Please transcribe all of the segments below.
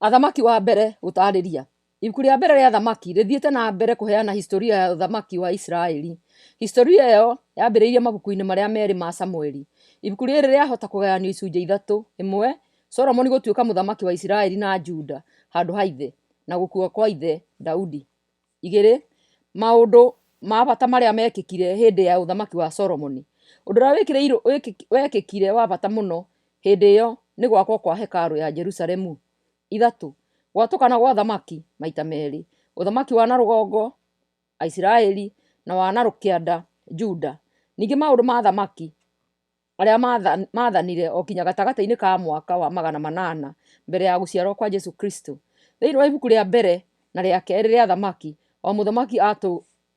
Athamaki wa mbere gũtaarĩria. Ibuku rĩa mbere rĩa Athamaki rĩthiĩte na mbere kũheana historia ya ũthamaki wa Isiraeli. Historia ĩyo yambĩrĩirie mabuku-inĩ marĩa merĩ ma Samueli. Ibuku rĩrĩ rĩahota kũgayanio icunjĩ ithatũ: 1. Solomoni gũtuĩka mũthamaki wa Isiraeli na Juda handũ ha ithe, na gũkua kwa ithe Daudi. 2. Maũndũ ma bata marĩa meekĩkire hĩndĩ ya ũthamaki wa Solomoni. Ũndũ ũrĩa wekĩkire wa bata mũno hĩndĩ ĩyo nĩ gwakwo kwa hekarũ ya Jerusalemu. 3. Gwatũkana gwa athamaki maita merĩ, ũthamaki wa na rũgongo, Aisiraeli, na wa na kĩanda, Juda. Ningĩ maũndũ ma athamaki arĩa maathanire o kinya gatagatĩ-inĩ ka mwaka wa 800 mbere ya gũciarwo kwa Jesu Kristo. Thĩinĩ wa ibuku rĩa mbere na rĩa kerĩ rĩa Athamaki, o mũthamaki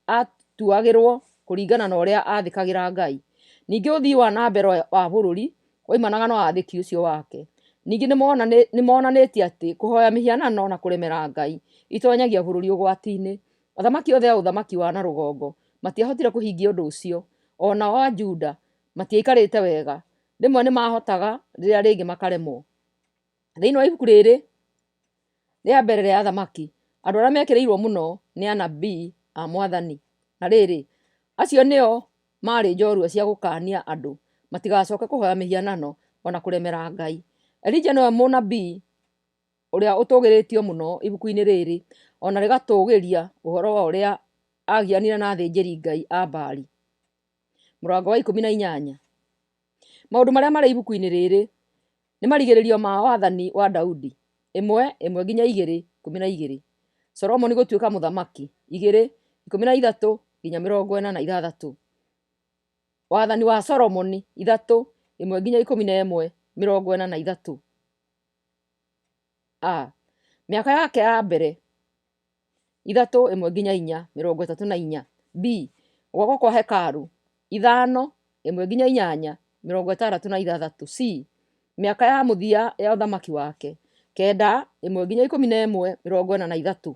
aatuagĩrwo kũringana na ũrĩa aathĩkagĩra Ngai. Ningĩ ũthii wa na mbere wa bũrũri woimanaga na wathĩki ũcio wake. Ningĩ nĩ monanĩtie atĩ kũhoya mĩhianano na kũremera Ngai itonyagia bũrũri ũgwati-inĩ. Athamaki othe a ũthamaki wa na rũgongo matiahotire kũhingia ũndũ ũcio. O nao Ajuda matiaikarĩte wega, rĩmwe nĩ maahotaga, rĩrĩa rĩngĩ makaremwo. Thĩinĩ wa ibuku rĩrĩ rĩa mbere rĩa Athamaki, andũ arĩa mekĩrĩirwo mũno nĩ anabii a mwathani. Na rĩrĩ, acio nĩo maarĩ njorua cia gũkaania andũ matigacoke kũhoya mĩhianano o na kũremera Ngai. Elija nĩwe mũnabii ũrĩa ũtũgĩrĩtio mũno ibuku-inĩ rĩrĩ, o na rĩgatũgĩria ũhoro wa ũrĩa aagianire na athĩnjĩri-ngai a Baali. Mũrango wa 18. Maũndũ marĩa marĩ ibuku-inĩ rĩrĩ nĩ marigĩrĩrio ma wathani wa Daudi, 1 1 nginya 2 12, Solomoni gũtuĩka mũthamaki, 2 13 nginya 46, wathani wa Solomoni, 3 1 nginya 11 43. A. Mĩaka yake ya mbere, 3 1 nginya 4 34. B. Gwakwo kwa hekarũ, 5 1 nginya 8 66. C. Mĩaka ya mũthia ya ũthamaki wake, 9 1 nginya 11 43.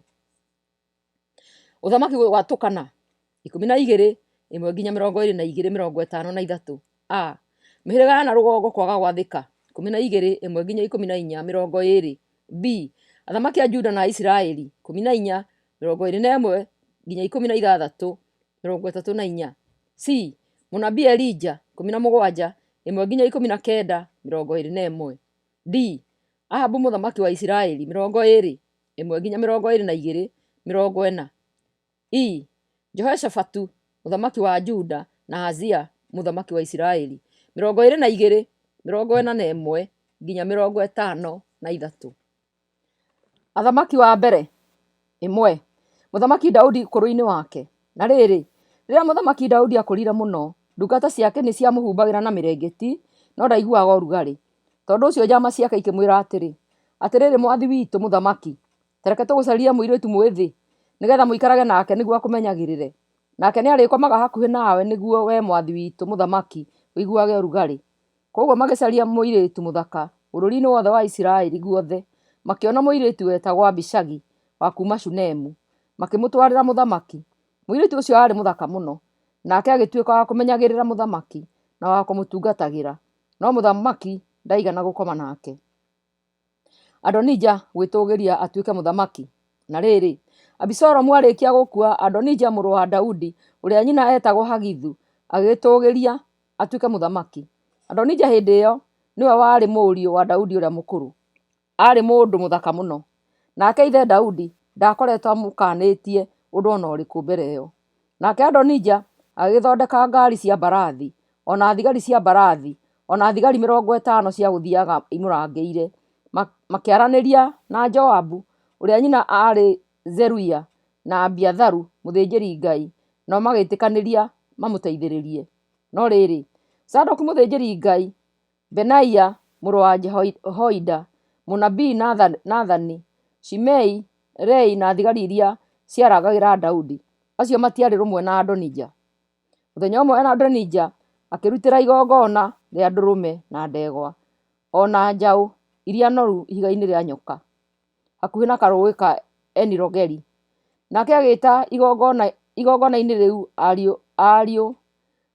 Ũthamaki gwatũkana, 12 1 nginya 22 53. A. Mĩhĩrĩga ya na rũgongo kwaga gwathĩka, 12 1 nginya 14 20. B. Athamaki a Juda na a Isiraeli, 14 21 nginya 16 34. C. Mũnabii Elija, 17 1 nginya 19 21. D. Ahabu mũthamaki wa Isiraeli, 20 1 nginya 22 40. E. Jehoshafatu mũthamaki wa Juda na Ahazia mũthamaki wa Isiraeli, 22 41 nginya 53. Athamaki wa mbere 1. Mũthamaki Daudi ũkũrũ-inĩ wake. Na rĩrĩ, rĩrĩa Mũthamaki Daudi aakũrire mũno, ndungata ciake nĩ ciamũhumbagĩra na mĩrĩngĩti, no ndaaiguaga ũrugarĩ. Tondũ ũcio njaama ciake ikĩmwĩra atĩrĩ, Atĩrĩrĩ mwathi witũ mũthamaki, ta reke tũgũcarĩrie mũirĩtu mwĩthĩ, nĩgeetha mũikarage nake nĩguo akũmenyagĩrĩre. Nake nĩarĩkomaga hakuhĩ nawe nĩguo wee mwathi witũ mũthamaki ũiguage ũrugarĩ. Kwoguo magĩcaria mũirĩtu mũthaka bũrũri-inĩ wothe wa Isiraeli guothe, makĩona mũirĩtu wetagwo Abishagi wa kuuma Shunemu, makĩmũtwarĩra mũthamaki. Mũirĩtu ũcio aarĩ mũthaka mũno, nake agĩtuĩka wa kũmenyagĩrĩra mũthamaki na wa kũmũtungatagĩra, no mũthamaki ndaigana gũkoma nake. Adonija gwĩtũũgĩria atuĩke mũthamaki. Na rĩrĩ, Abisalomu arĩkia gũkua, Adonija mũrũ wa Daudi, ũrĩa nyina eetagwo Hagithu, agĩĩtũũgĩria atuĩke mũthamaki. Adonija hĩndĩ ĩyo nĩwe warĩ mũriũ wa Daudi ũrĩa mũkũrũ. Aarĩ mũndũ mũthaka mũno, nake ithe Daudi ndaakoretwo amũkaanĩtie ũndũ o na ũrĩkũ mbere ĩyo. Nake Adonija agĩgĩthondeka ngaari cia mbarathi, o na thigari cia mbarathi, o na thigari 50 cia gũthiaga imũrangĩire. Makĩaranĩria na Joabu, ũrĩa nyina aarĩ Zeruia, na Abiatharu mũthĩnjĩri-Ngai, nao magĩĩtĩkanĩria mamũteithĩrĩrie. No rĩrĩ, Zadoku mũthĩnjĩri-Ngai, Benaia mũrũ wa Jehoiada, mũnabii Nathani, Shimei, Rei, na thigari iria ciarangagĩra Daudi, acio matiarĩ rũmwe na Adonija. Mũthenya ũmwe Adonija akĩrutĩra igongona rĩa ndũrũme na ndegwa, o na njaũ iria noru ihiga-inĩ rĩa nyoka, hakuhĩ na karũũĩ ka Eni-Rogeli. Nake agĩĩta igongona-inĩ rĩu ariũ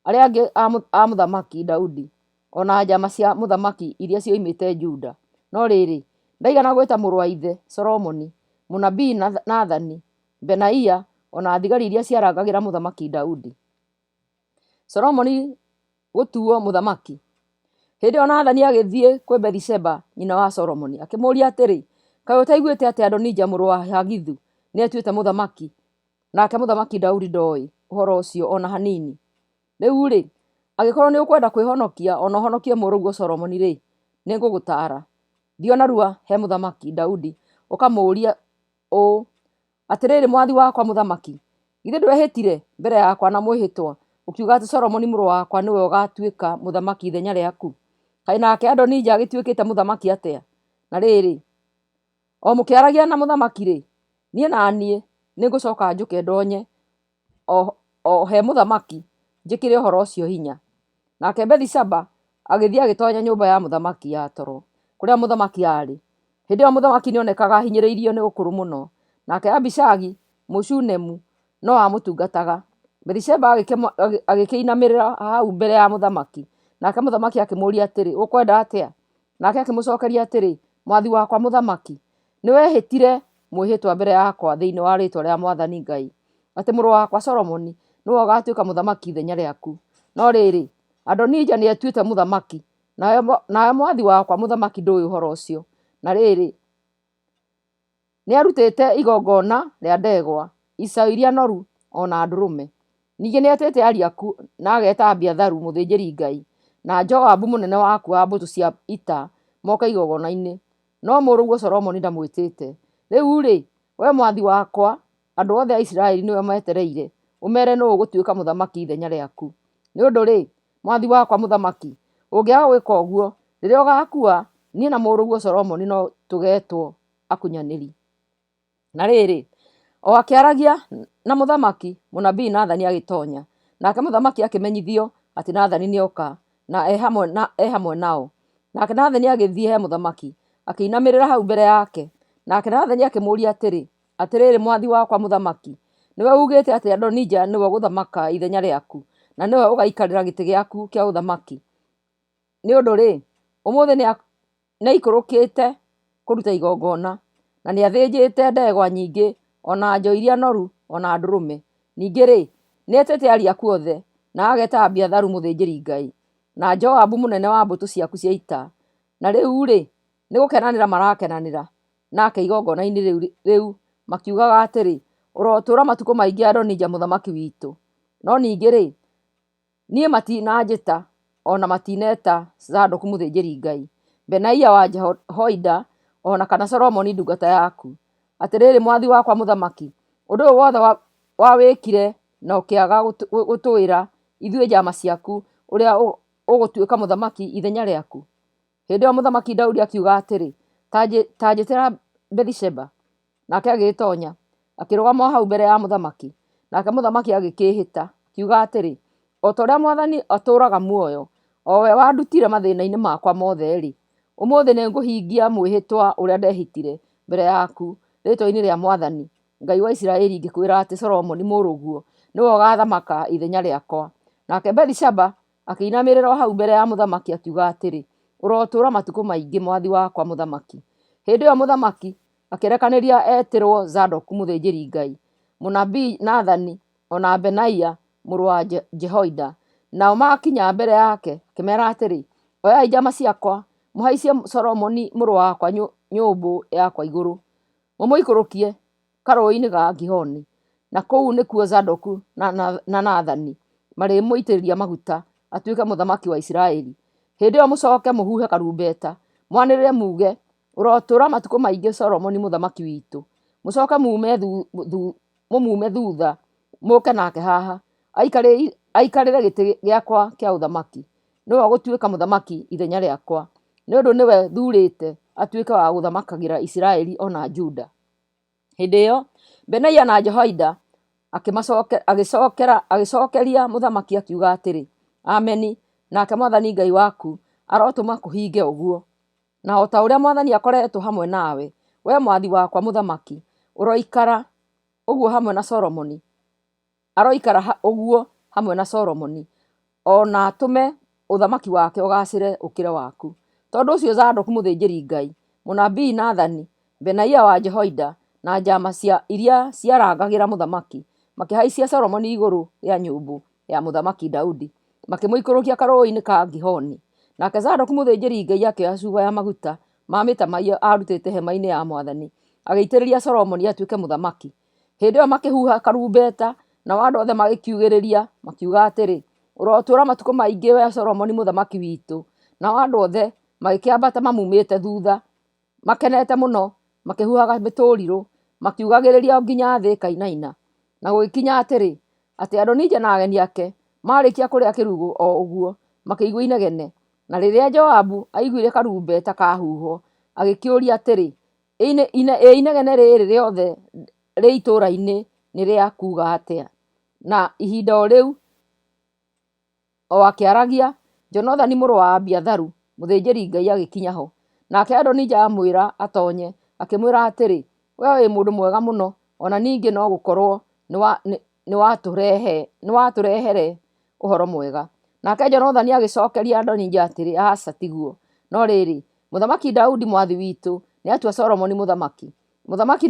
arĩa angĩ a Mũthamaki Daudi, o na njaama cia mũthamaki iria cioimĩte Juda. No rĩrĩ, Ndaigana gwĩta mũrũ wa ithe Solomoni, mũnabii Nathani, Benaia, o na thigari iria ciarangagĩra mũthamaki Daudi. Solomoni gũtuo mũthamaki. Hĩndĩ ĩyo Nathani agĩthiĩ kwĩ Bathisheba, nyina wa Solomoni, akĩmũũria atĩrĩ, Kaĩ ũtaiguĩte atĩ Adonija mũrũ wa Hagithu nĩetuĩte mũthamaki, nake mũthamaki Daudi ndooĩ ũhoro ũcio o na hanini? Rĩu-rĩ, angĩkorwo nĩũkwenda kwĩhonokia o na ũhonokie mũrũguo Solomoni-rĩ, nĩngũgũtaara. Thiĩ o narua he mũthamaki Daudi ũkamũũrie ũũ, 'Atĩrĩrĩ mwathi wakwa mũthamaki, githĩ ndwehĩtire mbere yakwa na mwĩhĩtwa ũkiuga atĩ Solomoni mũrũ wakwa nĩwe ũgaatuĩka mũthamaki ithenya rĩaku? Kaĩ nake Adonija agĩtuĩkĩte mũthamaki atĩa? Na rĩrĩ, o mũkĩaragia na mũthamaki-rĩ, niĩ na niĩ nĩngũcoka njũke ndonye o he mũthamaki njĩkĩre ũhoro ũcio hinya. Nake Bathisheba agĩthiĩ agĩtonya nyũmba ya mũthamaki ya toro, kũrĩa mũthamaki aarĩ. Hĩndĩ ĩyo mũthamaki nĩonekaga ahinyĩrĩirio nĩ ũkũrũ mũno, nake Abishagi Mũshunemu no aamũtungataga. Bathisheba agĩkĩinamĩrĩra hau mbere ya mũthamaki, nake mũthamaki akĩmũũria atĩrĩ, Ũkwenda atĩa? Nake akĩmũcokeria atĩrĩ, Mwathi wakwa mũthamaki, nĩwehĩtire mwĩhĩtwa mbere yakwa thĩinĩ wa rĩĩtwa rĩa mwathani Ngai, atĩ mũrũ wakwa Solomoni nĩwe ũgaatuĩka mũthamaki ithenya rĩaku. No rĩrĩ, Adonija nĩetuĩte mũthamaki, nawe mwathi wakwa mũthamaki ndũũĩ ũhoro ũcio. Na rĩrĩ, Nĩarutĩte igongona rĩa ndegwa, icaũ iria noru, o na ndũrũme. Ningĩ nĩetĩte ariũ aku na ageta Abiatharu mũthĩnjĩri-Ngai, na Joabu mũnene waku wa mbũtũ cia ita moke igongona-inĩ, no mũrũguo Solomoni ndamwĩtĩte. Rĩu-rĩ, wee mwathi wakwa, andũ othe a Isiraeli nĩwe metereire ũmeere nũũ ũgũtuĩka mũthamaki ithenya rĩaku. Nĩ ũndũ-rĩ, mwathi wakwa mũthamaki, ũngĩaga gwĩka ũguo, rĩrĩa ũgaakua, niĩ na mũrũguo Solomoni no tũgeetwo akunyanĩri. Na rĩrĩ, o akĩaragia na mũthamaki, mũnabii Nathani agĩtonya. Nake mũthamaki akĩmenyithio atĩ Nathani nĩoka, na e hamwe, na, e hamwe nao. Nake Nathani agĩthiĩ he mũthamaki, akĩinamĩrĩra hau mbere yake. Nake Nathani akĩmũũria atĩrĩ, Atĩrĩrĩ, mwathi wakwa mũthamaki, nĩwe uugĩte atĩ Adonija nĩwe ũgũthamaka ithenya rĩaku, na nĩwe ũgaikarĩra gĩtĩ gĩaku kĩa ũthamaki? Nĩ ũndũ-rĩ, ũmũthĩ nĩaikũrũkĩte kũruta igongona, na nĩathĩnjĩte ndegwa nyingĩ, o na njo iria noru, o na ndũrũme. Ningĩ-rĩ, nĩetĩte ariũ aku othe, na ageta Abiatharu mũthĩnjĩri-Ngai, na Joabu mũnene wa mbũtũ ciaku cia ita. Na rĩu-rĩ, nĩ gũkenanĩra marakenanĩra nake igongona-inĩ rĩu, makiugaga atĩrĩ, 'Ũrotũũra matukũ maingĩ Adonija mũthamaki witũ! No ningĩ-rĩ, Niĩ matinanjĩta, o na matineta Zadoku mũthĩnjĩri-Ngai, Benaia wa Jehoiada, o na kana Solomoni ndungata yaku. Atĩrĩrĩ, mwathi wakwa mũthamaki, ũndũ ũyũ wothe wawĩkire na ũkĩaga gũtũĩra, ithuĩ njama ciaku, ũrĩa ũgũtuĩka mũthamaki ithenya rĩaku? Hĩndĩ ĩyo mũthamaki Daudi akiuga atĩrĩ, Ta njĩtĩra Bathisheba. Nake agĩgĩtonya, akĩrũgama o hau mbere ya mũthamaki. Nake mũthamaki agĩkĩĩhĩta, akiuga atĩrĩ, O ta ũrĩa mwathani atũũraga muoyo, o we wandutire mathĩna-inĩ makwa mothe-rĩ, ũmũthĩ nĩngũhingia mwĩhĩtwa ũrĩa ndehĩtire mbere yaku rĩĩtwa-inĩ rĩa mwathani, Ngai wa Isiraeli, ngĩkwĩra atĩ Solomoni mũrũguo nĩwe ũgaathamaka ithenya rĩakwa. Nake Bathisheba Akĩinamĩrĩra o hau mbere ya mũthamaki akiuga atĩrĩ, Ũrotũũra matukũ maingĩ, mwathi wakwa mũthamaki. Hĩndĩ ĩyo mũthamaki akĩrekanĩria etĩrwo Zadoku mũthĩnjĩri-Ngai, mũnabii Nathani, o na Benaia mũrũ wa Jehoiada. Nao maakinya mbere yake, akĩmeera atĩrĩ, Oyai njama ciakwa, mũhaicie Solomoni mũrũ wakwa nyũmbũ yakwa igũrũ, mũmũikũrũkie karũũĩ-inĩ ga Gihoni, na kũu nĩkuo Zadoku na Nathani marĩmũitĩrĩria maguta atuĩke mũthamaki wa Isiraeli. Hĩndĩ ĩyo mũcoke mũhuhe karumbeta, mwanĩrĩre muuge, 'Ũrotũũra matukũ maingĩ Solomoni mũthamaki witũ! Mũcoke mũmume thutha mũũke nake haha, aikarĩre gĩtĩ gĩakwa kĩa ũthamaki. Nĩwe ũgũtuĩka mũthamaki ithenya rĩakwa, nĩ ũndũ nĩwe thuurĩte atuĩke wa gũthamakagĩra Isiraeli o na Juda. Hĩndĩ ĩyo Benaia na Jehoiada agĩcokeria mũthamaki akiuga atĩrĩ, Ameni! Nake mwathani Ngai waku arotũma kũhinge ũguo. Na o ta ũrĩa mwathani akoretwo hamwe nawe, wee mwathi wakwa mũthamaki, ũroikara ũguo hamwe na Solomoni, aroikara ũguo hamwe na Solomoni, o na atũme ũthamaki wake ũgaacĩre ũkĩre waku. Tondũ ũcio Zadoku mũthĩnjĩri-Ngai, Mũnabii Nathani, Benaia wa Jehoiada, na njaama cia iria ciarangagĩra mũthamaki, makĩhaicia Solomoni igũrũ rĩa nyũmbũ ya mũthamaki Daudi, makĩmũikũrũkia karũũĩ-inĩ ka Gihoni. Nake Zadoku mũthĩnjĩri-Ngai akĩoya cuba ya maguta ma mĩtamaiyũ aarutĩte hema-inĩ ya mwathani, agĩitĩrĩria Solomoni atuĩke mũthamaki. Hĩndĩ ĩyo makĩhuha karumbeta, nao andũ othe magĩkiugĩrĩria, makiuga atĩrĩ, Ũrotũũra matukũ maingĩ, wee Solomoni mũthamaki witũ! Nao andũ othe magĩkĩambata mamumĩte thutha, makenete mũno, makĩhuhaga mĩtũrirũ, makiugagĩrĩria o nginya thĩ ĩkainaina. Na gũgĩkinya atĩrĩ, atĩ Adonija na ageni ake maarĩkia kũrĩa kĩrugũ o ũguo, makĩigua inegene. Na rĩrĩa Joabu aaiguire karumbeta kaahuhwo, agĩkĩũria atĩrĩ, Ĩ inegene rĩrĩ rĩothe rĩ itũũra-inĩ nĩ rĩa kuuga atĩa? Na ihinda o rĩu o akĩaragia, Jonathani mũrũ wa Abiatharu mũthĩnjĩri-Ngai agĩkinya ho. Nake Adonija amwĩra atonye, akĩmwĩra atĩrĩ, Wee wĩ mũndũ mwega mũno, o na ningĩ no gũkorũo nĩwatũrehere ũhoro mwega. Nake Jonathani agĩcokeria Adonija atĩrĩ, Aca, tiguo! No rĩrĩ, Mũthamaki Daudi mwathi witũ nĩatua Solomoni mũthamaki. Mũthamaki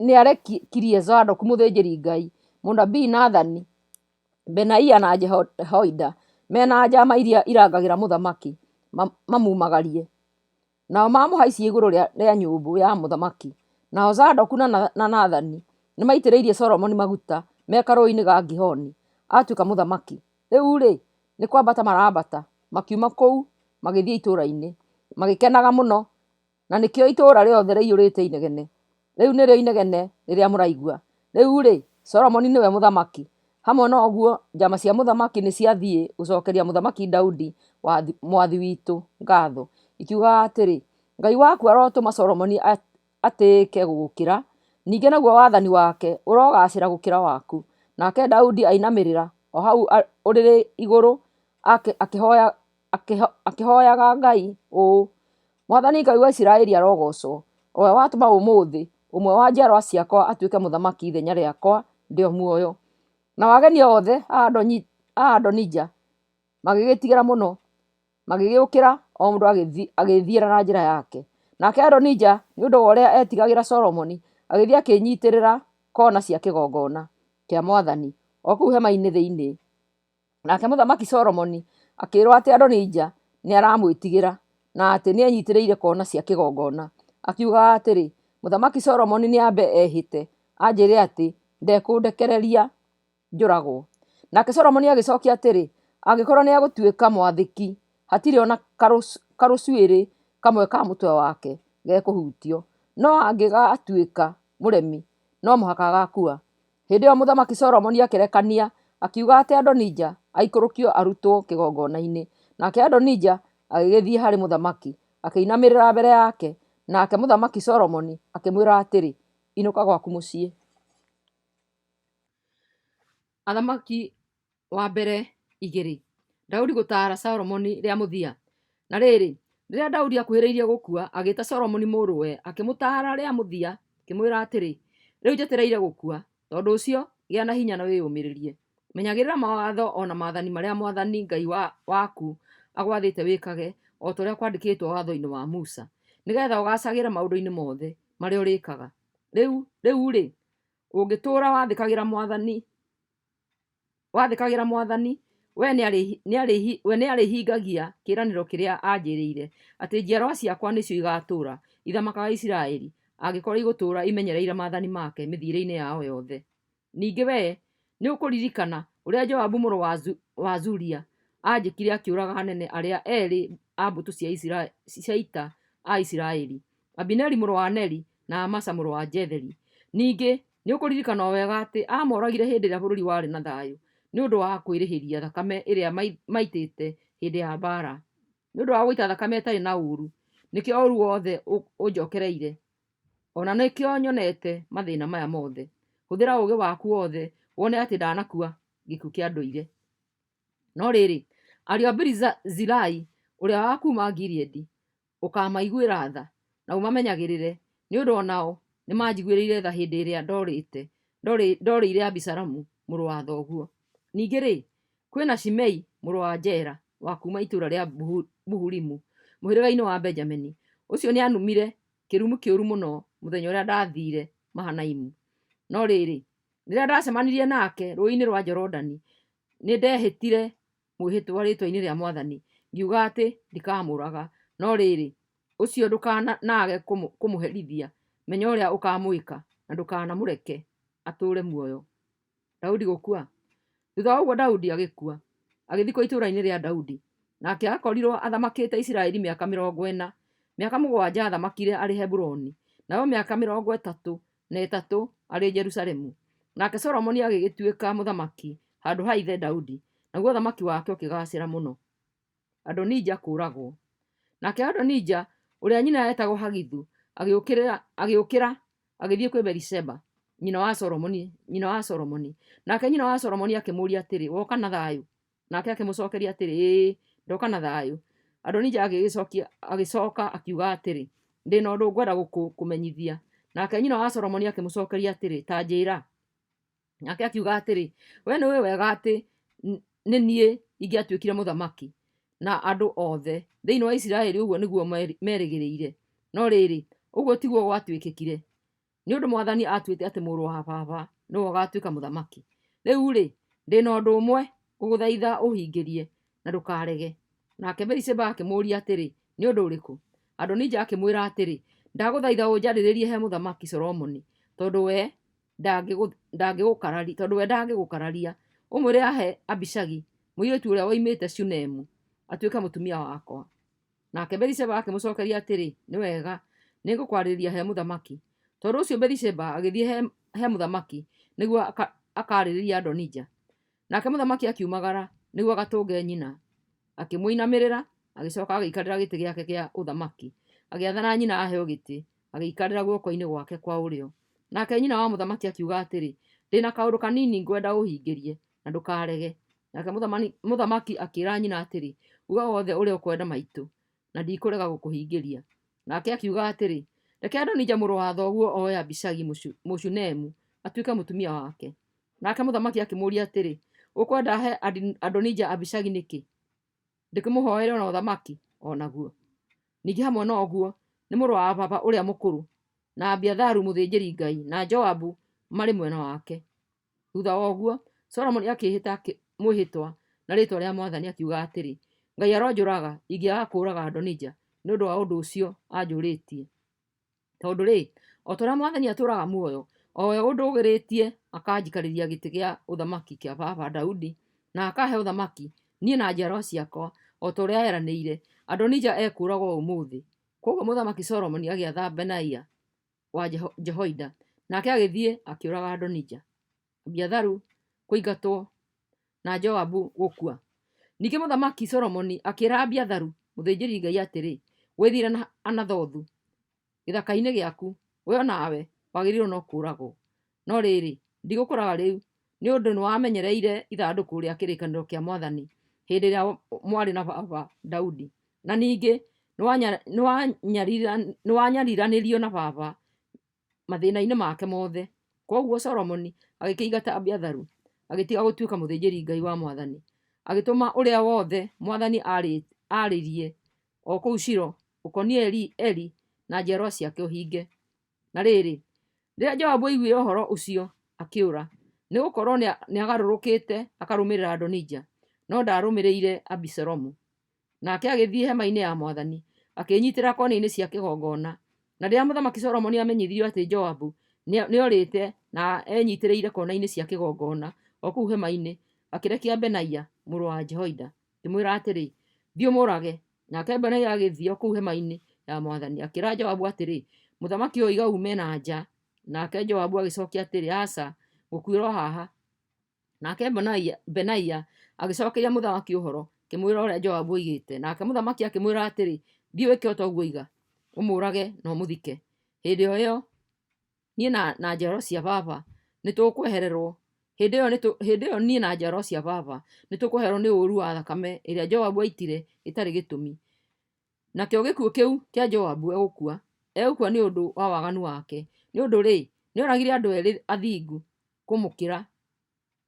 nĩarekirie Zadoku mũthĩnjĩri-Ngai, mũnabii Nathani, Benaia na Jehoiada me na njaama iria irangagĩra mũthamaki mamumagarie. Nao mamũhaicie igũrũ rĩa nyũmbũ ya mũthamaki. Nao Zadoku na Nathani nĩmaitĩrĩirie Solomoni maguta me karũũĩ-inĩ ga Gihoni atuĩka mũthamaki. Rĩu-rĩ, nĩ kwambata marambata, makiuma kũu magĩthiĩ itũũra-inĩ, magĩkenaga mũno, na nĩkĩo itũũra rĩothe rĩiyũrĩte inegene. Rĩu nĩrĩo inegene rĩrĩa mũraigua. Rĩu-rĩ, Solomoni nĩwe mũthamaki. Hamwe na ũguo, njaama cia mũthamaki nĩciathiĩ gũcokeria mũthamaki Daudi mwathi witũ ngatho, ikiugaga atĩrĩ, 'Ngai waku arotũma Solomoni atĩĩke gũgũkĩra, ningĩ naguo wathani wake ũrogaacĩra gũkĩra waku. Nake Daudi ainamĩrĩra o hau ũrĩrĩ igũrũ akĩhoyaga Ngai ũũ, Mwathani Ngai wa Isiraeli arogoocwo, o we watũma ũmũthĩ ũmwe wa njiarwa ciakwa atuĩke mũthamaki ithenya rĩakwa ndĩ o muoyo. Nao ageni othe a Adonija magĩgĩĩtigĩra mũno, magĩgĩũkĩra o mũndũ agĩĩthiĩra na njĩra yake. Nake Adonija, nĩ ũndũ wa ũrĩa eetigagĩra Solomoni, agĩthiĩ akĩĩnyiitĩrĩra koona cia kĩgongona kĩa mwathani o kũu hema-inĩ thĩinĩ. Nake Mũthamaki Solomoni akĩĩrwo atĩ Adonija nĩaramwĩtigĩra, na atĩ nĩenyitĩrĩire kona cia kĩgongona. Akiugaga atĩrĩ, Mũthamaki Solomoni nĩambe ehĩte anjĩĩre atĩ ndekũndekereria njũragwo. Nake Solomoni agĩcookia atĩrĩ, Angĩkorwo nĩegũtuĩka mwathĩki, hatirĩ o na karũcuĩrĩ kamwe ka mũtwe wake gekũhutio, no angĩgaatuĩka mũremi, no mũhaka agaakua. Hĩndĩ ĩyo Mũthamaki Solomoni akĩrekania, akiuga atĩ Adonija aikũrũkio arutwo kĩgongona-inĩ. Nake Adonija agĩgĩthiĩ harĩ mũthamaki, akĩinamĩrĩra mbere yake, nake Mũthamaki Solomoni akĩmwĩra atĩrĩ, Inũka gwaku mũciĩ. Athamaki wa mbere igĩrĩ. Daudi gũtaara Solomoni rĩa mũthia. Na rĩrĩ, rĩrĩa Daudi aakuhĩrĩirie gũkua, agĩĩta Solomoni mũrũwe, akĩmũtaara rĩa mũthia, akĩmwĩra atĩrĩ, Rĩu njetereire gũkua, tondũ ũcio gĩa na hinya na wĩyũmĩrĩrie. Menyagĩrĩra mawatho o na maathani marĩa mwathani Ngai waku agwathĩte wĩkage, o ta ũrĩa kwandĩkĩtwo watho-inĩ wa Musa, nĩgeetha ũgaacagĩre maũndũ-inĩ mothe marĩa ũrĩĩkaga. Rĩu-rĩ, ũngĩtũũra wathĩkagĩra mwathani, wathĩkagĩra mwathani, we nĩarĩhingagia kĩĩranĩro kĩrĩa anjĩĩrĩire, atĩ njiarwa ciakwa nĩcio igaatũũra ithamakaga Isiraeli, angĩkorwo igũtũũra imenyereire maathani make mĩthiĩre-inĩ yao yothe. Ningĩ wee nĩũkũririkana ũrĩa Joabu mũrũ wa Zuria aanjĩkire akĩũraga anene arĩa eerĩ a mbũtũ cia ita a Isiraeli, Abineri mũrũ wa Neri na Amasa mũrũ wa Jetheri. Ningĩ Nĩũkũririkana o wega atĩ aamoragire hĩndĩ ĩrĩa bũrũri warĩ na thayũ, nĩ ũndũ wa kwĩrĩhĩria thakame ĩrĩa maitĩte hĩndĩ ya mbaara. Nĩ ũndũ wa gũita thakame ĩtarĩ na ũũru, nĩkĩo ũũru wothe ũnjokereire, o na nĩkĩo nyonete mathĩna maya mothe. Hũthĩra ũũgĩ waku wothe wone atĩ ndanakua gĩkuũ kĩa ndũire. No rĩrĩ, ariũ a Barizilai ũrĩa wa kuuma Gileadi, ũkaamaiguĩra tha, na ũmamenyagĩrĩre, nĩ ũndũ o nao nĩmanjiguĩrĩire tha hĩndĩ ĩrĩa ndorĩire Abisalomu mũrũ wa thoguo. Ningĩ-rĩ, kwĩ na Shimei mũrũ wa Gera wa kuuma itũũra rĩa Buhurimu, mũhĩrĩga-inĩ wa Benjamini. Ũcio nĩanumire kĩrumi kĩũru mũno mũthenya ũrĩa ndathiire Mahanaimu. No rĩrĩ, rĩrĩa ndacemanirie nake rũũĩ-inĩ rwa Jorodani, nĩndehĩtire mwĩhĩtwa rĩĩtwa-inĩ rĩa mwathani, ngiuga atĩ ndikamũũraga. No rĩrĩ, ũcio ndũkanaage kũmũherithia, menya ũrĩa ũkaamwĩka, na ndũkanamũreke atũũre muoyo. Daudi gũkua. Thutha wa ũguo Daudi agĩkua, agĩthikwo itũũra-inĩ rĩa Daudi. Nake aakorirwo athamakĩte Isiraeli mĩaka 40. Mĩaka 7 aathamakire arĩ Heburoni, nayo mĩaka 33 arĩ Jerusalemu. Nake Solomoni agĩgĩtuĩka mũthamaki handũ ha ithe Daudi, naguo ũthamaki wake ũkĩgaacĩra mũno. Adonija kũũragwo. Nake Adonija, ũrĩa nyina eetagwo Hagithu, agĩũkĩra agĩthiĩ kwĩ Berisheba, nyina wa Solomoni, nyina wa Solomoni. Nake nyina wa Solomoni akĩmũũria atĩrĩ, Woka na thayũ? Nake akĩmũcokeria atĩrĩ, Ĩĩ, ndoka na thayũ. Adonija agĩcoka akiuga atĩrĩ, Ndĩ na ũndũ ngwenda gũkũmenyithia. Nake nyina wa Solomoni akĩmũcokeria atĩrĩ, Ta njĩĩra. Nake akiuga atĩrĩ, Wee nĩũĩ wega atĩ nĩ niĩ ingĩatuĩkire mũthamaki, na andũ othe thĩinĩ wa Isiraeli ũguo nĩguo merĩgĩrĩire. No rĩrĩ, ũguo tiguo gwatuĩkĩkire, nĩ ũndũ mwathani atuĩte atĩ mũrũ wa baba nĩwe ũgaatuĩka mũthamaki. Rĩu-rĩ, ndĩ na ũndũ ũmwe ngũgũthaitha ũhingĩrie, na ndũkarege. Nake Berisheba akĩmũũria atĩrĩ, Nĩ ũndũ ũrĩkũ? Adonija akĩmwĩra atĩrĩ, Ndagũthaitha ũnjarĩrĩrie he Mũthamaki Solomoni, tondũ we ndangĩgũkararia, tondũ we ndangĩgũkararia. Ũmwĩre ahe Abishagi, mũirĩtu ũrĩa woimĩte Shunemu, atuĩke mũtumia wakwa. Nake Berisheba akĩmũcokeria atĩrĩ, Nĩ wega, nĩngũkwarĩria he mũthamaki. Tondũ ũcio Berisheba agĩthiĩ he mũthamaki nĩguo akarĩrĩrie Adonija. Nake mũthamaki akiumagara nĩguo agatũnge nyina, akĩmũinamĩrĩra, agĩcoka agĩikarĩra gĩtĩ gĩake kĩa ũthamaki, agĩathana nyina aheo gĩtĩ, agĩikarĩra guoko-inĩ gwake kwa ũrĩo. Nake nyina wa mũthamaki akiuga atĩrĩ, Ndĩ na kaũndũ kanini ngwenda ũhingĩrie, na ndũkarege. Nake mũthamaki akĩĩra nyina atĩrĩ, Uga wothe ũrĩa ũkwenda maitũ, na ndikũrega gũkũhingĩria. Nake akiuga atĩrĩ, Reke Adonija mũrũ wa thoguo oe Abishagi Mũshunemu atuĩke mũtumia wake. Nake mũthamaki akĩmũũria atĩrĩ, Ũkwenda he Adonija Abishagi nĩkĩ? Ndĩkĩmũhoere o na ũthamaki o naguo? Ningĩ hamwe na ũguo, nĩ mũrũ wa baba ũrĩa mũkũrũ, na Abiatharu mũthĩnjĩri-Ngai, na Joabu marĩ mwena wake. Thutha wa ũguo, Solomoni akĩĩhĩta mwĩhĩtwa na rĩĩtwa rĩa mwathani akiuga atĩrĩ, Ngai aronjũraga ingĩaga kũũraga Adonija nĩ ũndũ wa ũndũ ũcio anjũrĩtie. Tondũ rĩ, o ta ũrĩa mwathani atũũraga muoyo, o we ũndũgĩrĩtie akanjikarĩria gĩtĩ gĩa ũthamaki kĩa baba Daudi, na akahe ũthamaki, niĩ na njiarwa ciakwa, o ta ũrĩa eranĩire, Adonija ekũũragwo ũmũthĩ. Kwoguo Mũthamaki Solomoni agĩatha Benaia wa Jehoiada, nake agĩthiĩ akĩũraga Adonija. Abiatharu kũingatwo na Joabu gũkua. Ningĩ Mũthamaki Solomoni akĩĩra Abiatharu mũthĩnjĩri-Ngai atĩrĩ, Wĩthiĩre na Anathothu gĩthaka-inĩ gĩaku, wee o nawe wagĩrĩirwo no kũũragwo. No rĩrĩ, ndigũkũũraga rĩu, nĩ ũndũ nĩwamenyereire ithandũkũ rĩa kĩrĩkanĩro kĩa mwathani hĩndĩ ĩrĩa mwarĩ na baba Daudi, na ningĩ nĩwanyariranĩrio na baba mathĩna-inĩ make mothe. Kwoguo Solomoni agĩkĩingata Abiatharu, agĩtiga gũtuĩka mũthĩnjĩri-Ngai wa mwathani, agĩtũma ũrĩa wothe mwathani aarĩrie o kũu Shilo ũkoniĩ Eli na njiarwa ciake ũhinge. Na rĩrĩ, rĩrĩa Joabu aiguire ũhoro ũcio, akĩũra, nĩ gũkorũo nĩagarũrũkĩte akarũmĩrĩra Adonija, no ndaarũmĩrĩire Abisalomu. Nake agĩthiĩ hema-inĩ ya mwathani, akĩĩnyiitĩrĩra kona-inĩ cia kĩgongona. Na rĩrĩa Mũthamaki Solomoni aamenyithirio atĩ Joabu nĩorĩte na enyiitĩrĩire kona-inĩ cia kĩgongona o kũu hema-inĩ, akĩrekia Benaia mũrũ wa Jehoiada, akĩmwĩra atĩrĩ, Thiĩ ũmũũrage! Nake Benaia agĩthiĩ o kũu hema-inĩ ya mwathani, akĩĩra Joabu atĩrĩ, Mũthamaki oiga uume na nja. Nake Joabu agĩcookia atĩrĩ, Aca, ngũkuĩra o haha. Nake Benaia agĩcokeria mũthamaki ũhoro, akĩmwĩra ũrĩa Joabu oigĩte. Nake mũthamaki akĩmwĩra atĩrĩ, Thiĩ wĩke o ta ũguo oiga, ũmũũrage na ũmũthike. Hĩndĩ o ĩyo niĩ na njiaro cia baba nĩtũkwehererwo hĩndĩ ĩyo niĩ na njiaro cia baba nĩtũkwehererwo nĩ ũũru wa thakame ĩrĩa Joabu aitire ĩtarĩ gĩtũmi. Nakĩo gĩkuũ kĩu kĩa Joabu egũkua, egũkua nĩ ũndũ wa waganu wake, nĩ ũndũ-rĩ, nĩoragire andũ erĩ athingu kũmũkĩra,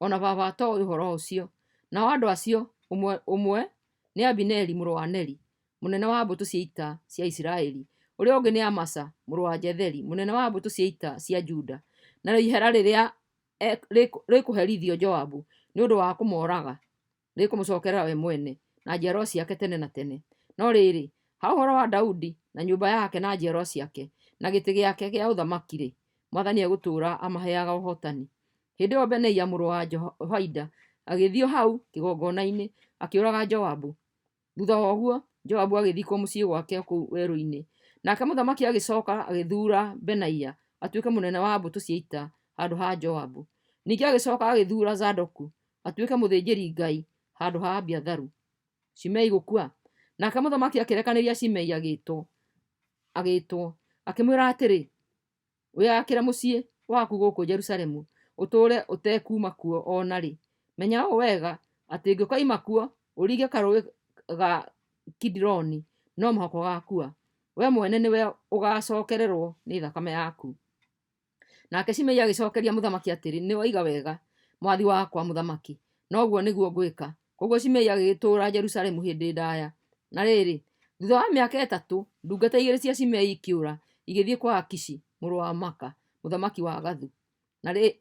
o na baba atooĩ ũhoro ũcio. Nao andũ acio, ũmwe nĩ Abineri mũrũ wa Neri, mũnene wa mbũtũ cia ita cia Isiraeli, Ũrĩa ũngĩ nĩ Amasa mũrũ wa Jetheri, mũnene wa mbũtũ cia ita cia Juda. Narĩo ihera rĩrĩa rĩkũherithio Joabu nĩ ũndũ wa kũmooraga rĩkũmũcokerera we mwene na njiarwa ciake tene na tene. No rĩrĩ, ha ũhoro wa Daudi na nyũmba yake na njiarwa ciake na gĩtĩ gĩake kĩa ũthamaki-rĩ, mwathani egũtũũra amaheaga ũhootani. Hĩndĩ ĩyo Benaia mũrũ wa Jehoiada agĩthiĩ hau kĩgongona-inĩ, akĩũraga Joabu. Thutha wa ũguo, Joabu agĩthikwo mũciĩ gwake kũu werũ-inĩ. Nake mũthamaki agĩcoka agĩthuura Benaia atuĩke mũnene wa mbũtũ cia ita handũ ha Joabu. Ningĩ agĩcoka agĩthuura Zadoku atuĩke mũthĩnjĩri-Ngai handũ ha Abiatharu. Shimei gũkua. Nake mũthamaki akĩrekanĩria Shimei agĩĩtwo, agĩĩtwo, akĩmwĩra atĩrĩ, Wĩyakĩre mũciĩ waku gũkũ Jerusalemu, ũtũũre ũtekuuma kuo o na rĩ. Menya ũũ wega, atĩ ũngĩkoima kuo ũringe karũũĩ ga Kidironi, no mũhaka ũgaakua. Wee mwene nĩwe ũgaacokererũo nĩ thakame yaku. Nake Shimei agĩcokeria mũthamaki atĩrĩ, Nĩ woiga wega, mwathi wakwa mũthamaki, na ũguo nĩguo ngwĩka. Kwoguo Shimei agĩgĩtũũra Jerusalemu hĩndĩ ndaya. Na rĩrĩ, thutha wa mĩaka ĩtatũ, ndungata igĩrĩ cia Shimei ikĩũra igĩthiĩ kwa Akishi mũrũ wa Maaka, mũthamaki wa Gathu.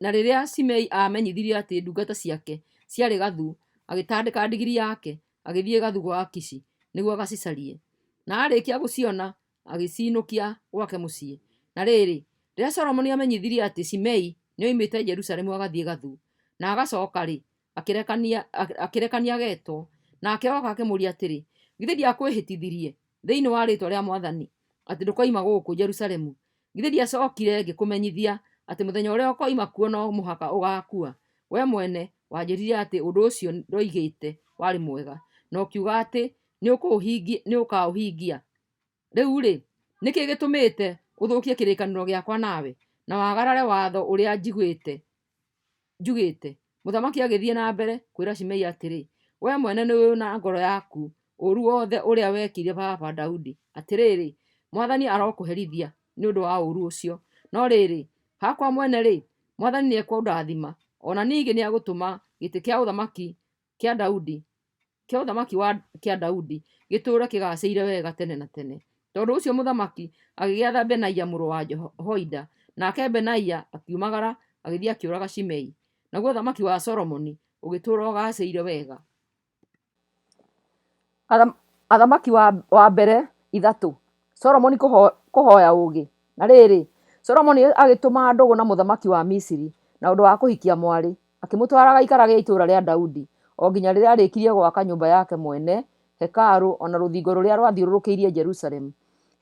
Na rĩrĩa Shimei aamenyithirio atĩ ndungata ciake ciarĩ Gathu, agĩtandĩka ndigiri yake, agĩthiĩ Gathu gwa Akishi nĩguo agacicarie. Na aarĩkia gũciona, agĩciinũkia gwake mũciĩ. Na rĩrĩ, rĩrĩa Solomoni aamenyithirio atĩ Shimei nĩoimĩte Jerusalemu agathiĩ Gathu, na agacoka-rĩ, akĩrekania agetwo. Nake oka akĩmũũria atĩrĩ, Githĩ ndiakwĩhĩtithirie thĩinĩ wa rĩĩtwa rĩa mwathani atĩ ndũkoima gũkũ Jerusalemu? Githĩ ndiacookire ngĩkũmenyithia atĩ mũthenya ũrĩa ũkoima kuo no mũhaka ũgaakua? Wee mwene wanjĩĩrire atĩ ũndũ ũcio ndoigĩte warĩ mwega, na ũkiuga atĩ nĩũkaũhingia. Rĩu-rĩ, nĩ kĩĩ gĩtũmĩte ũthũkie kĩrĩkanĩro gĩakwa nawe, na wagarare watho ũrĩa njugĩte? Mũthamaki agĩthiĩ na mbere kwĩra Shimei atĩrĩ, Wee mwene nĩũĩ na ngoro yaku ũũru wothe ũrĩa wekire baba Daudi. Atĩrĩrĩ, mwathani arokũherithia nĩ ũndũ wa ũũru ũcio. No rĩrĩ, hakwa mwene-rĩ, mwathani nĩekũndathima, o na ningĩ nĩegũtũma gĩtĩ kĩa ũthamaki kĩa Daudi kĩa ũthamaki wa kĩa Daudi gĩtũũre kĩgaacĩire wega tene na tene. Tondũ ũcio mũthamaki agĩgĩatha Benaia mũrũ wa Jehoiada, nake Benaia akiumagara agĩthiĩ akĩũraga Shimei. Naguo ũthamaki wa Solomoni ũgĩtũũra ũgaacĩire wega. Athamaki wa mbere ithatũ. Solomoni kũhoya ũũgĩ. Na rĩrĩ, Solomoni agĩtuma ndũgũ na mũthamaki wa Misiri na ũndũ wa kũhikia mwarĩ, akĩmũtwara agaikarage itũũra rĩa Daudi, o nginya rĩrĩa aarĩkirie gwaka nyũmba yake mwene, hekarũ, o na rũthingo rũrĩa rwathiũrũrũkĩirie Jerusalemu.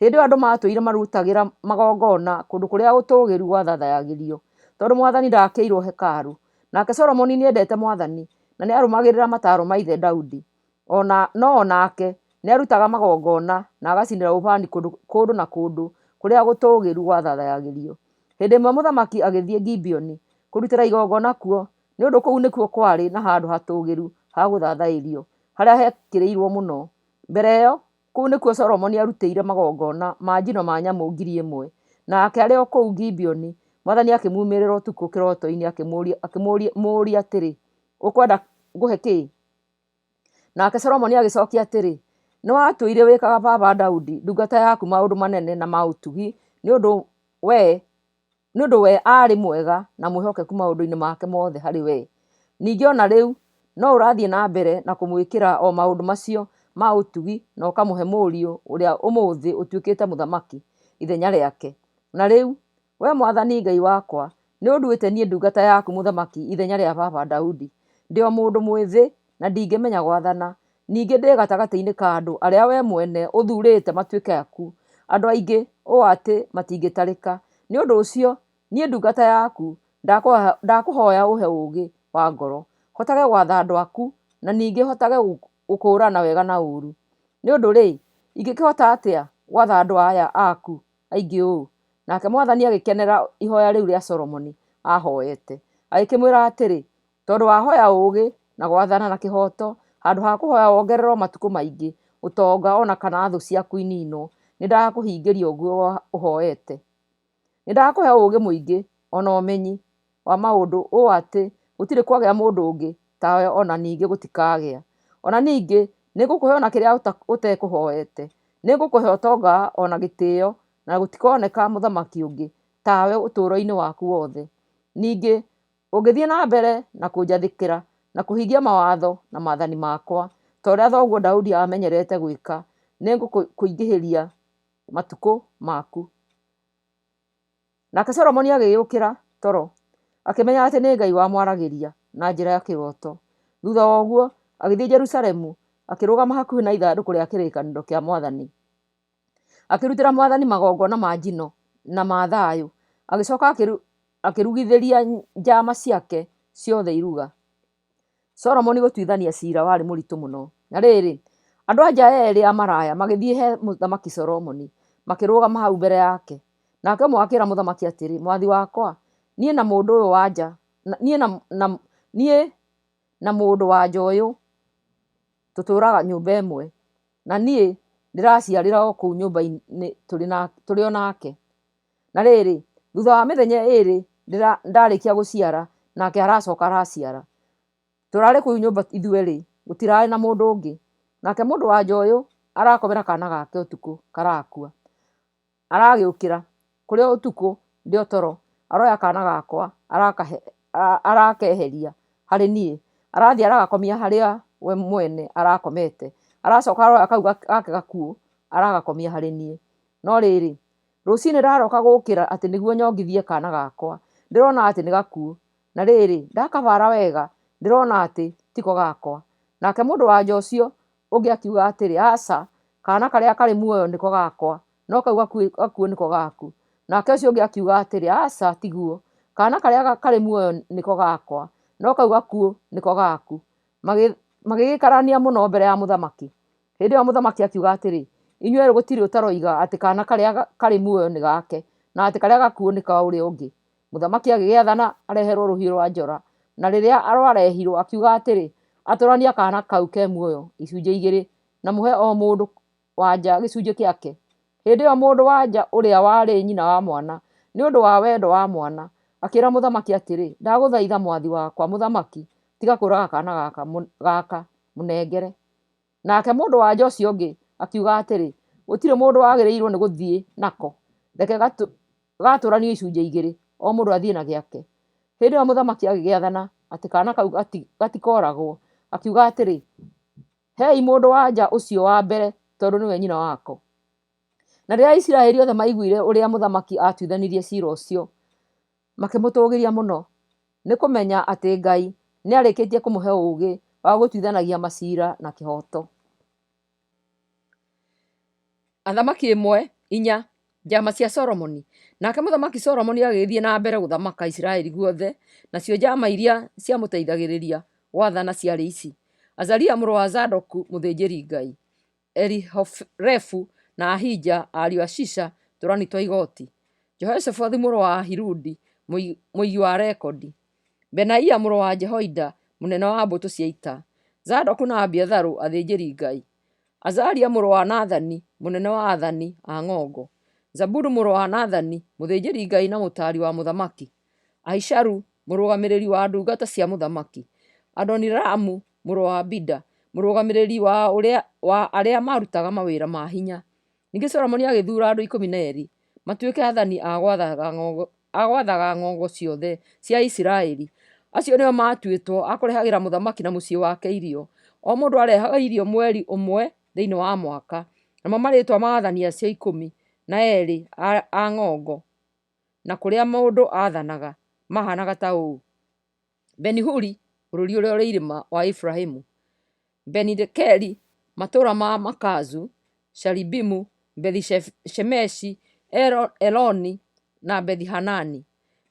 Hĩndĩ ĩyo andũ maatũire marutagĩra magongona kũndũ kũrĩa gũtũũgĩru gwathathayagĩrio, tondũ mwathani ndaakĩirwo hekarũ. Nake Solomoni nĩendete mwathani, na nĩarũmagĩrĩra mataaro ma ithe Daudi. O na, no o nake nĩarutaga magongona na agacinĩra ũbani kũndũ, kũndũ na kũndũ kũrĩa gũtũũgĩru gwathathayagĩrio. Hĩndĩ ĩmwe mũthamaki agĩthiĩ Gibeoni kũrutĩra igongona kuo, nĩ ũndũ kũu nĩkuo kwarĩ na handũ hatũũgĩru ha gũthathaĩrio, harĩa hekĩrĩirwo mũno. Mbere ĩyo, kũu nĩkuo Solomoni aarutĩire magongona ma njino ma nyamũ 1,000. Nake arĩ o kũu Gibeoni, mwathani akĩmuumĩrĩra ũtukũ kĩroto-inĩ akĩmũũria atĩrĩ, Ũkwenda ngũhe kĩĩ? Nake Solomoni agĩcokia atĩrĩ, Nĩwatũire wĩkaga baba Daudi ndungata yaku maũndũ manene na ma ũtugi, nĩ ũndũ we aarĩ mwega na mwĩhokeku maũndũ-inĩ make mothe harĩ wee. Ningĩ o na rĩu no ũrathiĩ na mbere na kũmwĩkĩra o maũndũ macio ma ũtugi na ũkamũhe mũriũ ũrĩa ũmũthĩ ũtuĩkĩte mũthamaki ithenya rĩake. Na rĩu, wee mwathani Ngai wakwa, nĩũnduĩte niĩ ndungata yaku mũthamaki ithenya rĩa baba Daudi. Ndĩ o mũndũ mwĩthĩ na ndingĩmenya gwathana, ningĩ ndĩ gatagatĩ-inĩ ka andũ arĩa wee mwene ũthuurĩte matuĩke aku, andũ aingĩ ũũ atĩ matingĩtarĩka. Nĩ ũndũ ũcio, niĩ ndungata yaku, ndakũhoya ũhe ũũgĩ wa ngoro, hotage gwatha andũ aku, na ningĩ hotage gũkũũrana wega na ũũru. Nĩ ũndũ-rĩ, ingĩkĩhota atĩa gwatha andũ aya aku aingĩ ũũ? Nake mwathani agĩkenera ihoya rĩu rĩa Solomoni aahoete, agĩkĩmwĩra atĩrĩ, Tondũ wahoya ũũgĩ na gwathana na kĩhooto, handũ ha kũhoya wongererwo matukũ maingĩ, ũtonga, o na kana thũ ciaku ininwo, nĩndakũhingĩria ũguo ũhoete. Nĩndakũhe ũũgĩ mũingĩ, o na ũmenyi wa maũndũ, ũũ atĩ gũtirĩ kwagĩa mũndũ ũngĩ tawe o na ningĩ gũtikagĩa. O na ningĩ nĩngũkũhe o na kĩrĩa ũtekũhoete. Nĩngũkũhe ũtonga o na gĩtĩo, na gũtikoneka mũthamaki ũngĩ tawe ũtũũro-inĩ waku wothe. Ningĩ, ũngĩthiĩ na mbere na kũnjathĩkĩra na kũhingia mawatho na maathani makwa, ta ũrĩa thoguo Daudi aamenyerete gwĩka, nĩngũkũingĩhĩria matukũ maku. Nake Solomoni agĩgĩũkĩra toro, akĩmenya atĩ nĩ Ngai wamwaragĩria na njĩra ya kĩroto. Thutha wa ũguo, agĩthiĩ Jerusalemu, akĩrũgama hakuhĩ na ithandũkũ rĩa kĩrĩkanĩro kĩa mwathani. Akĩrutĩra mwathani magongona ma njino na ma thayũ, agĩcoka akĩrugithĩria njama ciake ciothe iruga. Solomoni gũtuithania ciira warĩ mũritũ mũno. Na rĩrĩ, andũ-a-nja eerĩ a maraya magĩthiĩ he Mũthamaki Solomoni, makĩrũgama hau mbere yake. Nake ũmwe akĩĩra mũthamaki atĩrĩ, Mwathi wakwa, niĩ na mũndũ ũyũ wa nja, niĩ na, na, niĩ na mũndũ-wa-nja ũyũ tũtũũraga nyũmba ĩmwe, na niĩ ndĩraciarĩra o kũu nyũmba-inĩ tũrĩ na, tũrĩ o nake. Na rĩrĩ, thutha wa mĩthenya ĩĩrĩ ndarĩkia gũciara, nake aracoka araciara. Tũrarĩ kũu nyũmba ithuerĩ, gũtirarĩ na mũndũ ũngĩ. Nake mũndũ-wa-nja ũyũ arakomera kaana gake ũtukũ karakua. Aragĩũkĩra, kũrĩ o ũtukũ ndĩ o toro, aroya kaana gakwa arakeheria harĩ niĩ, arathiĩ aragakomia harĩa we mwene arakomete, aracoka aroya kau gake gakuũ aragakomia harĩ niĩ. No rĩrĩ, Rũcinĩ ndaroka gũkĩra atĩ nĩguo nyongithie kaana gakwa, ndĩrona atĩ nĩ gakuũ. Na rĩrĩ, ndakabara wega, ndĩrona atĩ tiko gakwa. Nake mũndũ-wa-nja ũcio ũngĩ akiuga atĩrĩ, Aca, kaana karĩa karĩ muoyo nĩko gakwa, no kau gakuũ nĩko gaku. Nake ũcio ũngĩ akiuga atĩrĩ, Aca, tiguo, kaana karĩa karĩ muoyo nĩko gakwa, no kau gakuũ nĩko gaku. Magĩgĩkararania mũno mbere ya mũthamaki. Hĩndĩ ĩyo mũthamaki akiuga atĩrĩ, Inyuĩ erĩ gũtirĩ ũtaroiga atĩ kaana karĩa karĩ muoyo nĩ gake, na atĩ karĩa gakuũ nĩ ka ũrĩa ũngĩ. Mũthamaki agĩgĩathana areherũo rũhiũ rwa njora, na rĩrĩa rwarehirũo, akiuga atĩrĩ, Atũrania kaana kau ke muoyo icunjĩ igĩrĩ, na mũhe o mũndũ wa nja gĩcunjĩ gĩake. Hĩndĩ ĩyo mũndũ-wa-nja ũrĩa warĩ nyina wa mwana, nĩ ũndũ wa wendo wa mwana, akĩĩra mũthamaki atĩrĩ, Ndagũthaitha mwathi wakwa mũthamaki, tiga kũũraga kaana gaka, mũnengere. Nake mũndũ-wa-nja ũcio ũngĩ akiuga atĩrĩ, Gũtirĩ mũndũ wagĩrĩirũo nĩ gũthiĩ nako, reke gatũranio icunjĩ igĩrĩ, o mũndũ athiĩ na gĩake. Hĩndĩ ĩyo mũthamaki agĩgĩathana atĩ kaana kau gatikoragwo, akiuga atĩrĩ, Hei mũndũ-wa-nja ũcio wa mbere, tondũ nĩwe nyina wako. Na rĩrĩa Aisiraeli othe maaiguire ũrĩa mũthamaki aatuithanirie ciira ũcio, makĩmũtũũgĩria mũno, nĩ kũmenya atĩ Ngai nĩarĩkĩtie kũmũhe ũũgĩ wa gũtuithanagia maciira na kĩhooto. Athamaki ĩmwe, inya, Njama cia Solomoni. Nake Mũthamaki Solomoni agĩgĩthiĩ na mbere gũthamaka Isiraeli guothe, nacio njama iria ciamũteithagĩrĩria gwathana ciarĩ ici, Azaria mũrũ wa Zadoku mũthĩnjĩri-Ngai, Elihorefu na Ahija ariũ a Shisha tũrani twa igooti, Jehoshafatu mũrũ wa Ahiludi mũigi wa rekondi, Benaia mũrũ wa Jehoiada mũnene wa mbũtũ cia ita, Zadoku na Abiatharu athĩnjĩri-Ngai, Azaria mũrũ wa Nathani mũnene wa aathani a ng'ongo, Zabudu mũrũ wa Nathani mũthĩnjĩri-Ngai na mũtaari wa mũthamaki, Ahisharu mũrũgamĩrĩri wa ndungata cia mũthamaki, Adoniramu mũrũ wa Abida mũrũgamĩrĩri wa, ũrĩa, wa arĩa maarutaga mawĩra ma hinya. Ningĩ Solomoni agĩthuura andũ ikũmi na erĩ matuĩke aathani a gwathaga ng'ongo, a gwathaga ng'ongo ciothe cia Isiraeli. Acio nĩo maatuĩtwo a kũrehagĩra mũthamaki na mũciĩ wake irio. O mũndũ aarehaga irio mweri ũmwe thĩinĩ wa mwaka. Namo marĩĩtwa ma aathani acio ikũmi na erĩ a ng'ongo na kũrĩa mũndũ aathanaga mahaanaga ta ũũ. Beni-Huri, bũrũri ũrĩa ũrĩ irĩma wa Efiraimu, Beni-Dekeri, matũũra ma Makazu, Shaalibimu, Bethi-Shemeshi, Eloni na Bethi-Hanani,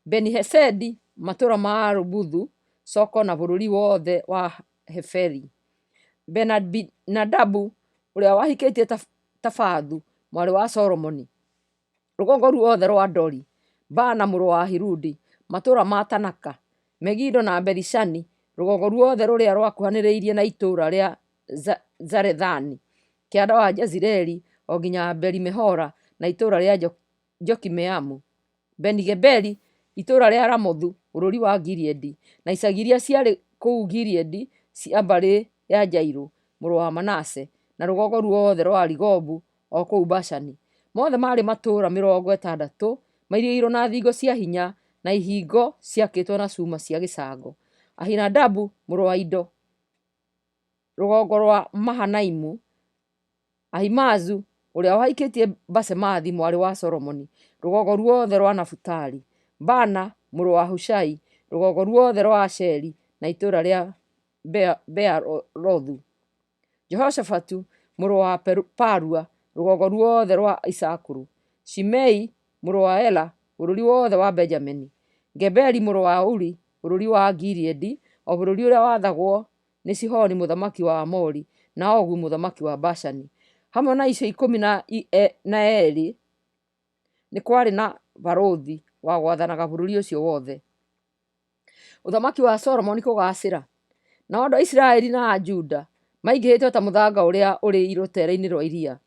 Beni-Hesedi, matũũra ma Arubothu, Soko na bũrũri wothe wa Heferi, Benabinadabu ũrĩa wahikĩtie Tafathu mwarĩ wa Solomoni, rũgongo ruothe rwa Dori, Baana mũrũ wa Ahiludi, matũũra ma Tanaka, Megido na Bethi-Shani, rũgongo ruothe rũrĩa rwakuhanĩrĩirie na itũũra rĩa Zarethani, kĩanda wa Jezireeli o nginya Abeli-Mehola na itũũra rĩa Jokimeamu, Beni-Geberi, itũũra rĩa Ramothu bũrũri wa Gileadi, na icagi iria ciarĩ kũu Gileadi cia mbarĩ ya Jairu mũrũ wa Manase, na rũgongo ruothe rwa Arigobu o kũu Bashani. Mothe maarĩ matũũra 60 mairigĩirwo na thingo cia hinya na ihingo ciakĩtwo na cuma cia gĩcango. Ahinadabu mũrũ wa Ido, rũgongo rwa Mahanaimu; Ahimaazu ũrĩa wahikĩtie Basemathi mwarĩ wa Solomoni, rũgongo ruothe rwa Nafutali; Baana mũrũ wa Hushai, rũgongo ruothe rwa Asheri na itũũra rĩa Beerothu; Jehoshafatu mũrũ wa Parua, rũgongo ruothe rwa Isakaru; Shimei mũrũ wa Ela, bũrũri wothe wa Benjamini; Geberi mũrũ wa Uri, bũrũri wa Gileadi, o bũrũri ũrĩa waathagwo nĩ Sihoni mũthamaki wa Aamori na Ogu mũthamaki wa Bashani. Hamwe na acio 12 nĩ kwarĩ na barũthi wa gwathanaga bũrũri ũcio wothe. Ũthamaki wa Solomoni kũgaacĩra. Nao andũ a Isiraeli na a Juda maingĩhĩte o ta mũthanga ũrĩa ũrĩ rũteere-inĩ rwa iria.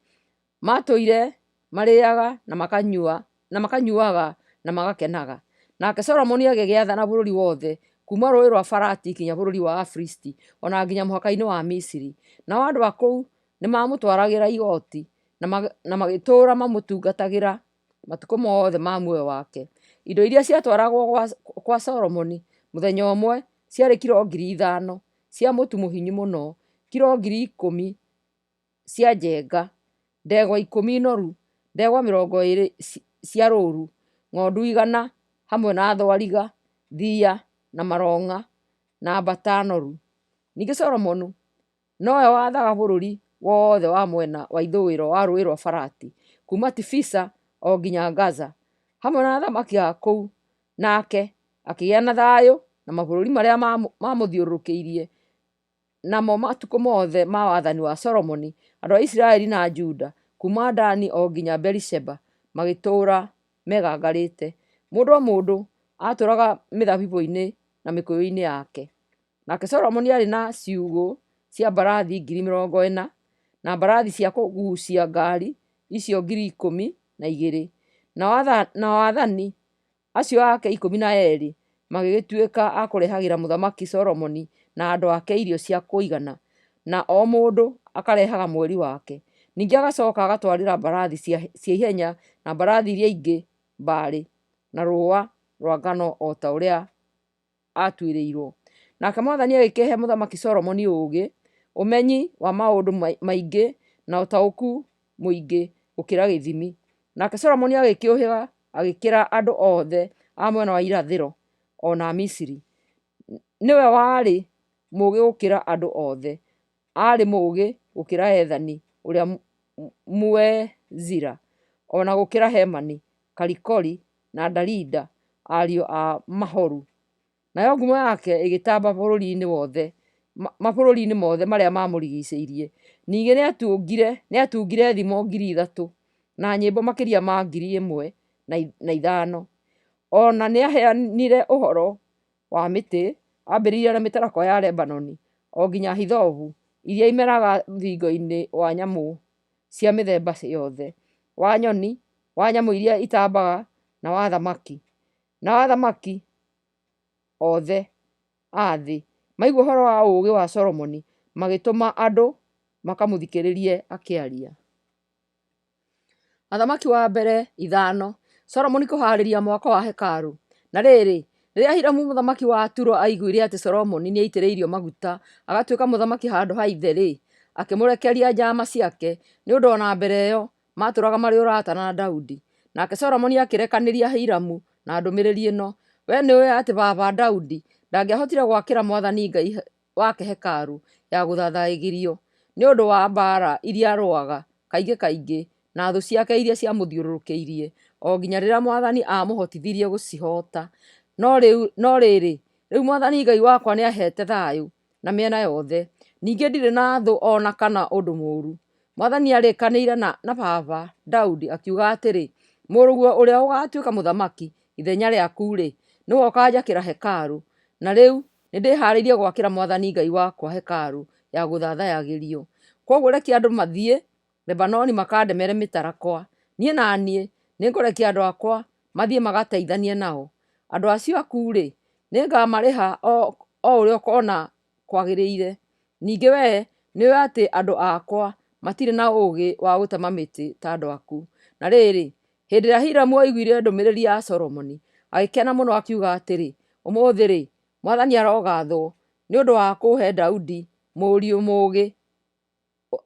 Maatũire marĩĩaga na makanyua, na makanyuaga na magakenaga. Nake Solomoni agĩgĩathana bũrũri wothe, kuuma Rũũĩ rwa Farati nginya bũrũri wa Afilisti, o na nginya mũhaka-inĩ wa Misiri. Nao andũ a kũu nĩmamũtwaragĩra igooti, na magĩtũũra mamũtungatagĩra matukũ mothe ma muoyo wake. Indo iria ciatwaragwo kwa Solomoni mũthenya ũmwe ciarĩ kiro 5,000 cia mũtu mũhinyu mũno, kiro 10,000 cia njenga, ndegwa 10 noru, ndegwa 20 cia rũũru, ng'ondu 100, hamwe na thwariga, thiiya, na marong'a, na mbata noru. Ningĩ Solomoni nowe waathaga bũrũri wothe wa mwena wa ithũĩro wa Rũũĩ rwa Farati, kuuma Tifisa o nginya Gaza, hamwe na athamaki a kũu. Nake akĩgĩa na thayũ na mabũrũri marĩa maamũthiũrũrũkĩirie. Namo matukũ mothe ma wathani wa Solomoni, andũ a Isiraeli na a Juda, kuuma Dani o nginya Beerisheba, magĩtũũra megangarĩte, mũndũ o mũndũ aatũũraga mĩthabibũ-inĩ na mĩkũyũ-inĩ yake. Nake Solomoni aarĩ na ciugũ cia mbarathi 40,000, na mbarathi cia kũguucia ngaari icio 12,000, nao aathani acio ake 12 magĩgĩtuĩka a kũrehagĩra Mũthamaki Solomoni na andũ ake irio cia kũigana, na o mũndũ akarehaga mweri wake. Ningĩ agacoka agatwarĩra mbarathi cia ihenya na mbarathi iria ingĩ mbaarĩ na rũũa rwa ngano o ta ũrĩa aatuĩrĩirwo. Nake mwathani agĩkĩhe Mũthamaki Solomoni ũũgĩ, ũmenyi wa maũndũ maingĩ, na ũtaũku mũingĩ gũkĩra gĩthimi. Nake Solomoni agĩkĩũhĩga agĩkĩra andũ othe a mwena wa irathĩro, o na Misiri. Nĩwe warĩ mũũgĩ gũkĩra andũ othe, aarĩ mũũgĩ gũkĩra Ethani ũrĩa Mũezira, o na gũkĩra Hemani, Kalikoli, na Darida, ariũ a Mahoru. Nayo ngumo yake ĩgĩtamba bũrũri-inĩ wothe, mabũrũri-inĩ mothe marĩa maamũrigiicĩirie. Ningĩ nĩatungire thimo 3,000 na nyĩmbo makĩria ma 1,500. O na nĩaheanire ũhoro wa mĩtĩ, ambĩrĩirie na mĩtarakwa ya Lebanoni o nginya hithobu iria imeraga rũthingo-inĩ, wa nyamũ cia mĩthemba yothe, wa nyoni, wa nyamũ iria itambaga, na wa thamaki. Nao athamaki othe a thĩ maigua ũhoro wa ũũgĩ wa Solomoni, magĩtũma andũ makamũthikĩrĩrie akĩaria. Athamaki wa Mbere ithano, Solomoni kũhaarĩria mwako wa hekarũ. Na rĩrĩ, rĩrĩa Hiramu mũthamaki wa Turo aiguire atĩ Solomoni nĩaitĩrĩirio maguta agatuĩka mũthamaki handũ ha ithe-rĩ, akĩmũrekeria njaama ciake, nĩ ũndũ o na mbere ĩyo maatũũraga marĩ ũrata na Daudi. Nake Solomoni akĩrekanĩria Hiramu na ndũmĩrĩri ĩno, Wee nĩũũĩ atĩ baba Daudi ndangĩahotire gwakĩra mwathani Ngai wake hekarũ ya gũthathayagĩrio, nĩ ũndũ wa mbaara iria aarũaga kaingĩ kaingĩ na thũ ciake iria ciamũthiũrũrũkĩirie, o nginya rĩrĩa mwathani aamũhotithirie gũcihoota. No rĩrĩ, rĩu mwathani Ngai wakwa nĩaheete thayũ na mĩena yothe, ningĩ ndirĩ na thũ o na kana ũndũ mũũru. Mwathani nĩarĩkanĩire na baba Daudi akiuga atĩrĩ, 'Mũrũguo ũrĩa ũgaatuĩka mũthamaki ithenya rĩaku-rĩ, nĩwe ũkaanjakĩra hekarũ.' Na rĩu nĩndĩhaarĩirie gwakĩra mwathani Ngai wakwa hekarũ ya gũthathayagĩrio. Kwoguo rekia andũ mathiĩ Lebanoni makandemere mĩtarakwa. Niĩ na niĩ nĩngũrekia andũ akwa mathiĩ magateithanie nao. Andũ acio aku-rĩ, nĩngamarĩha o ũrĩa ũkoona kwagĩrĩire. Ningĩ wee nĩũũĩ atĩ andũ akwa matirĩ na ũũgĩ wa gũtema mĩtĩ ta andũ aku. Na rĩrĩ, hĩndĩ ĩrĩa Hiramu aiguire ndũmĩrĩri ya Solomoni, agĩkena mũno akiuga atĩrĩ, Ũmũthĩ-rĩ, mwathani arogaathwo nĩ ũndũ wa kũhe Daudi mũriũ mũũgĩ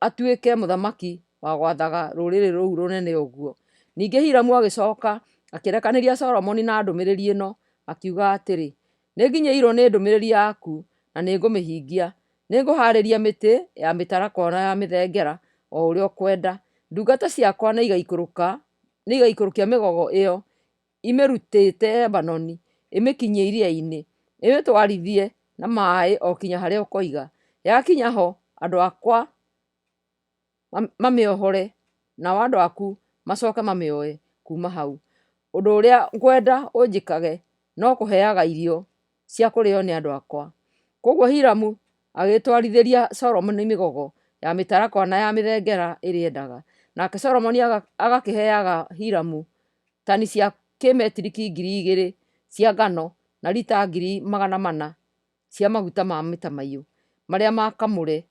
atuĩke mũthamaki wa gwathaga rũrĩrĩ rũu rũnene ũguo. Ningĩ Hiramu agĩcoka akĩrekanĩria Solomoni na ndũmĩrĩri ĩno, akiuga atĩrĩ, Nĩnginyĩirwo nĩ ndũmĩrĩri yaku, na nĩngũmĩhingia. Nĩngũhaarĩria mĩtĩ ya mĩtarakwa na ya mĩthengera o ũrĩa ũkwenda. Ndungata ciakwa nĩigaikũrũkia mĩgogo ĩyo imĩrutĩte Lebanoni ĩmĩkinyie iria-inĩ, ĩmĩtwarithie na maĩ o kinya harĩa ũkoiga. Yakinya ho, andũ akwa mamĩohore, nao andũ aku macoke mamĩoe kuuma hau. Ũndũ ũrĩa ngwenda ũnjĩkage no kũheaga irio cia kũrĩo nĩ andũ akwa. Kwoguo Hiramu agĩtwarithĩria Solomoni mĩgogo ya mĩtarakwa na ya mĩthengera ĩrĩa endaga, nake Solomoni agakĩheaga Hiramu tani cia kĩmetiriki 2,000 cia ngano na lita 400,000 cia maguta ma mĩtamaiyũ marĩa makamũre,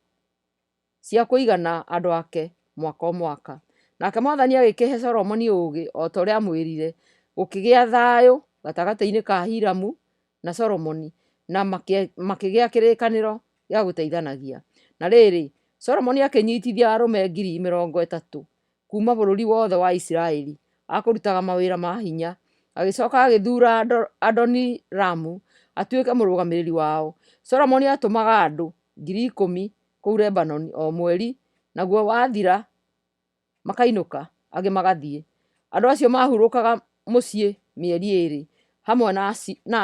cia kũigana andũ ake mwaka o mwaka. Nake mwathani agĩkĩhe Solomoni ũũgĩ o ta ũrĩa aamwĩrire. Gũkĩgĩa thayũ gatagatĩ-inĩ ka Hiramu na Solomoni, na makĩgĩa kĩrĩkanĩro gĩa gũteithanagia. Na rĩrĩ, Solomoni akĩnyitithia arũme 30,000 kuuma bũrũri wothe wa Isiraeli a kũrutaga mawĩra ma hinya, agĩcoka agĩthuura Adoniramu atuĩke mũrũgamĩrĩri wao. Solomoni aatũmaga andũ 10,000 kũu Lebanoni o mweri, naguo wathira makainũka, angĩ magathiĩ. Andũ acio maahurũkaga mũciĩ mĩeri ĩĩrĩ. Hamwe na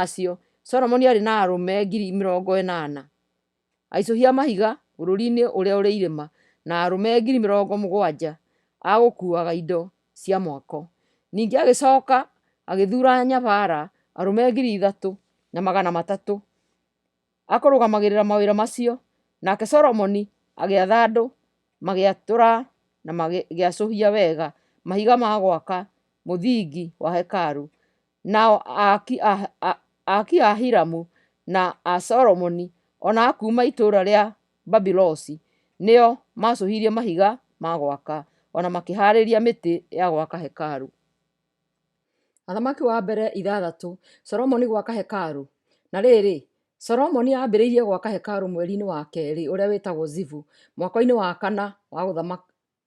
acio, Solomoni aarĩ na arũme 80,000 aicũhia mahiga bũrũri-inĩ ũrĩa ũrĩ irĩma, na arũme 70,000 a gũkuuaga indo cia mwako. Ningĩ agĩcoka agĩthuura anyabara arũme 3,300 a kũrũgamagĩrĩra mawĩra macio, nake Solomoni agĩatha andũ magĩatũra na magĩacũhia wega mahiga ma gwaka mũthingi wa hekarũ. Nao aaki a Hiramu na a Solomoni o na a kuuma itũũra rĩa Babilosi nĩo maacũhirie mahiga ma gwaka, o na makĩhaarĩria mĩtĩ ya gwaka hekarũ. Athamaki wa Mbere ithathatũ, Solomoni gwaka hekarũ. Na rĩrĩ, Solomoni aambĩrĩirie gwaka hekarũ mweri-inĩ wa kerĩ ũrĩa wĩtagwo Zivu, mwaka-inĩ wa kana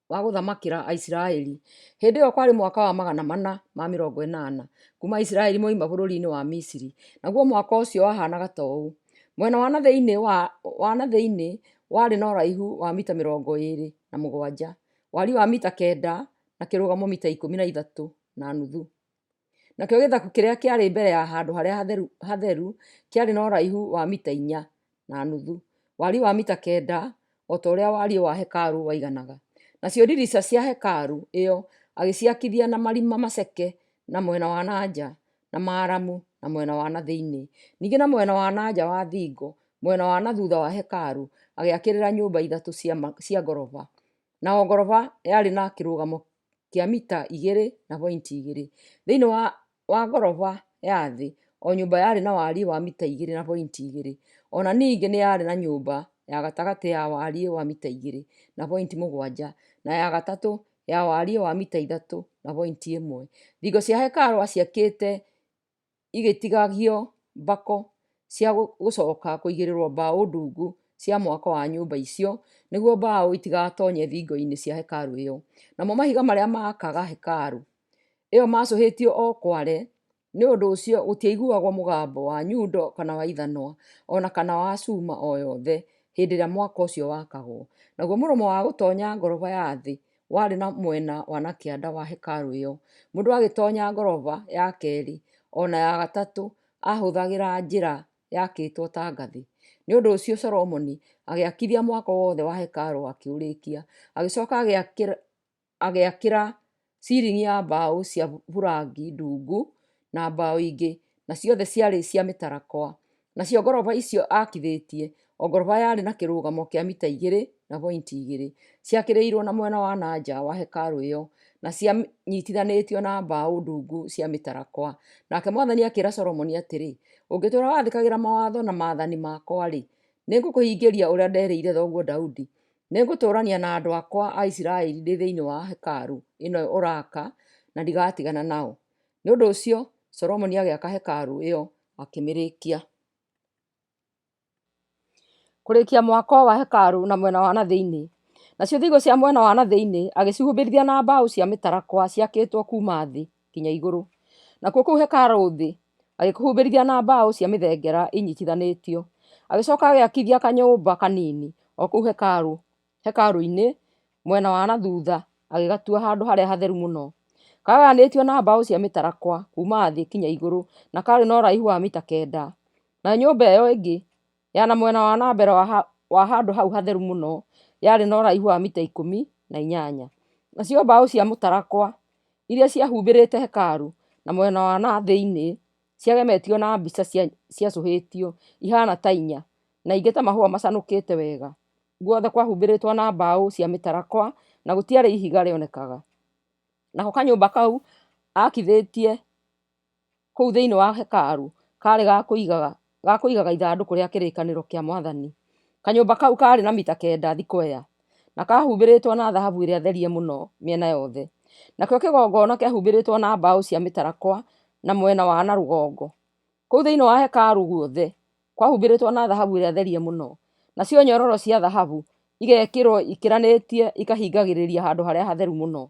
wa gũthamakĩra Aisiraeli. Hĩndĩ ĩyo kwarĩ mwaka wa 480 kuuma Aisiraeli moima bũrũri-inĩ wa Misiri, naguo mwaka ũcio wahaanaga ta ũũ: Mwena wa na thĩinĩ warĩ na ũraihu wa mita 27, wariĩ wa mita 9 na kĩrũgamo mita 13.5. Nakĩo gĩthaku kĩrĩa kĩarĩ mbere ya handũ harĩa hatheru kĩarĩ na ũraihu wa mita 4.5, wariĩ wa mita 9, o ta ũrĩa wariĩ wa hekarũ waiganaga. Nacio ndirica cia hekarũ ĩyo agĩciakithia na marima maceke na mwena wa na nja, na maaramu na mwena wa na thĩinĩ. Ningĩ na mwena wa na nja wa thingo, mwena wa na thutha wa hekarũ, agĩakĩrĩra nyũmba ithatũ cia ngoroba, na o ngoroba yarĩ na kĩrũgamo kĩa mita 2.2. Thĩinĩ wa ngoroba ya thĩ, o nyũmba yarĩ na wariĩ wa mita 2.2. O na ningĩ nĩ yarĩ na nyũmba ya gatagatĩ ya wariĩ wa mita 2.7, na ya gatatũ ya wariĩ wa mita 3.1. Thingo cia hekarũ aciakĩte igĩtigagio mbako cia gũcoka kũigĩrĩrwo mbaũ ndungu cia mwako wa nyũmba icio, nĩguo mbaũ itigatonye thingo-inĩ cia hekarũ ĩyo. Namo mahiga marĩa maakaga hekarũ ĩyo maacũhĩtio o kware, nĩ ũndũ ũcio gũtiaiguagwo mũgambo wa nyundo kana wa ithanwa, o na kana wa cuma o yothe hĩndĩ ĩrĩa mwako ũcio waakagwo. Naguo mũromo wa gũtonya ngoroba ya thĩ warĩ na mwena wa na kĩanda wa hekarũ ĩyo. Mũndũ agĩtonya ngoroba ya kerĩ o na ya gatatũ aahũthagĩra njĩra yakĩtwo ta ngathĩ. Nĩ ũndũ ũcio Solomoni agĩakithia mwako wothe wa hekarũ akĩũrĩkia. Agĩcoka agĩakĩra ciring'i ya mbaũ cia burangi ndungu na mbaũ ingĩ, na ciothe ciarĩ cia mĩtarakwa. Nacio ngoroba icio aakithĩtie, o ngoroba yarĩ na kĩrũgamo kĩa mita 2.2, ciakĩrĩirwo na mwena wa na nja wa hekarũ ĩyo, na cianyiitithanĩtio na mbaũ ndungu cia mĩtarakwa. Nake mwathani akĩĩra Solomoni atĩrĩ, Ũngĩtũũra wathĩkagĩra mawatho na maathani makwa-rĩ, nĩngũkũhingĩria ũrĩa nderĩire thoguo Daudi. Nĩngũtũũrania na andũ akwa a Isiraeli ndĩ thĩinĩ wa hekarũ ĩno ũraaka, na ndigatigana nao. Nĩ ũndũ ũcio Solomoni agĩaka hekarũ ĩyo akĩmĩrĩkia. Kũrĩkia mwako wa hekarũ na mwena wa na thĩinĩ. Nacio thingo cia mwena wa na thĩinĩ agĩcihumbĩrithia na mbaũ cia mĩtarakwa ciakĩtwo kuuma thĩ nginya igũrũ. Nakuo kũu hekarũ thĩ agĩkũhumbĩrithia na mbaũ cia mĩthengera inyitithanĩtio. Agĩcoka agĩakithia kanyũmba kanini o kũu hekarũ-inĩ mwena wa na thutha agĩgatua Handũ Harĩa Hatheru Mũno. Kagayanĩtio na mbaũ cia mĩtarakwa kuuma thĩ nginya igũrũ na karĩ na ũraihu wa mita 9. Nayo nyũmba ĩyo ĩngĩ ya na mwena wa na mbere wa handũ hau hatheru mũno yarĩ na ũraihu wa mita 18. Nacio mbaũ cia mũtarakwa iria ciahumbĩrĩte hekarũ na mwena wa na thĩinĩ ciagemetio na mbica ciacũhĩtio ihaana ta inya na ingĩ ta mahũa macanũkĩte wega. Guothe kwahumbĩrĩtwo na mbaũ cia mĩtarakwa na gũtiarĩ ihiga rĩonekaga. Nako kanyũmba kau aakithĩtie kũu thĩinĩ wa hekarũ kaarĩ ga kũigaga ithandũkũ rĩa kĩrĩkanĩro kĩa mwathani. Kanyũmba kau kaarĩ na mita 9 thikwea, na kaahumbĩrĩtwo na thahabu ĩrĩa therie mũno mĩena yothe. Nakĩo kĩgongona kĩahumbĩrĩtwo na mbaũ cia mĩtarakwa na mwena wa na rũgongo. Kũu thĩinĩ wa hekarũ guothe kwahumbĩrĩtwo na thahabu ĩrĩa therie mũno, nacio nyororo cia thahabu igekĩrwo ikĩranĩtie ikahingagĩrĩria Handũ Harĩa Hatheru Mũno,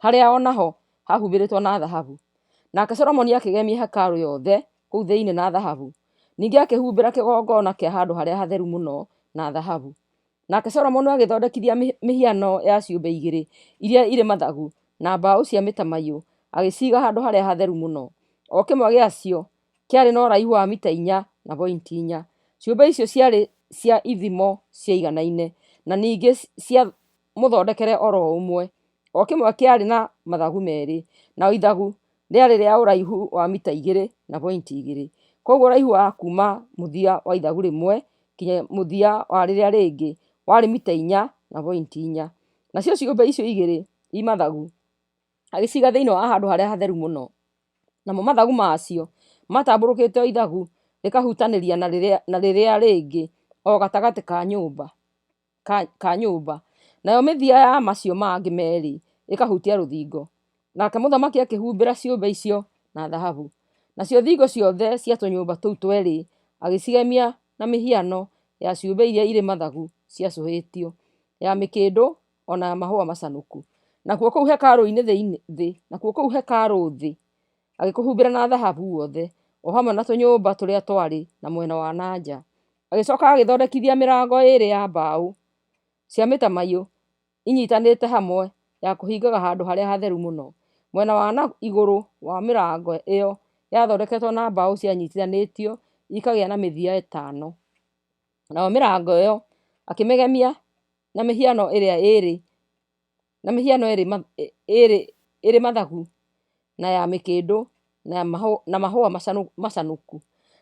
harĩa o naho hahumbĩrĩtwo na thahabu. Nake Solomoni akĩgemia hekarũ yothe kũu thĩinĩ na thahabu. Ningĩ akĩhumbĩra kĩgongona kĩa Handũ Harĩa Hatheru Mũno na thahabu. Nake Solomoni agĩthondekithia mĩhiano ya ciũmbe igĩrĩ iria irĩ mathagu na mbaũ cia mĩtamaiyũ, agĩciiga Handũ Harĩa Hatheru Mũno. O kĩmwe gĩacio kĩarĩ na ũraihu wa mita 4.4. Ciũmbe icio ciarĩ cia ithimo ciiganaine, na ningĩ cia mũthondekere o ro ũmwe. O kĩmwe kĩarĩ na mathagu merĩ, na o ithagu rĩarĩ rĩa ũraihu wa mita 2.2. Kwoguo ũraihu wa kuuma mũthia wa ithagu rĩmwe nginya mũthia wa rĩrĩa rĩngĩ warĩ mita 4.4. Nacio ciũmbe icio igĩrĩ i mathagu agĩciiga thĩinĩ wa Handũ Harĩa Hatheru Mũno. Namo mathagu macio maatambũrũkĩte o ithagu rĩkahutanĩria na rĩrĩa rĩngĩ o gatagatĩ ka nyũmba, nayo mĩthia ya macio mangĩ merĩ ĩkahutia rũthingo. Nake mũthamaki akĩhumbĩra ciũmbe icio na thahabu. Nacio thingo ciothe cia tũnyũmba tũu twerĩ agĩcigemia na mĩhiano ya ciũmbe iria irĩ mathagu ciacũhĩtio, ya mĩkĩndũ o na ya mahũa macanũku. Nakuo kũu hekarũ-inĩ thĩ, nakuo kũu hekarũ thĩ agĩkũhumbĩra na thahabu guothe, o hamwe na tũnyũmba tũrĩa twarĩ na mwena wa na nja. Agĩcoka agĩthondekithia mĩrango ĩĩrĩ ya mbaũ cia mĩtamaiyũ inyitanĩte hamwe ya kũhingaga Handũ Harĩa Hatheru Mũno. Mwena wa na igũrũ wa mĩrango ĩyo yathondeketwo na mbaũ cianyitithanĩtio ikagĩa na mĩthia ĩtano. Nayo mĩrango ĩyo akĩmĩgemia na mĩhiano ĩrĩa ĩĩrĩ na mĩhiano ĩĩrĩ ĩrĩ mathagu na ya mĩkĩndũ na mahũa macanũku.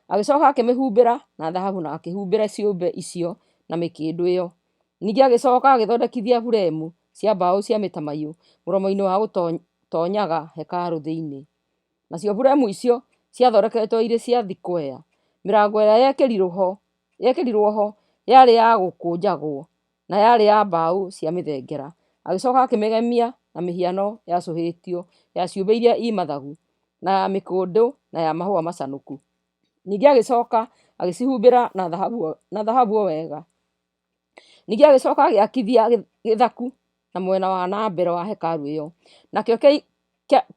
Agĩcoka akĩmĩhumbĩra na thahabu na akĩhumbĩra ciũmbe icio na mĩkĩndũ ĩyo. Ningĩ agĩcoka agĩthondekithia buremu cia mbaũ cia mĩtamaiyũ mũromo-inĩ wa gũtoonyaga hekarũ thĩinĩ. Nacio buremu icio ciathondeketwo irĩ cia thikwea. Mĩrango ĩrĩa yekĩrirwo ho yarĩ ya gũkũnjagwo na yarĩ ya mbaũ cia mĩthengera. Agĩcoka akĩmĩgemia na mĩhiano yacũhĩtio ya ciũmbe iria i mathagu, na ya mĩkũndũ na ya mahũa macanũku. Ningĩ agĩcoka agĩcihumbĩra na thahabu o wega. Ningĩ agĩcoka agĩakithia gĩthaku na mwena wa na mbere wa hekarũ ĩyo, nakĩo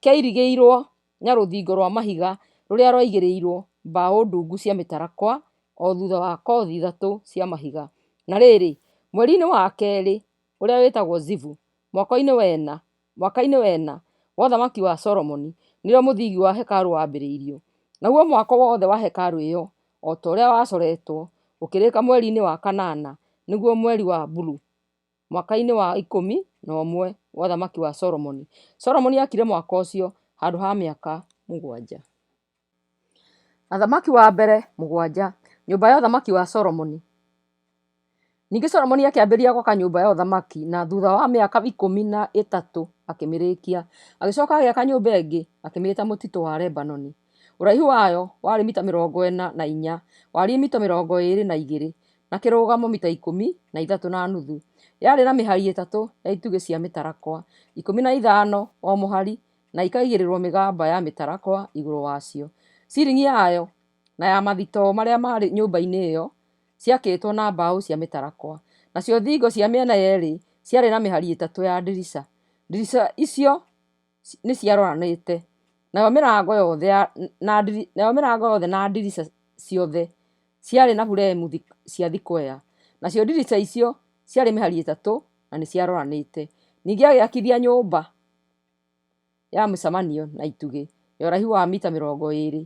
kĩairigĩirwo na rũthingo rwa mahiga rũrĩa rwaigĩrĩirwo mbaũ ndungu cia mĩtarakwa o thutha wa kothi ithatũ cia mahiga. Na rĩrĩ, mweri-inĩ wa kerĩ ũrĩa wĩtagwo Zivu, mwaka-inĩ wena wa ũthamaki wa Solomoni, nĩrĩo mũthingi wa hekarũ waambĩrĩirio. Naguo mwako wothe wa hekarũ ĩyo, o ta ũrĩa wacoretwo, ũkĩrĩka mweri-inĩ wa kanana, nĩguo mweri wa Bulu, mwaka-inĩ wa 11 wa ũthamaki wa Solomoni. Solomoni aakire mwako ũcio handũ ha mĩaka 7. Athamaki wa mbere 7. Nyũmba ya ũthamaki wa Solomoni. Ningĩ Solomoni akĩambĩrĩria gwaka nyũmba ya ũthamaki, na thutha wa mĩaka 13 akĩmĩrĩkia. Agĩcoka agĩaka nyũmba ĩngĩ, akĩmĩĩta Mũtitũ wa Lebanoni. Ũraihu wayo warĩ mita 44, wariĩ mita 22, na kĩrũgamo mita 13.5. Yarĩ na mĩhari ĩtatũ ya itugĩ cia mĩtarakwa, 15 o mũhari, na ĩkaigĩrĩrũo mĩgamba ya mĩtarakwa igũrũ wacio. Ciringi yayo na ya mathitoo marĩa maarĩ nyũmba-inĩ ĩyo ciakĩtwo na mbaũ cia mĩtarakwa. Nacio thingo cia mĩena yerĩ ciarĩ na mĩhari ĩtatũ ya ndirica. Ndirica icio nĩ ciaroranĩte, nayo mĩrango yothe na nayo mĩrango yothe na ndirica ciothe ciarĩ na buremu cia thikwea. Nacio ndirica icio ciarĩ mĩhari ĩtatũ na nĩ ciaroranĩte. Ningĩ agĩakithia nyũmba ya mĩcemanio na itugĩ ya ũraihu wa mita 22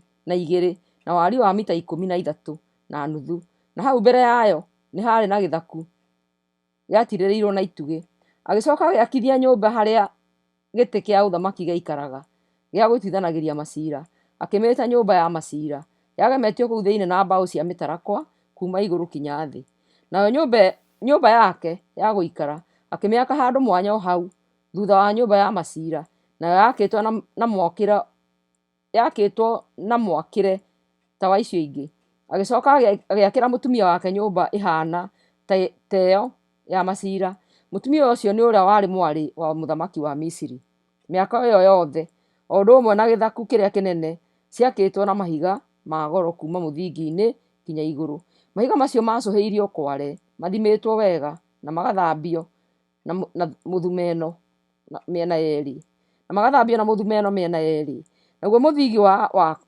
na wariĩ wa mita 13.5, na hau mbere yayo nĩ haarĩ na gĩthaku gĩatirĩrĩirwo na itugĩ. Agĩcoka agĩakithia nyũmba harĩa gĩtĩ kĩa ũthamaki gĩaikaraga gĩa gũtuithanagĩria maciira, akĩmĩĩta Nyũmba ya Maciira. Yagemetio kũu thĩinĩ na mbaũ cia mĩtarakwa kuuma igũrũ kinya thĩ. Nayo nyũmba yake ya gũikara akĩmĩaka handũ mwanya o hau thutha wa Nyũmba ya Maciira, nayo yakĩtwo na mwakĩre yakĩtwo na mwakĩre ta wa icio ingĩ. Agĩcoka agĩakĩra mũtumia wake nyũmba ĩhaana ta ĩyo ya maciira. Mũtumia ũcio nĩ ũrĩa warĩ mwarĩ wa mũthamaki wa Misiri. Mĩako ĩyo yothe, o ũndũ ũmwe na gĩthaku kĩrĩa kĩnene, ciakĩtwo na mahiga ma goro kuuma mũthingi-inĩ nginya igũrũ. Mahiga macio maacũhĩirio kware, mathimĩtwo wega, na magathambio na mũthumeno mĩena yerĩ, na magathambio na mũthumeno mĩena yerĩ. Naguo mũthingi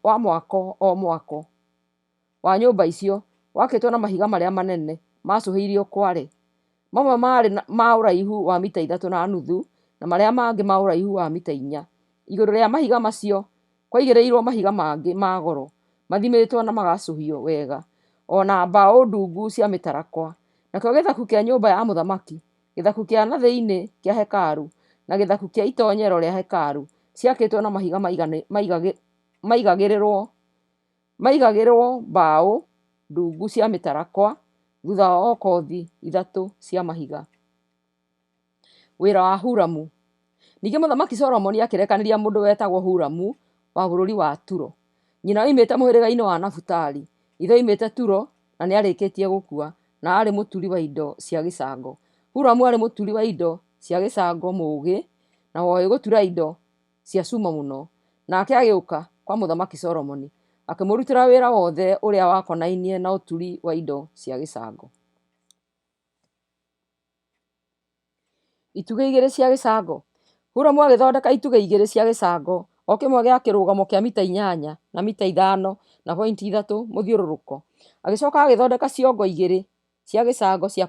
wa mwako o mwako wa nyũmba icio wakĩtwo na mahiga marĩa manene maacũhĩirio kware, mamwe maarĩ ma ũraihu wa mita 3.5 na marĩa mangĩ ma ũraihu wa mita 4. Igũrũ rĩa mahiga macio kwaigĩrĩirwo mahiga mangĩ ma goro mathimĩtwo na magacũhio wega, o na mbaũ ndungu cia mĩtarakwa. Nakĩo gĩthaku kĩa nyũmba ya mũthamaki, gĩthaku kĩa na thĩinĩ kĩa hekarũ, na gĩthaku kĩa itoonyero rĩa hekarũ ciakĩtwo na mahiga maigagĩrĩrwo mbaũ ndungu cia mĩtarakwa thutha wa o kothi ithatũ cia mahiga. Wĩra wa Huramu. Ningĩ Mũthamaki Solomoni akĩrekanĩria mũndũ wetagwo Huramu wa bũrũri wa Turo. Nyina oimĩte mũhĩrĩga-inĩ wa Nafutali, ithe oimĩte Turo na nĩarĩkĩtie gũkua, na aarĩ mũturi wa indo cia gĩcango. Huramu aarĩ mũturi wa indo cia gĩcango mũũgĩ na woĩ gũtura indo cia cuma mũno. Nake agĩũka kwa Mũthamaki Solomoni, akĩmũrutĩra wĩra wothe ũrĩa wakonainie na ũturi wa indo cia gĩcango. Itugĩ igĩrĩ cia gĩcango. Huramu agĩthondeka itugĩ igĩrĩ cia gĩcango, o kĩmwe gĩa kĩrũgamo kĩa mita 8 na mita 5.3 mũthiũrũrũko. Agĩcoka agĩthondeka ciongo igĩrĩ cia gĩcango cia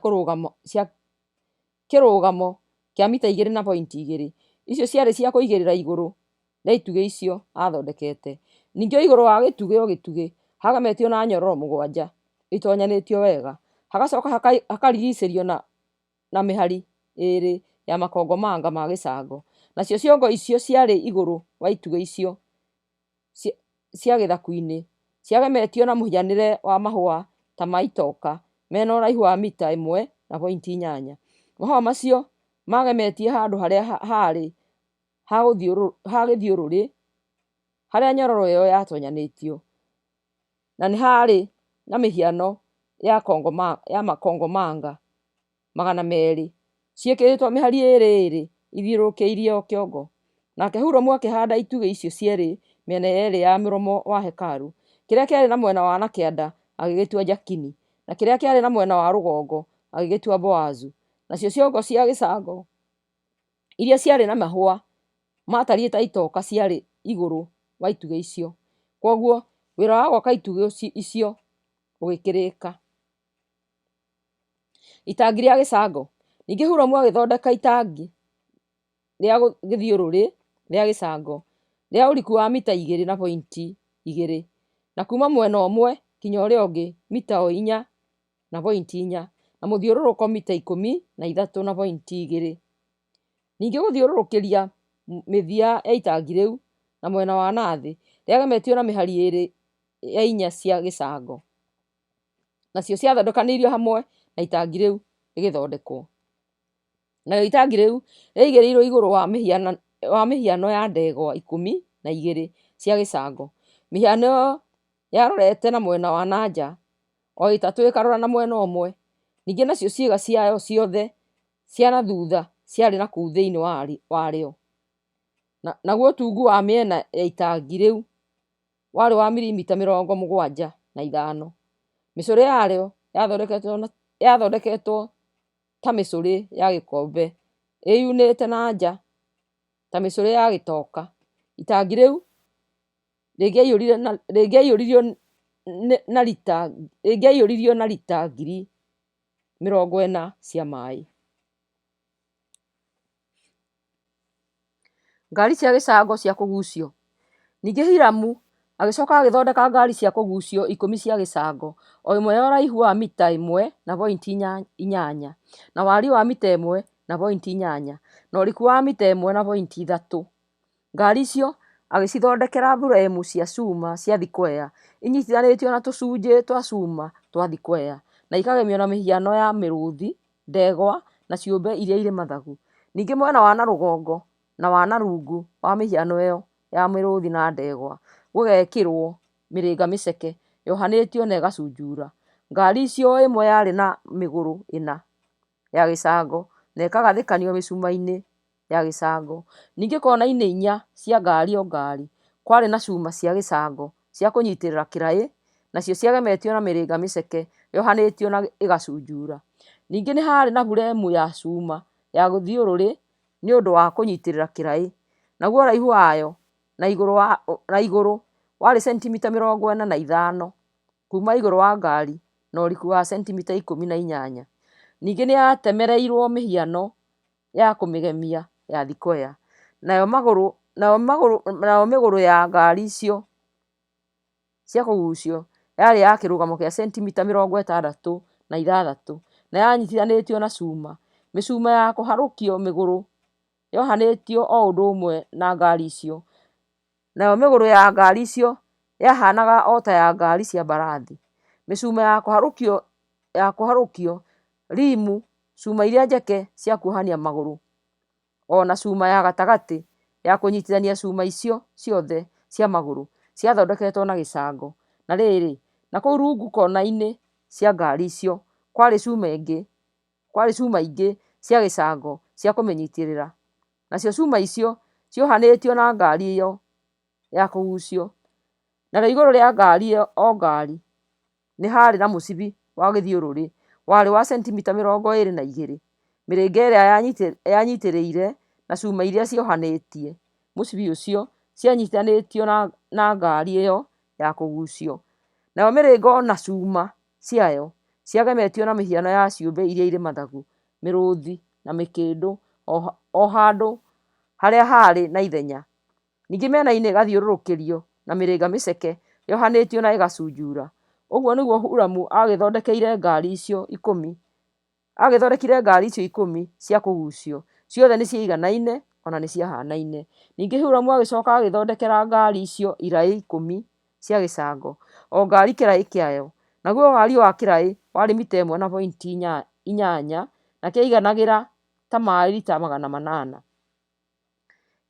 kĩrũgamo kĩa mita 2.2. Icio ciarĩ cia kũigĩrĩra igũrũ rĩa itugĩ icio aathondekete. Ningĩ o igũrũ wa gĩtugĩ o gĩtugĩ hagemetio na nyororo mũgwanja itonyanĩtio wega, hagacoka hakarigiicĩrio na mĩhari ĩĩrĩ ya makongomanga ma gĩcango. Nacio ciongo icio ciarĩ igũrũ wa itugĩ icio cia gĩthaku-inĩ, ciagemetio na mũhianĩre wa mahũa ta ma itoka mena ũraihu wa mita 1.8. Mahũa macio maagemetie handũ harĩa haarĩ ha gĩthiũrũrĩ harĩa nyororo ĩyo yatonyanĩtio, na nĩ haarĩ na mĩhiano ya makongomanga 200 ciĩkĩrĩtwo mĩhari ĩĩrĩ ĩĩrĩ ithiũrũrũkĩirie o kĩongo. Nake Huramu akĩhaanda itugĩ icio cierĩ mĩena yerĩ ya mũromo wa hekarũ. Kĩrĩa kĩarĩ na mwena wa na kĩanda agĩgĩtua Jakini, na kĩrĩa kĩarĩ na mwena wa rũgongo agĩgĩtua Boazu. Nacio ciongo cia gĩcango iria ciarĩ na mahũa maatariĩ ta itoka ciarĩ igũrũ wa itugĩ icio. Kwoguo wĩra wa gwaka itugĩ icio ũgĩkĩrĩka. Itangi rĩa gĩcango. Ningĩ Huramu agĩthondeka itangi rĩa gĩthiũrũrĩ rĩa gĩcango, rĩa ũriku wa mita 2.2, na kuuma mwena ũmwe kinya ũrĩa ũngĩ mita o 4.4, na mũthiũrũrũko mita 13.2. Ningĩ gũthiũrũrũkĩria mĩthia ya itangi rĩu na mwena wa na thĩ, rĩagemetio na mĩhari ĩĩrĩ ya inya cia gĩcango, nacio ciathondekanĩirio hamwe na itangi rĩu rĩgĩthondekwo. Narĩo itangi rĩu rĩaigĩrĩirwo igũrũ wa mĩhiano ya ndegwa 12 cia gĩcango. Mĩhiano ĩyo yarorete na mwena wa na nja, o ĩtatũ ĩkarora na mwena ũmwe Ningĩ nacio ciĩga ciayo ciothe cia na thutha ciarĩ na kũu thĩinĩ warĩo. Naguo ũtungu wa mĩena ya itangi rĩu warĩ wa mirimita 75. Mĩcũrĩ yarĩo yathondeketwo ta mĩcũrĩ ya gĩkombe ĩyunĩte na nja ta mĩcũrĩ ya gĩtoka. Itangi rĩu rĩngĩaiyũririo na rita 40,000 cia maĩ. Ngaari cia gĩcango cia kũguucio. Ningĩ Hiramu agĩcoka agĩthondeka ngaari cia kũguucio 10 cia gĩcango, o ĩmwe ya ũraihu wa mita 1.8, na wariĩ wa mita 1.8, na ũriku wa mita 1.3. Ngaari icio agĩcithondekera buremu cia cuma cia thikwea inyitithanĩtio na tũcunjĩ twa cuma twa thikwea, na ikagemio na mĩhiano ya mĩrũũthi, ndegwa, na ciũmbe iria irĩ mathagu. Ningĩ mwena wa na rũgongo na wa na rungu wa mĩhiano ĩyo ya mĩrũũthi na ndegwa gũgekĩrũo mĩrĩnga mĩceke yohanĩtio na ĩgacunjura. Ngaari icio o ĩmwe yarĩ na mĩgũrũ ĩna ya gĩcango na ĩkagathĩkanio mĩcuma-inĩ ya gĩcango. Ningĩ kona-inĩ inya cia ngaari o ngaari kwarĩ na cuma cia gĩcango cia kũnyitĩrĩra kĩraĩ, nacio ciagemetio na mĩrĩnga mĩceke yohanĩtio na ĩgacunjura. Ningĩ nĩ haarĩ na buremu ya cuma ya gĩthiũrũrĩ nĩ ũndũ wa kũnyitĩrĩra kĩraĩ, naguo ũraihu wayo na igũrũ warĩ sentimita 45 kuuma igũrũ wa ngaari na ũriku wa sentimita 18. Ningĩ nĩ yatemereirũo mĩhiano ya kũmĩgemia ya thikwea, nayo mĩgũrũ ya ngaari icio cia kũguucio yarĩ ya kĩrũgamo kĩa sentimita 66 na yanyitithanĩtio na cuma. Mĩcuma ya kũharũkio mĩgũrũ yohanĩtio o ũndũ ũmwe na ngaari icio, nayo mĩgũrũ ya ngaari icio yahaanaga o ta ya ngaari cia mbarathi. Mĩcuma ya kũharũkio, rimu, cuma iria njeke cia kuohania magũrũ, o na cuma ya gatagatĩ ya kũnyitithania cuma icio ciothe cia magũrũ ciathondeketwo na gĩcango. Na rĩrĩ, na kũu rungu kona-inĩ cia ngaari icio kwarĩ cuma ingĩ cia gĩcango cia kũmĩnyitĩrĩra, nacio cuma icio ciohanĩtio na ngaari ĩyo ya kũguucio. Narĩo igũrũ rĩa ngaari o ngaari nĩ haarĩ na mũcibi wa gĩthiũrũrĩ warĩ wa sentimita 22. Mĩrĩnga ĩrĩa yanyitĩrĩire na cuma iria ciohanĩtie mũcibi ũcio cianyitithanĩtio na ngaari ĩyo ya kũguucio. Nayo mĩrĩnga o na cuma ciayo ciagemetio na mĩhiano ya ciũmbe iria irĩ mathagu, mĩrũũthi na mĩkĩndũ o handũ harĩa haarĩ na ithenya. Ningĩ mĩena-inĩ ĩgathiũrũrũkĩrio na mĩrĩnga mĩceke yohanĩtio na ĩgacunjura. Ũguo nĩguo Huramu aagĩthondekeire ngaari icio ikũmi Agĩthondekire ngaari icio 10 cia kũguucio, ciothe nĩciaiganaine o na nĩciahaanaine. Ningĩ Huramu agĩcooka agĩthondekera ngaari icio iraĩ 10 cia gĩcango, o ngaari kĩraĩ kĩayo. Naguo wariĩ wa kĩraĩ warĩ mita 1.8, na kĩaiganagĩra ta maaĩ rita 800.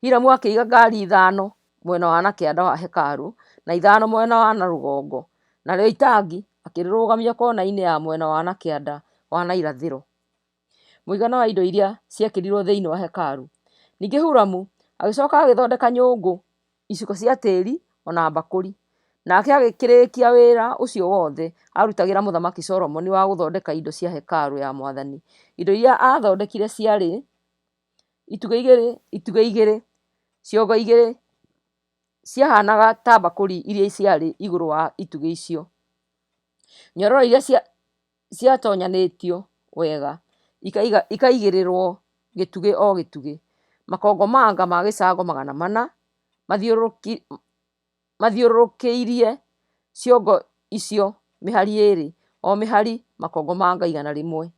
Hiramu akĩiga ngaari ithano mwena wa na kĩanda wa hekarũ, na ithano mwena wa na rũgongo, narĩo itangi akĩrĩrũgamia kona-inĩ ya mwena wa na kĩanda wa na irathĩro. Mũigana wa indo iria ciekĩrirwo thĩinĩ wa hekarũ. Ningĩ Huramu agĩcoka agĩthondeka nyũngũ, iciko cia tĩĩri, o na mbakũri. Nake agĩkĩrĩkia wĩra ũcio wothe aarutagĩra Mũthamaki Solomoni wa gũthondeka indo cia hekarũ ya mwathani. Indo iria aathondekire ciarĩ itugĩ igĩrĩ, itugĩ igĩrĩ, ciongo igĩrĩ ciahanaga ta mbakũri iria ciarĩ igũrũ wa itugĩ icio, nyororo iria ciatonyanĩtio wega ikaigĩrĩrwo gĩtugĩ o gĩtugĩ, makongomanga ma gĩcango 400 mathiũrũrũkĩirie ciongo icio mĩhari ĩĩrĩ, o mĩhari makongomanga 100.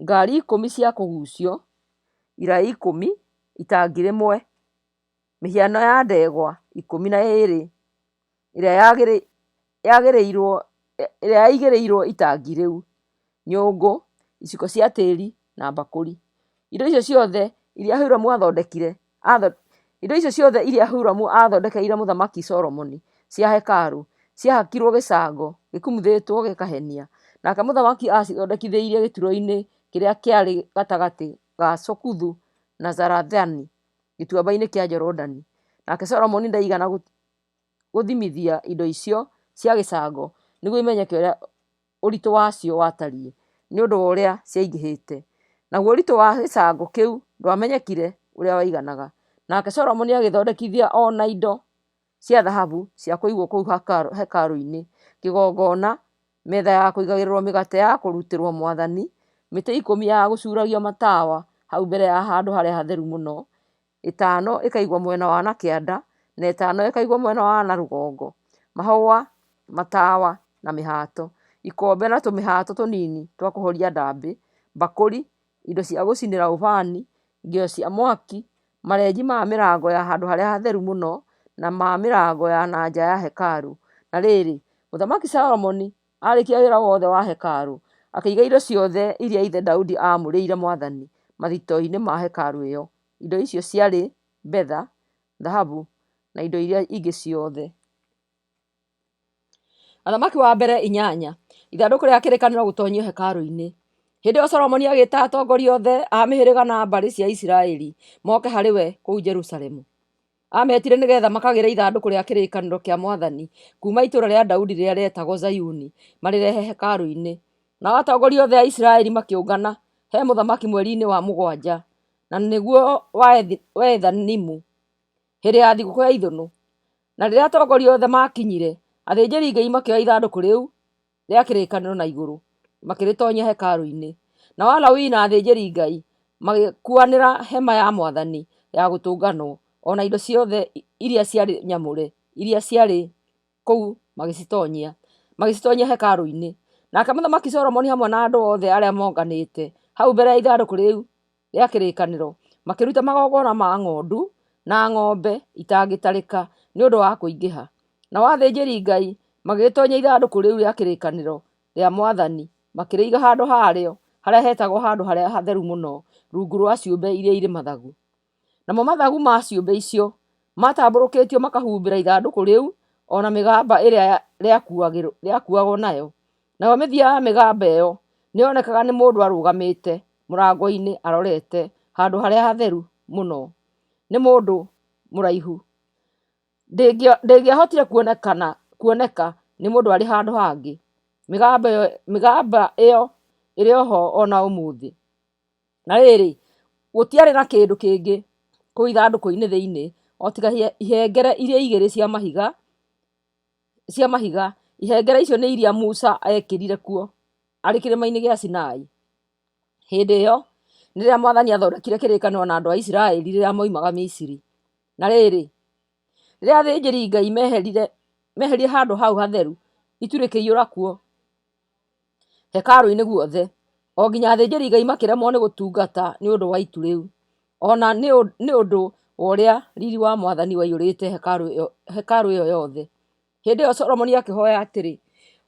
Ngaari 10 cia kũguucio, iraĩ 10, itangi rĩmwe, mĩhiano ya ndegwa 12 ĩrĩa yaigĩrĩirwo itangi rĩu, nyũngũ, iciko cia tĩĩri, na mbakũri. Indo icio ciothe iria Huramu aathondekire Indo icio ciothe iria Huramu aathondekeire Mũthamaki Solomoni cia hekarũ ciahakirwo gĩcango gĩkumuthĩtwo gĩkahenia, Nake mũthamaki aacithondekithĩirie gĩturo-inĩ kĩrĩa kĩarĩ gatagatĩ ga Sukothu na Zarethani gĩtuamba-inĩ kĩa Jorodani. Nake Solomoni ndaigana gũthimithia indo icio cia gĩcango nĩguo imenyeke ũrĩa ũritũ wacio watariĩ, nĩ ũndũ wa ũrĩa ciaingĩhĩte. Naguo ũritũ wa gĩcango kĩu ndwamenyekire ũrĩa waiganaga. Nake Solomoni agĩthondekithia o na indo cia thahabu cia kũigwo kũu hekarũ-inĩ, kĩgongona, metha ya kũigagĩrĩrwo mĩgate ya kũrutĩrwo Mwathani, mĩtĩ ikũmi ya gũcuuragio matawa hau mbere ya Handũ harĩa Hatheru Mũno, ĩtano ĩkaigwo mwena wa na kĩanda na ĩtano ĩkaigwo mwena wa na rũgongo, mahũa, matawa na mĩhato, ikombe na tũmĩhato tũnini twa kũhoria ndambĩ, mbakũri, indo cia gũcinĩra ũbani, ngĩo cia mwaki, marenji ma mĩrango ya Handũ harĩa Hatheru Mũno na ma mĩrango ya na nja ya hekarũ. Na rĩrĩ, Mũthamaki Solomoni aarĩkia wĩra wothe wa hekarũ, akĩiga indo ciothe iria ithe Daudi aamũrĩire Mwathani mathito-inĩ ma hekarũ ĩyo. Indo icio ciarĩ betha, thahabu, na indo iria ingĩ ciothe. Athamaki wa mbere inyanya. Ithandũkũ rĩa kĩrĩkanĩro gũtoonyio hekarũ-inĩ. Hĩndĩ ĩyo Solomoni agĩĩta atongoria othe a mĩhĩrĩga na mbarĩ cia Isiraeli moke harĩ we kũu Jerusalemu. Aametire nĩgeetha makagĩre ithandũkũ rĩa kĩrĩkanĩro kĩa Mwathani kuuma itũũra rĩa Daudi rĩrĩa rĩetagwo Zayuni marĩrehe hekarũ-inĩ. Nao atongoria othe a Isiraeli makĩũngana he mũthamaki mweri-inĩ wa mũgwanja, na nĩguo wa Ethanimu, hĩndĩ ya thigũkũ ya Ithũnũ. Na rĩrĩa atongoria othe maakinyire, athĩnjĩri-Ngai makĩoya ithandũkũ rĩu rĩa kĩrĩkanĩro na igũrũ, makĩrĩtoonyia hekarũ-inĩ. Nao Alawii na athĩnjĩri-Ngai magĩkuuanĩra hema ya Mwathani ya gũtũnganwo, o na indo ciothe iria ciarĩ nyamũre iria ciarĩ kũu magĩcitoonyia, magĩcitoonyia hekarũ-inĩ. Nake Mũthamaki Solomoni hamwe na andũ othe arĩa monganĩte hau mbere ya ithandũkũ rĩu rĩa kĩrĩkanĩro, makĩruta magongona ma ng'ondu na ng'ombe itangĩtarĩka nĩ ũndũ wa kũingĩha. Nao athĩnjĩri-Ngai magĩgĩtoonyia ithandũkũ rĩu rĩa kĩrĩkanĩro rĩa Mwathani, makĩrĩiga handũ harĩo harĩa hetagwo Handũ-harĩa-Hatheru-Mũno, rungu rwa ciũmbe iria irĩ mathagu. Namo mathagu ma ciũmbe icio maatambũrũkĩtio makahumbĩra ithandũkũ rĩu o na mĩgamba ĩrĩa rĩakuuagwo nayo. Nayo mĩthia ya mĩgamba ĩyo nĩyonekaga nĩ mũndũ arũgamĩte mũrango-inĩ arorete Handũ harĩa Hatheru Mũno, nĩ mũndũ mũraihu. Ndĩngĩahotire kuoneka nĩ mũndũ arĩ handũ hangĩ. Mĩgamba ĩyo ĩrĩ o ho o na ũmũthĩ. Na rĩrĩ, gũtiarĩ na kĩndũ kĩngĩ kũu ithandũkũ-inĩ thĩinĩ o tiga ihengere iria igĩrĩ cia mahiga, cia mahiga, ihengere icio nĩ iria Musa eekĩrire kuo arĩ kĩrĩma-inĩ gĩa Sinai. Hĩndĩ ĩyo, rĩrĩa Mwathani aathondekire kĩrĩkanĩro na andũ a Isiraeli rĩrĩa moimaga Misiri. Na rĩrĩ, rĩrĩa athĩnjĩri-Ngai meeherire meeherire handũ hau hatheru, itu rĩkĩiyũra kuo hekarũ-inĩ guothe, o nginya athĩnjĩri-Ngai makĩremwo nĩ gũtungata nĩ ũndũ wa itu rĩu, o na nĩ ũndũ wa ũrĩa riri wa Mwathani waiyũrĩte hekarũ ĩyo yothe. Hĩndĩ ĩyo Solomoni akĩhooya atĩrĩ,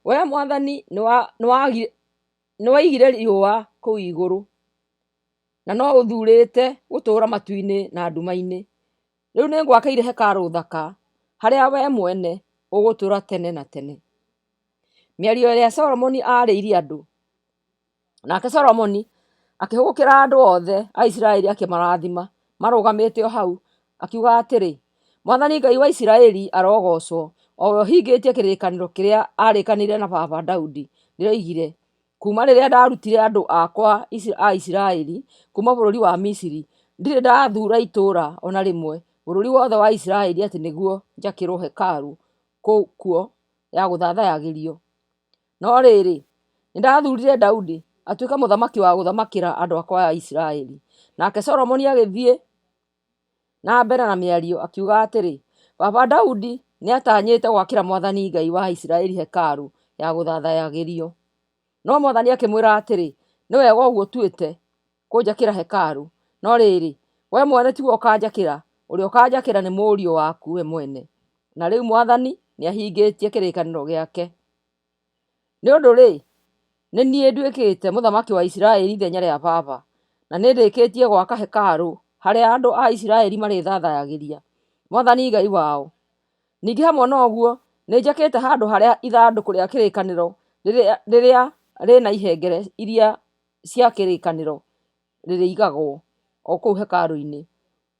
Wee Mwathani nĩwaigire riũa kũu igũrũ, na no ũthuurĩte gũtũũra matu-inĩ na nduma-inĩ. Rĩu nĩngwakĩire hekarũ thaka, harĩa wee mwene ũgũtũũra tene na tene. Mĩario ĩrĩa Solomoni aarĩirie andũ. Nake Solomoni akĩhũgũkĩra andũ othe a Isiraeli akĩmarathima marũgamĩte o hau, akiuga atĩrĩ, Mwathani Ngai wa Isiraeli arogoocwo, o we ũhingĩtie kĩrĩkanĩro kĩrĩa aarĩkanĩire na baba Daudi, rĩrĩa oigire, 'Kuuma rĩrĩa ndaarutire andũ akwa a Isiraeli kuuma bũrũri wa Misiri, ndirĩ ndathuura itũũra o na rĩmwe bũrũri wothe wa Isiraeli atĩ nĩguo njakĩrwo hekarũ kuo ya gũthathayagĩrio. No rĩrĩ, nĩndathuurire Daudi atuĩke mũthamaki wa gũthamakĩra andũ akwa a Isiraeli. Nake Solomoni agĩthiĩ na mbere na mĩario, akiuga atĩrĩ, Baba Daudi nĩatanyĩte gwakĩra Mwathani Ngai wa Isiraeli hekarũ ya gũthathayagĩrio. No Mwathani akĩmwĩra atĩrĩ, Nĩ wega ũguo ũtuĩte kũnjakĩra hekarũ, no rĩrĩ, wee mwene tiwe ũkaanjakĩra, ũrĩa ũkaanjakĩra nĩ mũriũ waku we mwene. Na rĩu Mwathani nĩahingĩtie kĩrĩkanĩro gĩake. Nĩ ũndũ-rĩ, nĩ niĩ nduĩkĩte mũthamaki wa Isiraeli ithenya rĩa baba, na nĩndĩkĩtie gwaka hekarũ harĩa andũ a Isiraeli marĩthathayagĩria Mwathani Ngai wao. Ningĩ hamwe na ũguo, nĩnjakĩte handũ harĩa ithandũkũ rĩa kĩrĩkanĩro rĩrĩa rĩ na ihengere iria cia kĩrĩkanĩro rĩrĩigagwo o kũu hekarũ-inĩ.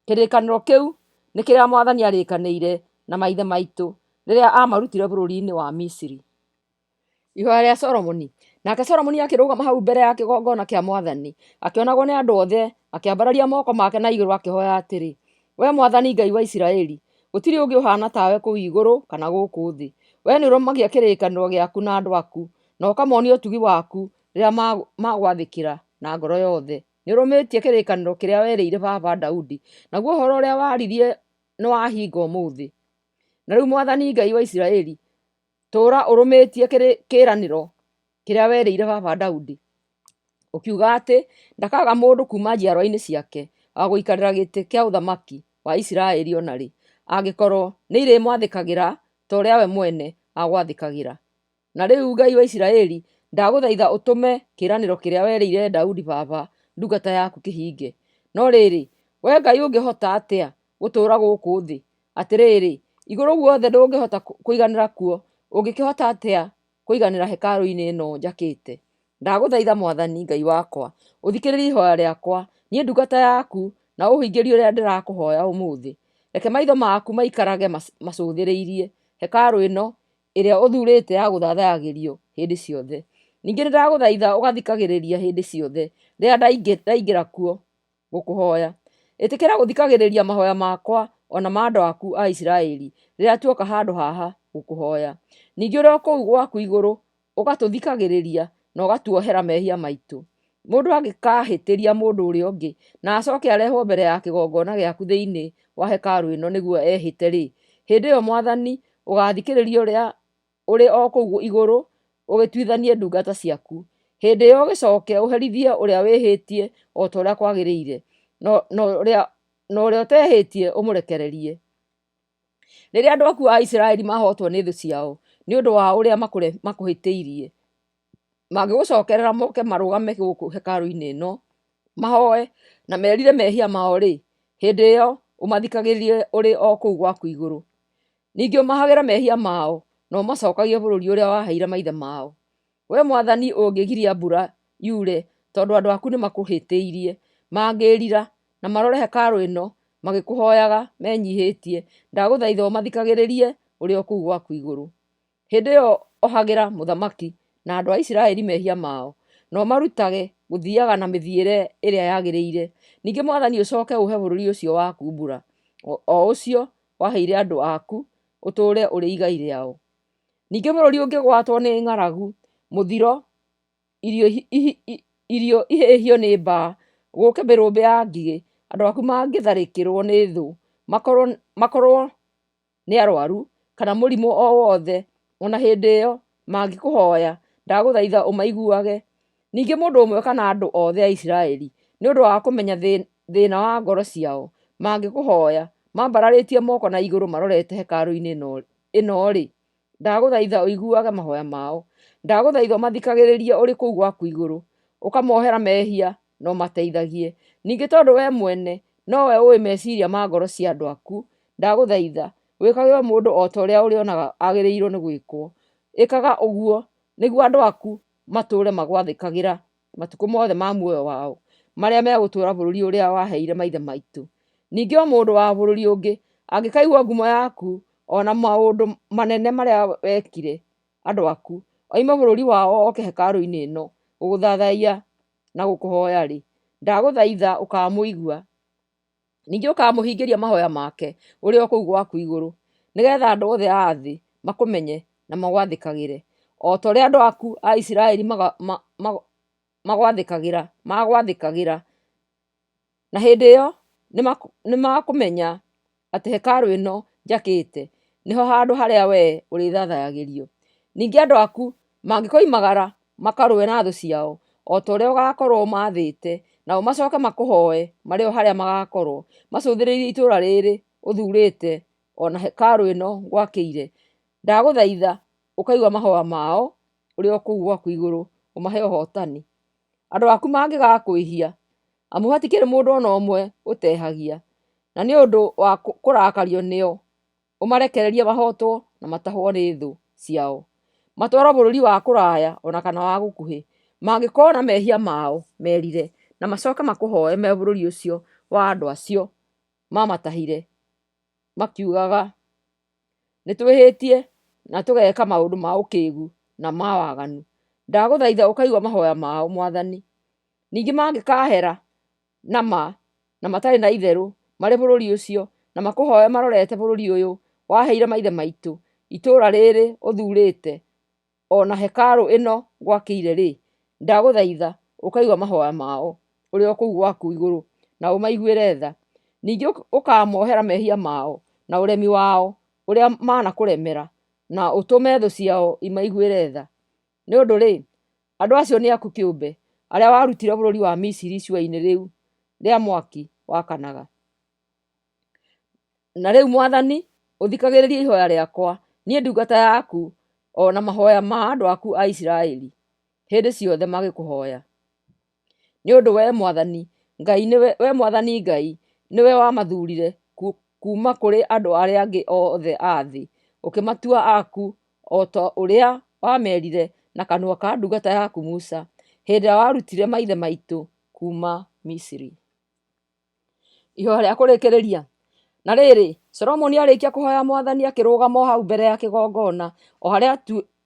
Kĩrĩkanĩro kĩu nĩ kĩrĩa Mwathani aarĩkanĩire na maithe maitũ rĩrĩa aamarutire bũrũri-inĩ wa Misiri. Ihoya rĩa Solomoni. Nake Solomoni akĩrũgama hau mbere ya kĩgongona kĩa Mwathani, akĩonagwo nĩ andũ othe, akĩambararia moko make na igũrũ akĩhoya atĩrĩ, Wee Mwathani Ngai wa Isiraeli, gũtirĩ ũngĩ ũhaana tawe kũu igũrũ kana gũkũ thĩ. Wee nĩũrũmagia kĩrĩkanĩro gĩaku na andũ aku, na ũkamoonia ũtugi waku rĩrĩa magwathĩkĩra na ngoro yothe. Nĩũrũmĩtie kĩrĩkanĩro kĩrĩa werĩire baba Daudi, naguo ũhoro ũrĩa waaririe nĩwahinga ũmũthĩ. Na rĩu Mwathani Ngai wa Isiraeli, Tũũra ũrũmĩtie kĩĩranĩro kĩrĩa werĩire baba Daudi, ũkiuga atĩ ndakaaga mũndũ kuuma njiarwa-inĩ ciake wa gũikarĩra gĩtĩ kĩa ũthamaki wa Isiraeli o na rĩ, angĩkorũo nĩ irĩmwathĩkagĩra ta ũrĩa we mwene agwathĩkagĩra. Na rĩu Ngai wa Isiraeli, ndagũthaitha ũtũme kĩĩranĩro kĩrĩa werĩire Daudi baba ndungata yaku kĩhinge. No rĩrĩ, wee Ngai ũngĩhota atĩa gũtũũra gũkũ thĩ? Atĩrĩrĩ, igũrũ guothe ndũngĩhota kũiganĩra kuo, ũngĩkĩhota atĩa kũiganĩra hekarũ-inĩ ĩno njakĩte? Ndagũthaitha Mwathani Ngai wakwa, ũthikĩrĩrie ihoya rĩakwa, niĩ ndungata yaku, na ũhingĩrie ũrĩa ndĩrakũhoya ũmũthĩ. Reke maitho maku maikarage macũthĩrĩirie hekarũ ĩno ĩrĩa ũthuurĩte ya gũthathayagĩrio hĩndĩ ciothe. Ningĩ nĩndagũthaitha ũgathikagĩrĩria hĩndĩ ciothe rĩrĩa ndaingĩra kuo gũkũhoya. Ĩtĩkĩra gũthikagĩrĩria mahoya makwa o na ma andũ aku a Isiraeli rĩrĩa tuoka handũ haha gũkũhoya. Ningĩ ũrĩ o kũu gwaku igũrũ ũgatũthikagĩrĩria na ũgatuohera mehia maitũ. Mũndũ angĩkahĩtĩria mũndũ ũrĩa ũngĩ na acoke arehwo mbere ya kĩgongona gĩaku thĩinĩ wa hekarũ ĩno nĩguo ehĩte-rĩ, hĩndĩ ĩyo Mwathani ũgaathikĩrĩria ũrĩa ũrĩ o kũu igũrũ ũgĩtuithanie ndungata ciaku. Hĩndĩ ĩyo ũgĩcoke ũherithie ũrĩa wĩhĩtie o ta ũrĩa kwagĩrĩire, na ũrĩa ũtehĩtie ũmũrekererie. Rĩrĩa andũ aku a Isiraeli mahootwo nĩ thũ ciao nĩ ũndũ wa ũrĩa makũhĩtĩirie, mangĩgũcokerera moke marũgame gũkũ hekarũ-inĩ ĩno, mahoe na merire mehia mao-rĩ, hĩndĩ ĩyo ũmathikagĩrĩrie ũrĩ o kũu gwaku igũrũ. Ningĩ ũmahagĩre mehia mao na ũmacokagie bũrũri ũrĩa waheire maithe mao. Wee Mwathani ũngĩgiria mbura yure tondũ andũ aku nĩmakũhĩtĩirie, mangĩĩrira na marore hekarũ ĩno magĩkũhoyaga menyihĩtie, ndagũthaitha ũmathikagĩrĩrie ũrĩ o kũu gwaku igũrũ. Hĩndĩ ĩyo ohagĩra mũthamaki na andũ a Isiraeli mehia mao, na ũmarutage gũthiaga na mĩthiĩre ĩrĩa yagĩrĩire. Ningĩ Mwathani ũcoke ũhe bũrũri ũcio waku mbura, o ũcio waheire andũ aku ũtũũre ũrĩ igai rĩao. Ningĩ bũrũri ũngĩgwatwo nĩ ng'aragu, mũthiro, irio ihĩhio nĩ mbaa, gũũke mĩrũmbĩ ya ngigĩ, andũ aku mangĩtharĩkĩrwo nĩ thũ, makorwo nĩ arwaru, kana mũrimũ o wothe, o na hĩndĩ ĩyo mangĩkũhoya, ndagũthaitha ũmaiguage. Ningĩ mũndũ ũmwe kana andũ othe a Isiraeli, nĩ ũndũ wa kũmenya thĩna wa ngoro ciao, mangĩkũhoya mambararĩtie moko na igũrũ marorete hekarũ-inĩ ĩno-rĩ, ndagũthaitha ũiguage mahoya mao. Ndagũthaitha ũmathikagĩrĩrie ũrĩ kũu gwaku igũrũ, ũkamohera mehia na ũmateithagie. Ningĩ tondũ wee mwene nowe ũĩ meciria ma ngoro cia andũ aku, ndagũthaitha wĩkage o mũndũ o ta ũrĩa ũrĩonaga agĩrĩirũo nĩ gwĩkwo. Ĩkaga ũguo nĩguo andũ aku matũũre magwathĩkagĩra matukũ mothe ma muoyo wao, marĩa megũtũũra bũrũri ũrĩa waheire maithe maitũ. Ningĩ o mũndũ wa bũrũri ũngĩ angĩkaigua ngumo yaku, o na maũndũ manene marĩa wekire andũ aku, oime bũrũri wao oke hekarũ-inĩ ĩno gũgũthathaiya na gũkũhoya-rĩ, ndagũthaitha ũkaamũigua. Ningĩ ũkamũhingĩria mahoya make ũrĩ o kũu gwaku igũrũ, nĩgetha andũ othe a thĩ makũmenye na magwathĩkagĩre, o ta ũrĩa andũ aku a Isiraeli magwathĩkagĩra. Na hĩndĩ ĩyo nĩmakũmenya atĩ hekarũ ĩno njakĩte nĩho handũ harĩa wee ũrĩthathayagĩrio. Ningĩ andũ aku mangĩkoimagara makarũe na thũ ciao, o ta ũrĩa ũgaakorwo ũmaathĩte, nao macoke makũhoe marĩ o harĩa magaakorwo, macũthĩrĩirie itũũra rĩrĩ ũthuurĩte o na hekarũ ĩno ngwakĩire, ndagũthaitha ũkaigua mahoya mao ũrĩ o kũu gwaku igũrũ, ũmahe ũhootani. Andũ aku mangĩgakwĩhia, amu hatikĩrĩ mũndũ o na ũmwe ũtehagia, na nĩ ũndũ wa kũrakario nĩo, ũmarekererie mahootwo na matahwo nĩ thũ ciao. Matwarwo bũrũri wa kũraya o na kana wa gũkuhĩ, mangĩkoona mehia mao, merire, na macoke makũhoe me bũrũri ũcio wa andũ acio maamatahire, makiugaga, Nĩtwĩhĩtie na tũgeka maũndũ ma ũkĩgu na ma waganu, ndagũthaitha ũkaigua mahoya mao, Mwathani. Ningĩ mangĩkahera na ma na matarĩ na itherũ marĩ bũrũri ũcio, na makũhoe marorete bũrũri ũyũ waheire maithe maitũ, itũũra rĩrĩ ũthuurĩte, o na hekarũ ĩno ngwakĩire-rĩ, ndagũthaitha ũkaigua mahoya mao ũrĩ o kũu gwaku igũrũ, na ũmaiguĩre tha. Ningĩ ũkaamohera mehia mao na ũremi wao ũrĩa manakũremera, na ũtũme thũ ciao imaiguĩre tha. Nĩ ũndũ-rĩ, andũ acio nĩ aku kĩũmbe, arĩa warutire bũrũri wa Misiri icua-inĩ rĩu rĩa mwaki wakanaga. Na rĩu Mwathani, ũthikagĩrĩrie ihoya rĩakwa, niĩ ndungata yaku, o na mahoya ma andũ aku a Isiraeli, hĩndĩ ciothe magĩkũhoya. Nĩ ũndũ wee Mwathani Ngai nĩwe, wee Mwathani Ngai, nĩwe wamathurire kuuma kũrĩ andũ arĩa angĩ othe a thĩ, ũkĩmatua aku o ta ũrĩa wamerire na kanua ka ndungata yaku Musa, hĩndĩ ĩrĩa warutire maithe maitũ kuuma Misiri. Ihoya rĩa kũrĩkĩrĩria. Na rĩrĩ, Solomoni arĩkia kũhoya Mwathani, akĩrũgama o hau mbere ya kĩgongona, o harĩa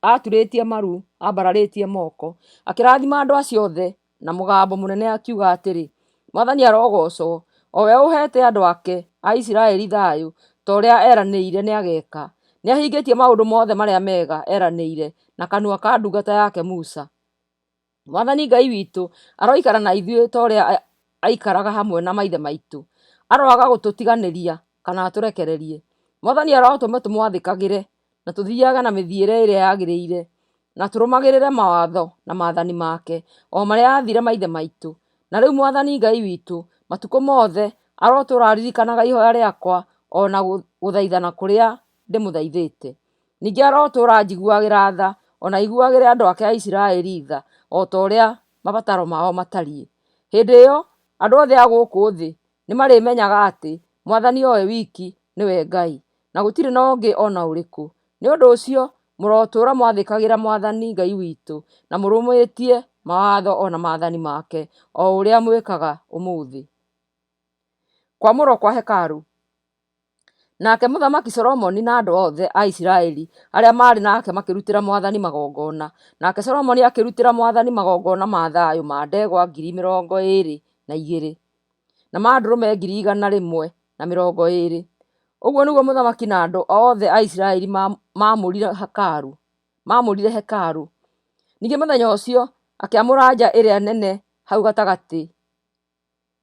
aaturĩtie maru ambararĩtie moko, akĩrathima andũ acio othe na mũgambo mũnene akiuga atĩrĩ, Mwathani arogoocwo, o we ũheete andũ ake a Isiraeli thayũ, ta ũrĩa eranĩire nĩageeka. Nĩahingĩtie maũndũ mothe marĩa mega eranĩire na kanua ka ndungata yake Musa. Mwathani Ngai witũ aroikara na ithuĩ ta ũrĩa aikaraga hamwe na maithe maitũ. Aroaga gũtũtiganĩria kana atũrekererie. Mwathani arotũma tũmwathĩkagĩre na tũthiage na mĩthiĩre ĩrĩa yagĩrĩire, na tũrũmagĩrĩre mawatho na maathani make, o marĩa aathire maithe maitũ. Na rĩu Mwathani Ngai witũ, matukũ mothe arotũũra aririkanaga ihoya rĩakwa o na gũthaithana kũrĩa ndĩmũthaithĩte. Ningĩ arotũũra anjiguagĩra tha, o na aiguagĩre andũ ake a Isiraeli tha, o ta ũrĩa mabataro mao matariĩ. Hĩndĩ ĩyo andũ othe a gũkũ thĩ nĩmarĩmenyaga atĩ Mwathani o we wiki nĩwe Ngai, na gũtirĩ na ũngĩ o na ũrĩkũ. Nĩ ũndũ ũcio mũrotũũra mwathĩkagĩra Mwathani Ngai witũ, na mũrũmĩtie mawatho o na maathani make, o ũrĩa mwĩkaga ũmũthĩ. Kwamũrwo kwa hekarũ. Nake Mũthamaki Solomoni na andũ othe a Isiraeli arĩa maarĩ nake makĩrutĩra Mwathani magongona. Nake Solomoni akĩrutĩra Mwathani magongona ma thayũ ma ndegwa 22,000, na ma ndũrũme 120,000. Ũguo nĩguo mũthamaki na andũ othe a Isiraeli maamũrire hekarũ. Ningĩ mũthenya ũcio akĩamũra nja ĩrĩa nene hau gatagatĩ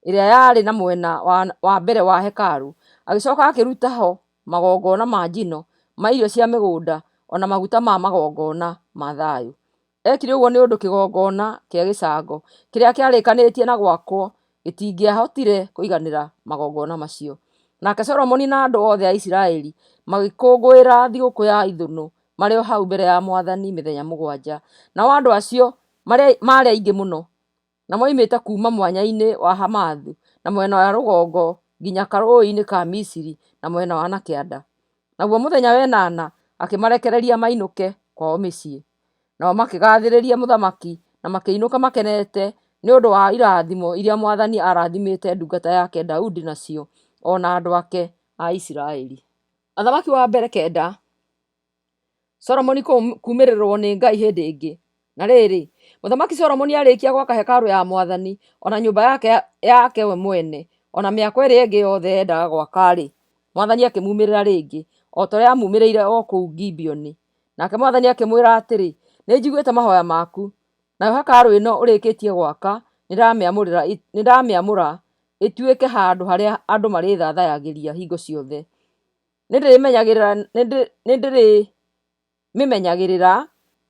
ĩrĩa yarĩ na mwena wa mbere wa hekarũ, agĩcoka akĩruta ho magongona ma njino, ma irio cia mĩgũnda, o na maguta ma magongona ma thayũ. Ekire ũguo nĩ ũndũ kĩgongona kĩa gĩcango kĩrĩa kĩarĩkanĩtie na gwakwo gĩtingĩahotire kũiganĩra magongona macio. Nake Solomoni na andũ othe a Isiraeli magĩkũngũĩra thigũkũ ya Ithũnũ marĩ o hau mbere ya Mwathani mĩthenya mũgwanja, nao andũ acio maarĩ aingĩ mũno na moimĩte kuuma mwanya-inĩ wa Hamathu na mwena wa rũgongo nginya karũũĩ-inĩ ka Misiri na mwena wa na kĩanda. Naguo mũthenya wa ĩnana akĩmarekereria mainũke kwao mĩciĩ. Nao makĩgaathĩrĩria mũthamaki na makĩinũka makenete nĩ ũndũ wa irathimo iria Mwathani aarathimĩte ndungata yake Daudi nacio, o na andũ ake a Isiraeli. Athamaki wa Mbere kenda. Solomoni kuumĩrĩrwo nĩ Ngai hĩndĩ ĩngĩ. Na rĩrĩ, Mũthamaki Solomoni arĩkia gwaka hekarũ ya Mwathani, o na nyũmba yake yake we mwene, o na mĩako ĩrĩa ĩngĩ yothe endaga gwaka-rĩ, Mwathani akĩmuumĩrĩra rĩngĩ, o ta ũrĩa aamuumĩrĩire o kũu Gibeoni. Nake Mwathani akĩmwĩra atĩrĩ, Nĩnjiguĩte mahooya maku, nayo hekarũ ĩno ũrĩkĩtie gwaka nĩndamĩamũra ĩtuĩke handũ harĩa andũ marĩthathayagĩria hingo ciothe. Nĩndĩrĩmĩmenyagĩrĩra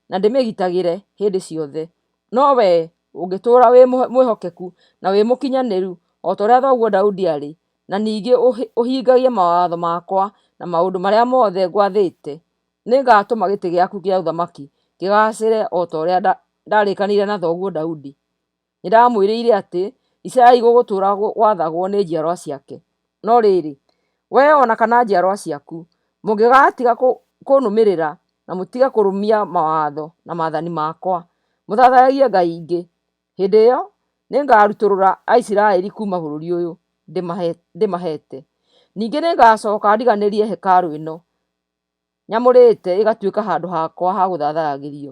na ndĩmĩgitagĩre hĩndĩ ciothe. No wee ũngĩtũũra wĩ mwĩhokeku na wĩ mũkinyanĩru o ta ũrĩa thoguo Daudi aarĩ, na ningĩ ũhingagie mawatho makwa na maũndũ marĩa mothe ngwathĩte, nĩngatũma gĩtĩ gĩaku kĩa ũthamaki kĩgaacĩre o ta ũrĩa ndarĩkanĩire na thoguo Daudi. Nĩndamwĩrĩire atĩ Isiraeli gũgũtũũra gwathagwo nĩ njiarwa ciake. No rĩrĩ, wee o na kana njiarwa ciaku, mũngĩgaatiga kũnũmĩrĩra na mũtige kũrũmia mawatho na maathani makwa, mũthathayagie ngai ingĩ, hĩndĩ ĩyo nĩngarutũrũra Aisiraeli kuuma bũrũri ũyũ ndĩmaheete. Ningĩ nĩngacooka ndiganĩrie hekarũ ĩno nyamũrĩte ĩgatuĩka handũ hakwa ha gũthathayagĩrio.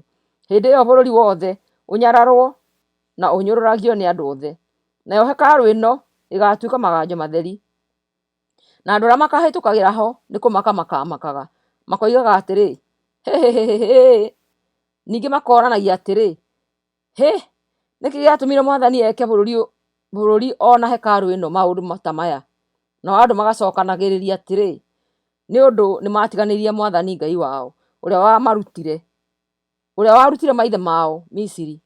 Hĩndĩ ĩyo bũrũri wothe ũnyararwo na ũnyũrũragio nĩ andũ othe. Nayo hekarũ ĩno ĩgaatuĩka maganjo matheri, na andũ arĩa makaahĩtũkagĩra ho nĩ kũmaka makaamakaga, makoigaga atĩrĩ, 'Hĩ hĩ hĩ hĩ! Ningĩ makooranagia atĩrĩ, 'Hĩ! Nĩ kĩĩ gĩatũmire mwathani eke bũrũri o na hekarũ ĩno maũndũ ta maya?' Nao andũ magacokanagĩrĩria atĩrĩ, 'Nĩ ũndũ nĩmatiganĩirie mwathani Ngai wao, ũrĩa warutire maithe mao Misiri,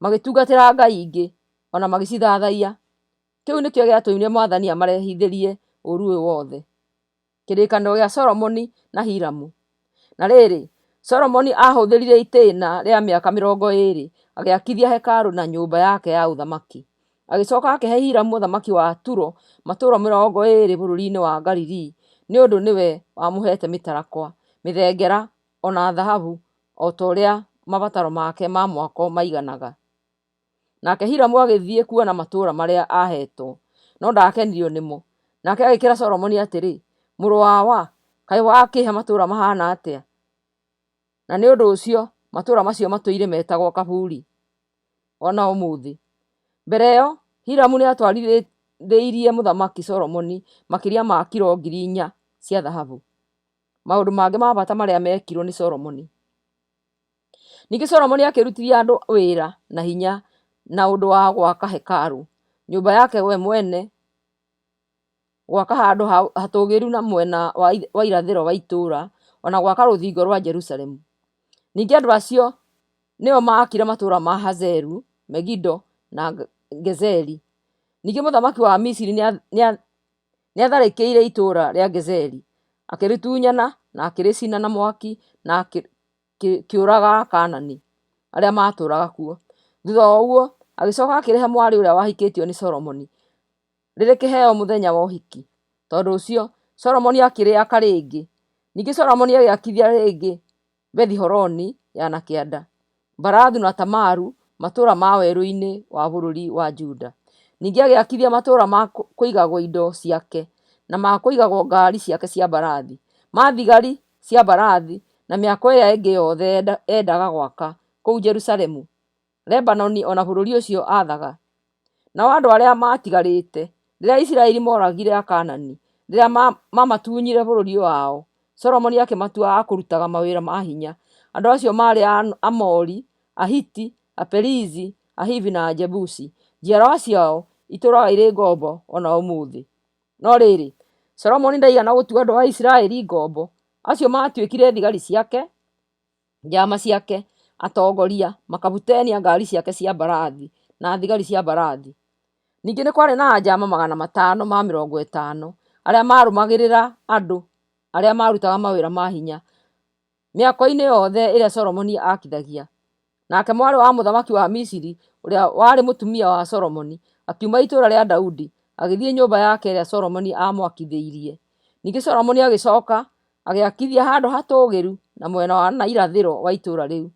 magĩtungatĩra ngai ingĩ, o na magĩcithathaiya. Kĩu nĩkĩo gĩatũmire mwathani amarehithĩrie ũũru ũyũ wothe. Kĩrĩkanĩro gĩa Solomoni na Hiramu. Na rĩrĩ, Solomoni aahũthĩrire itĩĩna rĩa mĩaka 20 agĩakithia hekarũ na nyũmba yake ya ũthamaki. Agĩcoka akĩhe Hiramu mũthamaki wa Turo matũũra 20 bũrũri-inĩ wa Galili, nĩ ũndũ nĩwe wamũheete mĩtarakwa, mĩthengera, o na thahabu, o ta ũrĩa mabataro make ma mwako maiganaga. Nake Hiramu agĩthiĩ kuona matũũra marĩa aaheetwo, no ndaakenirio nĩmo. Nake agĩkĩĩra Solomoni atĩrĩ, Mũrũ wakwa, kaĩ wakĩĩhe matũũra mahaana atĩa? Na nĩ ũndũ ũcio matũũra macio matũire metagwo Kaburi o na ũmũthĩ. Mbere ĩyo Hiramu nĩatwarithĩirie Mũthamaki Solomoni makĩria ma kiro 4,000 cia thahabu. Maũndũ mangĩ ma bata marĩa meekirwo nĩ Solomoni. Ningĩ Solomoni akĩrutithia andũ wĩra na hinya na ũndũ wa gwaka hekarũ, nyũmba yake we mwene, gwaka handũ hatũũgĩru na mwena wa irathĩro wa itũũra, o na gwaka rũthingo rwa Jerusalemu. Ningĩ andũ acio nĩo maakire matũũra ma Hazeru, Megido, na Gezeri. Ningĩ mũthamaki wa Misiri nĩatharĩkĩire itũũra rĩa Gezeri, akĩrĩtunyana na akĩrĩcina na mwaki na akĩũraga Akaanani arĩa maatũũraga kuo. Thuutha wa ũguo, agĩcooka akĩrehe mwarĩ ũrĩa wahikĩtio nĩ Solomoni rĩrĩ kĩheo mũthenya wa ũhiki. Tondũ ũcio, Solomoni akĩrĩaka rĩngĩ. Ningĩ Solomoni agĩakithia rĩngĩ Bethi-horoni ya na kĩanda, Barathu na Tamaru, matũũra ma werũ-inĩ wa bũrũri wa Juda. Ningĩ agĩakithia matũũra ma kũigagwo indo ciake, na ma kũigagwo ngaari ciake cia mbarathi, ma thigari cia mbarathi, na mĩako ĩrĩa ĩngĩ yothe eendaga gwaka kũu Jerusalemu, Lebanoni o na bũrũri ũcio aathaga. Nao andũ arĩa maatigarĩte, rĩrĩa Isiraeli mooragire Akaanani, rĩrĩa maamatunyire bũrũri wao, Solomoni akĩmatua a kũrutaga mawĩra ma hinya. Andũ acio maarĩ Aamori, Ahiti, Aperizi, Ahivi na Ajebusi. Njiarwa ciao itũũraga irĩ ngombo o na ũmũthĩ. No rĩrĩ, Solomoni ndaigana gũtua andũ a Isiraeli ngombo, acio maatuĩkire thigari ciake, njama ciake, atongoria, makabuteni a ngaari ciake cia mbarathi, na thigari cia mbarathi. Ningĩ nĩ kwarĩ na anjama 550 arĩa maarũmagĩrĩra andũ arĩa maarutaga mawĩra ma hinya mĩako-inĩ yothe ĩrĩa Solomoni aakithagia. Nake mwarĩ wa mũthamaki wa Misiri, ũrĩa warĩ mũtumia wa Solomoni, akiuma itũũra rĩa Daudi, agĩthiĩ nyũmba yake ĩrĩa Solomoni aamwakithĩirie. Ningĩ Solomoni agĩcoka agĩakithia handũ hatũũgĩru na mwena wa na irathĩro wa itũũra rĩu.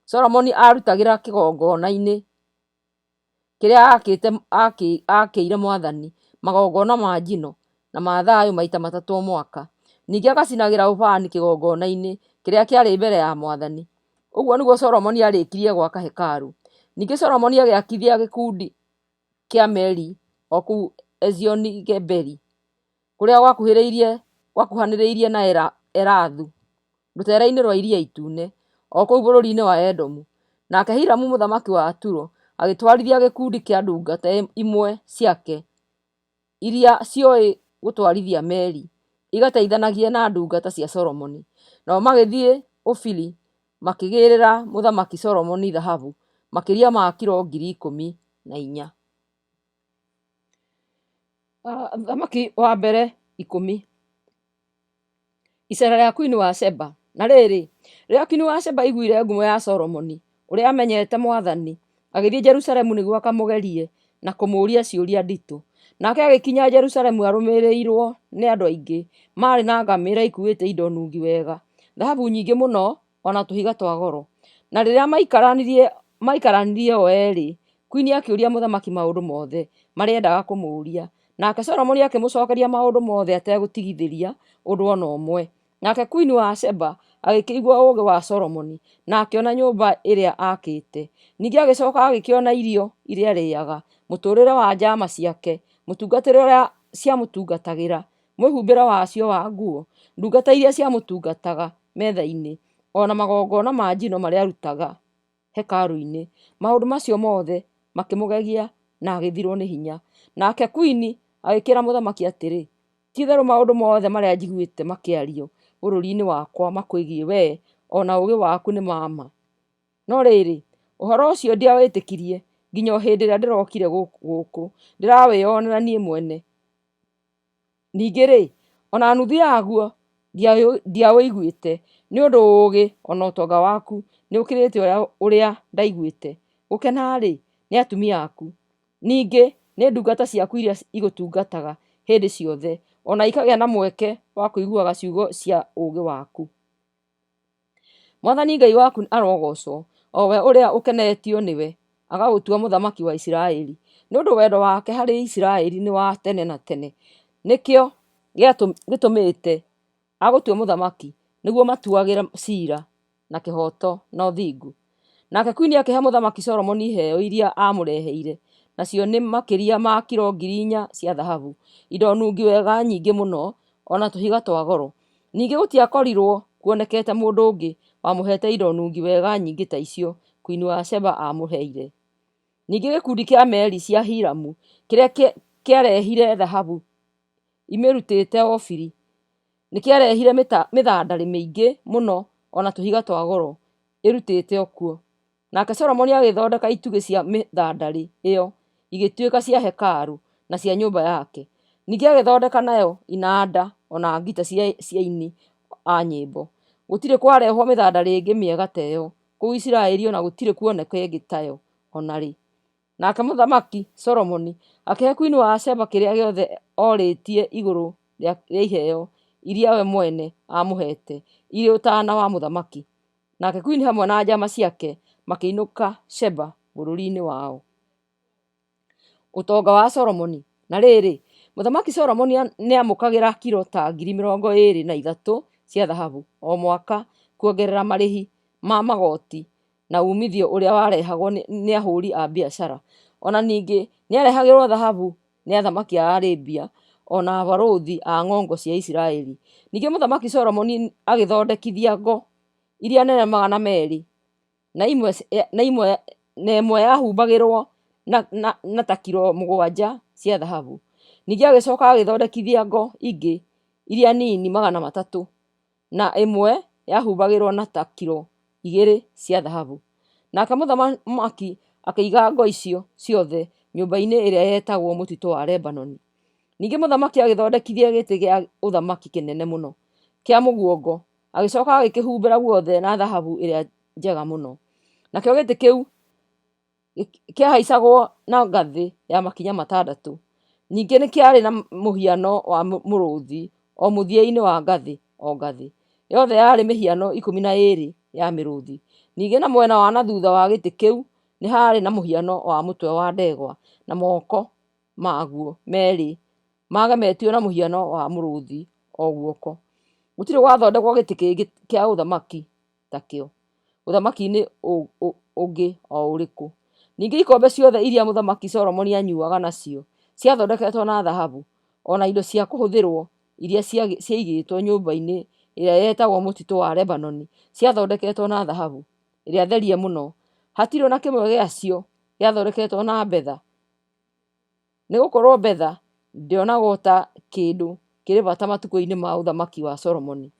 Solomoni aarutagĩra kĩgongona-inĩ kĩrĩa aakĩire mwathani magongona ma njino na ma thayũ maita matatũ o mwaka. Ningĩ agacinagĩra ũbani kĩgongona-inĩ kĩrĩa kĩarĩ mbere ya mwathani. Ũguo nĩguo Solomoni aarĩkirie gwaka hekarũ. Ningĩ Solomoni agĩakithia gĩkundi kĩa meri o kũu Ezioni-Geberi, kũrĩa gwakuhanĩrĩirie na Elathu, rũteere-inĩ rwa Iria Itune, o kũu bũrũri-inĩ wa Edomu. Nake Hiramu mũthamaki wa Turo agĩtwarithia gĩkundi kĩa ndungata imwe ciake iria cioĩ gũtwarithia meri, igateithanagie na ndungata cia Solomoni. Nao magĩthiĩ Ofiri makĩgĩĩrĩra Mũthamaki Solomoni thahabu makĩria ma kiro 14,000. Athamaki wa mbere ikũmi. Iceera rĩa Queen wa Sheba. Na rĩrĩ, rĩrĩa Queen wa Sheba aiguire ngumo ya Solomoni, ũrĩa amenyete Mwathani, agĩthiĩ Jerusalemu nĩguo akamũgerie na kũmũũria ciũria nditũ. Nake agĩkinya Jerusalemu arũmĩrĩirwo nĩ andũ aingĩ, marĩ na ngamĩĩra ikuuĩte indo nungi wega, thahabu nyingĩ mũno, o na tũhiga twa goro. Na rĩrĩa maikaranirie o erĩ, kwini akĩũria mũthamaki maũndũ mothe marĩa endaga kũmũũria. Nake Solomoni akĩmũcokeria maũndũ mothe ategũtigithĩria ũndũ o na ũmwe. Nake kwini wa Sheba agĩkĩigua ũũgĩ wa Solomoni, na akĩona nyũmba ĩrĩa aakĩte. Ningĩ agĩcoka agĩkĩona irio iria arĩaga, mũtũũrĩre wa njama ciake, mũtungatĩre ũrĩa ciamũtungatagĩra, mwĩhumbĩre wacio wa nguo, ndungata iria ciamũtungataga metha-inĩ, o na magongona ma njino marĩa aarutaga hekarũ-inĩ. Maũndũ macio mothe makĩmũgegia na agĩthirwo nĩ hinya. Nake kwini agĩkĩĩra mũthamaki atĩrĩ, Ti-itherũ maũndũ mothe marĩa njiguĩte makĩario bũrũri-inĩ wakwa makwĩgiĩ wee o na ũũgĩ waku nĩ ma ma. No rĩrĩ, ũhoro ũcio ndiawĩtĩkirie nginya o hĩndĩ ĩrĩa ndĩrokire gũkũ ndĩrawĩonera niĩ mwene. Ningĩ-rĩ, o na nuthu yaguo ndiaũiguĩte, nĩ ũndũ ũũgĩ o na ũtonga waku nĩũkĩrĩte ũrĩa ndaiguĩte. Gũkena-rĩ, nĩ atumia aku, ningĩ nĩ ndungata ciaku iria igũtungataga hĩndĩ ciothe, o na ikagĩa na mweke wa kũiguaga ciugo cia ũũgĩ waku. Mwathani Ngai waku arogoocwo, o we ũrĩa ũkenetio nĩwe, agagũtua mũthamaki wa Isiraeli. Nĩ ũndũ wendo wake harĩ Isiraeli nĩ wa tene na tene, nĩkĩo gĩtũmĩte agũtue mũthamaki, nĩguo matuagĩre ciira na kĩhooto na ũthingu. Nake kwini akĩhe Mũthamaki Solomoni iheo iria aamũreheire, nacio nĩ makĩria ma kiro 4,000 cia thahabu, indo nungi wega nyingĩ mũno, o na tũhiga twa goro. Ningĩ gũtiakorirwo kuonekete mũndũ ũngĩ wamũheete indo nungi wega nyingĩ ta icio kwini wa Sheba aamũheire. Ningĩ gĩkundi kĩa meri cia Hiramu kĩrĩa kĩarehire thahabu imĩrutĩte Ofiri, nĩkĩarehire mĩthandarĩ mĩingĩ mũno o na tũhiga twa goro ĩrutĩte o kuo. Nake Solomoni agĩthondeka itugĩ cia mĩthandarĩ ĩyo igĩtuĩka cia hekarũ na cia nyũmba yake. Ningĩ agĩthondeka nayo inanda o na ngita cia aini a nyĩmbo. Gũtirĩ kwarehwo mĩthandarĩ ĩngĩ mĩega ta ĩyo kũu Isiraeli o na gũtirĩ kuoneka ĩngĩ tayo o na rĩ. Nake Mũthamaki Solomoni akĩhe kwini wa Sheba kĩrĩa gĩothe orĩtie igũrũ rĩa iheo iria we mwene aamũheete irĩ ũtaana wa mũthamaki. Nake kwini hamwe na njama ciake makĩinũka Sheba bũrũri-inĩ wao. Ũtonga wa Solomoni. Na rĩrĩ, Mũthamaki Solomoni nĩamũkagĩra kiro ta 23,000 cia thahabu o mwaka kuongerera marĩhi ma magooti na uumithio ũrĩa warehagwo nĩ ahũri a biacara. O na ningĩ nĩarehagĩrwo thahabu nĩ athamaki a Arabia o na abarũthi a ng'ongo cia Isiraeli. Ningĩ Mũthamaki Solomoni agĩthondekithia ngo iria nene 200, na ĩmwe yahumbagĩrwo na ta kiro 7 cia thahabu. Ningĩ agĩcoka agĩthondekithia ngo ingĩ iria nini 300, na ĩmwe yahumbagĩrwo na ta kiro 2 cia thahabu. Nake mũthamaki akĩiga ngo icio ciothe nyũmba-inĩ ĩrĩa yetagwo Mũtitũ wa Lebanoni. Ningĩ mũthamaki agĩthondekithia gĩtĩ gĩa ũthamaki kĩnene mũno kĩa mũguongo, agĩcoka agĩkĩhumbĩra guothe na thahabu ĩrĩa njega mũno. Nakĩo gĩtĩ kĩu kĩahaicagwo na ngathĩ ya makinya matandatũ. Ningĩ nĩ kĩarĩ na mũhiano wa mũrũthi o mũthia-inĩ wa ngathĩ o ngathĩ. Yothe yarĩ mĩhiano 12 ya mĩrũthi. Ningĩ na mwena wa na thutha wa gĩtĩ kĩu nĩ haarĩ na mũhiano wa mũtwe wa ndegwa na moko maguo merĩ magemetio na mũhiano wa mũrũthi o guoko. Gũtirĩ gwathondekwo gĩtĩ kĩngĩ kĩa ũthamaki ta kĩo ũthamaki-inĩ ũngĩ o ũrĩkũ. Ningĩ ikombe ciothe iria Mũthamaki Solomoni aanyuaga nacio ciathondeketwo na thahabu, o na indo cia kũhũthĩrũo iria ciaigĩtwo nyũmba-inĩ ĩrĩa yetagwo Mũtitũ wa Lebanoni ciathondeketwo na thahabu ĩrĩa therie mũno, hatirĩ o na kĩmwe gĩacio gĩathondeketwo na betha. Nĩ gũkorũo betha ndĩonagwo ta kĩndũ kĩrĩ bata matukũ-inĩ ma ũthamaki wa Solomoni.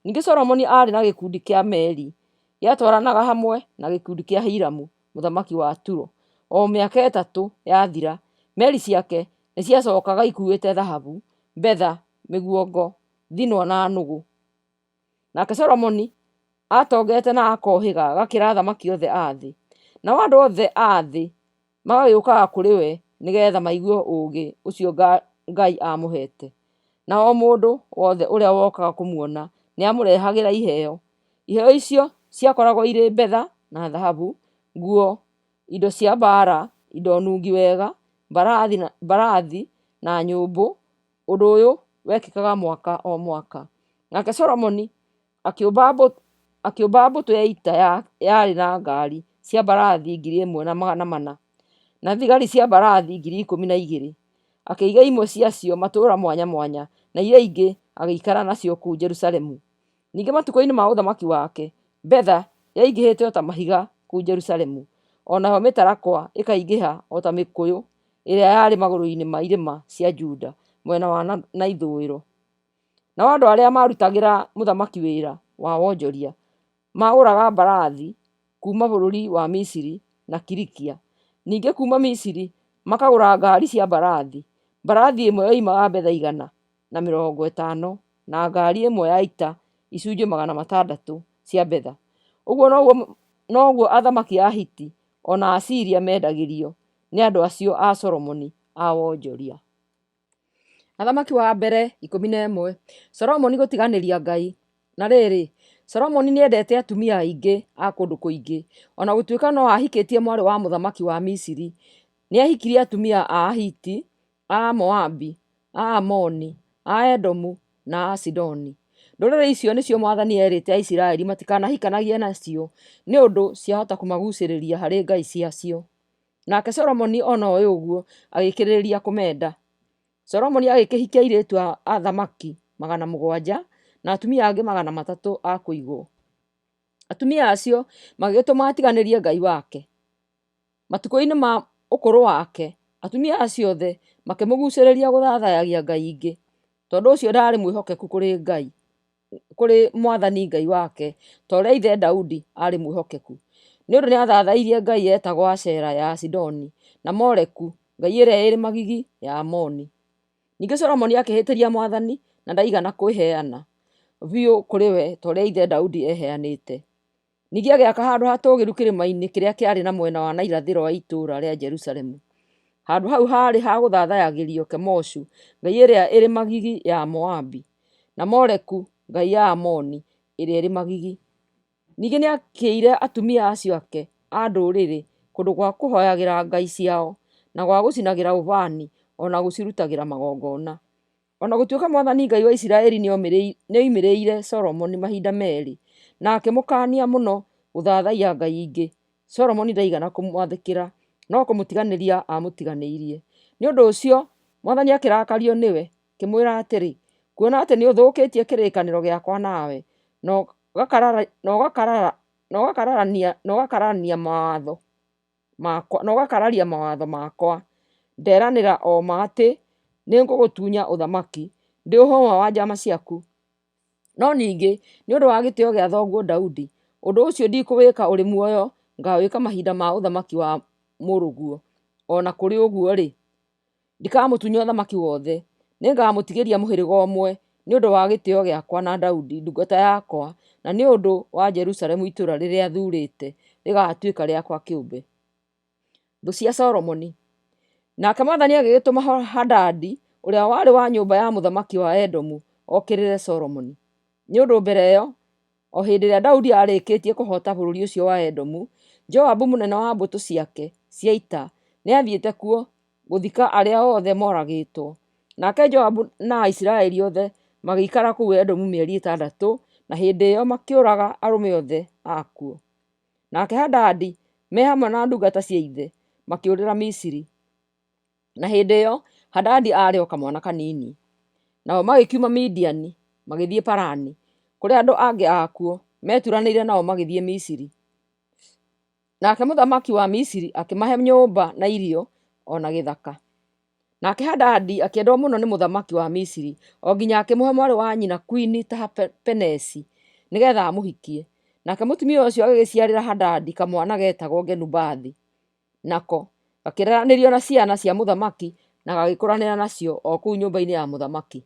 Ningĩ Solomoni aarĩ na gĩkundi kĩa meri gĩatwaranaga hamwe na gĩkundi kĩa Hiramu mũthamaki wa Turo. O mĩaka ĩtatũ yathira, meri ciake nĩ ciacokaga ikuuĩte thahabu, betha, mĩguongo, thinwa na nũgũ. Nake Solomoni aatongete na akohĩga gakĩra athamaki othe a thĩ. Nao andũ othe a thĩ magagĩũkaga kũrĩ we nĩgeetha maigue ũũgĩ ũcio Ngai aamũheete. Na o mũndũ wothe ũrĩa wokaga kũmuona nĩamũrehagĩra iheo. Iheo icio ciakoragwo irĩ betha na thahabu, nguo, indo cia mbaara, indo nungi wega, mbarathi na nyũmbũ, ũndũ ũyũ wekĩkaga mwaka o mwaka. Nake Solomoni akĩũmba mbũtũ ya ita yarĩ na ngaari cia mbarathi 1,400 na thigari cia mbarathi 12,000. Akĩiga imwe ciacio matũũra mwanya mwanya, na iria ingĩ agĩikara nacio kũu Jerusalemu. Ningĩ matukũ-inĩ ma ũthamaki wake, betha yaingĩhĩte o ta mahiga kũu Jerusalemu, o nayo mĩtarakwa ĩkaingĩha o ta mĩkũyũ ĩrĩa yarĩ magũrũ-inĩ ma irĩma cia Juda mwena wa na ithũĩro. Nao andũ arĩa maarutagĩra mũthamaki wĩra wa wonjoria maagũraga mbarathi kuuma bũrũri wa Misiri na Kilikia, ningĩ kuuma Misiri makagũra ngaari cia mbarathi. Mbarathi ĩmwe yoimaga betha 150, na ngaari ĩmwe ya ita icunjĩ 600 cia betha. Ũguo noguo athamaki a Ahiti o na Asiria meendagĩrio nĩ andũ acio a Solomoni a wonjoria. Athamaki wa mbere 11. Solomoni gũtiganĩria Ngai. Na rĩrĩ, Solomoni nĩendete atumia aingĩ a kũndũ kũingĩ. O na gũtuĩka no aahikĩtie mwarĩ wa mũthamaki wa Misiri, nĩahikirie atumia a Ahiti, a Amoabi, a Aamoni, a Edomu na a Sidoni. Ndũrĩrĩ icio nĩcio mwathani eerĩte Aisiraeli matikanahikanagie nacio nĩ ũndũ ciahota kũmaguucĩrĩria harĩ ngai ciacio. Nake Solomoni ona oĩ ũguo, agĩkĩrĩrĩria kũmenda. Solomoni agĩkĩhikia airĩtu a athamaki 700 na atumia angĩ 300 a kũigwo. Atumia acio magĩgĩtũma atiganĩrie Ngai wake. Matukũ-inĩ ma ũkũrũ wake, atumia acio othe makĩmũgucĩrĩria gũthathayagia ngai ingĩ. Tondũ ũcio ndaarĩ mwĩhokeku kũrĩ Ngai. Kũrĩ mwathani Ngai wake, ta ũrĩa ithe Daudi aarĩ mwĩhokeku. Nĩ ũndũ nĩathaathairie ngai yetagwo Ashera ya Asidoni, na Moleku, ngai ĩrĩa ĩrĩ magigi ya Aamoni. Ningĩ Solomoni akĩhĩtĩria mwathani, na ndaigana kwĩheana biũ kũrĩ we ta ũrĩa ithe Daudi eeheanĩte. Ningĩ agĩaka handũ hatũũgĩru kĩrĩma-inĩ kĩrĩa kĩarĩ na mwena wa na irathĩro wa itũũra rĩa Jerusalemu. Handũ hau haarĩ ha gũthathayagĩrio Kemoshu, ngai ĩrĩa ĩrĩ magigi ya Moabi, na Moleku, ngai ya Aamoni ĩrĩa ĩrĩ magigi. Ningĩ nĩakĩire atumia acio ake a ndũrĩrĩ kũndũ gwa kũhooyagĩra ngai ciao, na gwa gũcinagĩra ũbani, o na gũcirutagĩra magongona. O na gũtuĩka mwathani Ngai wa Isiraeli nĩoimĩrĩire Solomoni mahinda meerĩ, na akĩmũkaania mũno gũthaathaiya ngai ingĩ, Solomoni ndaigana kũmwathĩkĩra, no kũmũtiganĩria aamũtiganĩirie. Nĩ ũndũ ũcio mwathani akĩrakario nĩwe, akĩmwĩra atĩrĩ, Kuona atĩ nĩũthũkĩtie kĩrĩkanĩro gĩakwa nawe, na ũgakararia mawatho makwa, nderanĩra o ma atĩ nĩngũgũtunya ũthamaki, ndĩũhe ũmwe wa njaama ciaku. No ningĩ, nĩ ũndũ wa gĩtĩo gĩa thoguo Daudi, ũndũ ũcio ndikũwĩka ũrĩ muoyo, ngaawĩka mahinda ma ũthamaki wa mũrũguo. O na kũrĩ ũguo-rĩ, ndikamũtunya ũthamaki wothe, nĩngamũtigĩria mũhĩrĩga ũmwe, nĩ ũndũ wa gĩtĩo gĩakwa na Daudi ndungata yakwa, na nĩ ũndũ wa Jerusalemu itũũra rĩrĩa thuurĩte rĩgaatuĩka rĩakwa kĩũmbe. Thũ cia Solomoni. Nake mwathani agĩgĩtũma Hadadi, ũrĩa warĩ wa nyũmba ya mũthamaki wa Edomu, okĩrĩre Solomoni. Nĩ ũndũ mbere ĩyo, o hĩndĩ ĩrĩa Daudi aarĩkĩtie kũhoota bũrũri ũcio wa Edomu, Joabu mũnene wa mbũtũ ciake cia ita nĩathiĩte kuo gũthika arĩa othe moragĩtwo. Nake Joabu na Aisiraeli othe magĩikara kũu Edomu mĩeri ĩtandatũ, na hĩndĩ ĩyo makĩũraga arũme othe akuo. Nake Hadadi me hamwe na ndungata cia ithe makĩũrĩra Misiri, na hĩndĩ ĩyo Hadadi aarĩ o kamwana kanini. Nao magĩkiuma Midiani magĩthiĩ Parani, kũrĩa andũ angĩ akuo meturanĩire nao magĩthiĩ Misiri. Nake mũthamaki wa Misiri akĩmahe nyũmba na irio o na gĩthaka. Nake Hadadi akĩendwo mũno nĩ mũthamaki wa Misiri, o nginya akĩmũhe mwarĩ wa nyina kwini Tahapenesi, nĩgetha amũhikie. Nake mũtumia ũcio agĩgĩciarĩra Hadadi kamwana getagwo Genubathi, nako gakĩreranĩrio na ciana cia mũthamaki na gagĩkũranĩra nacio o kũu nyũmba-inĩ ya mũthamaki.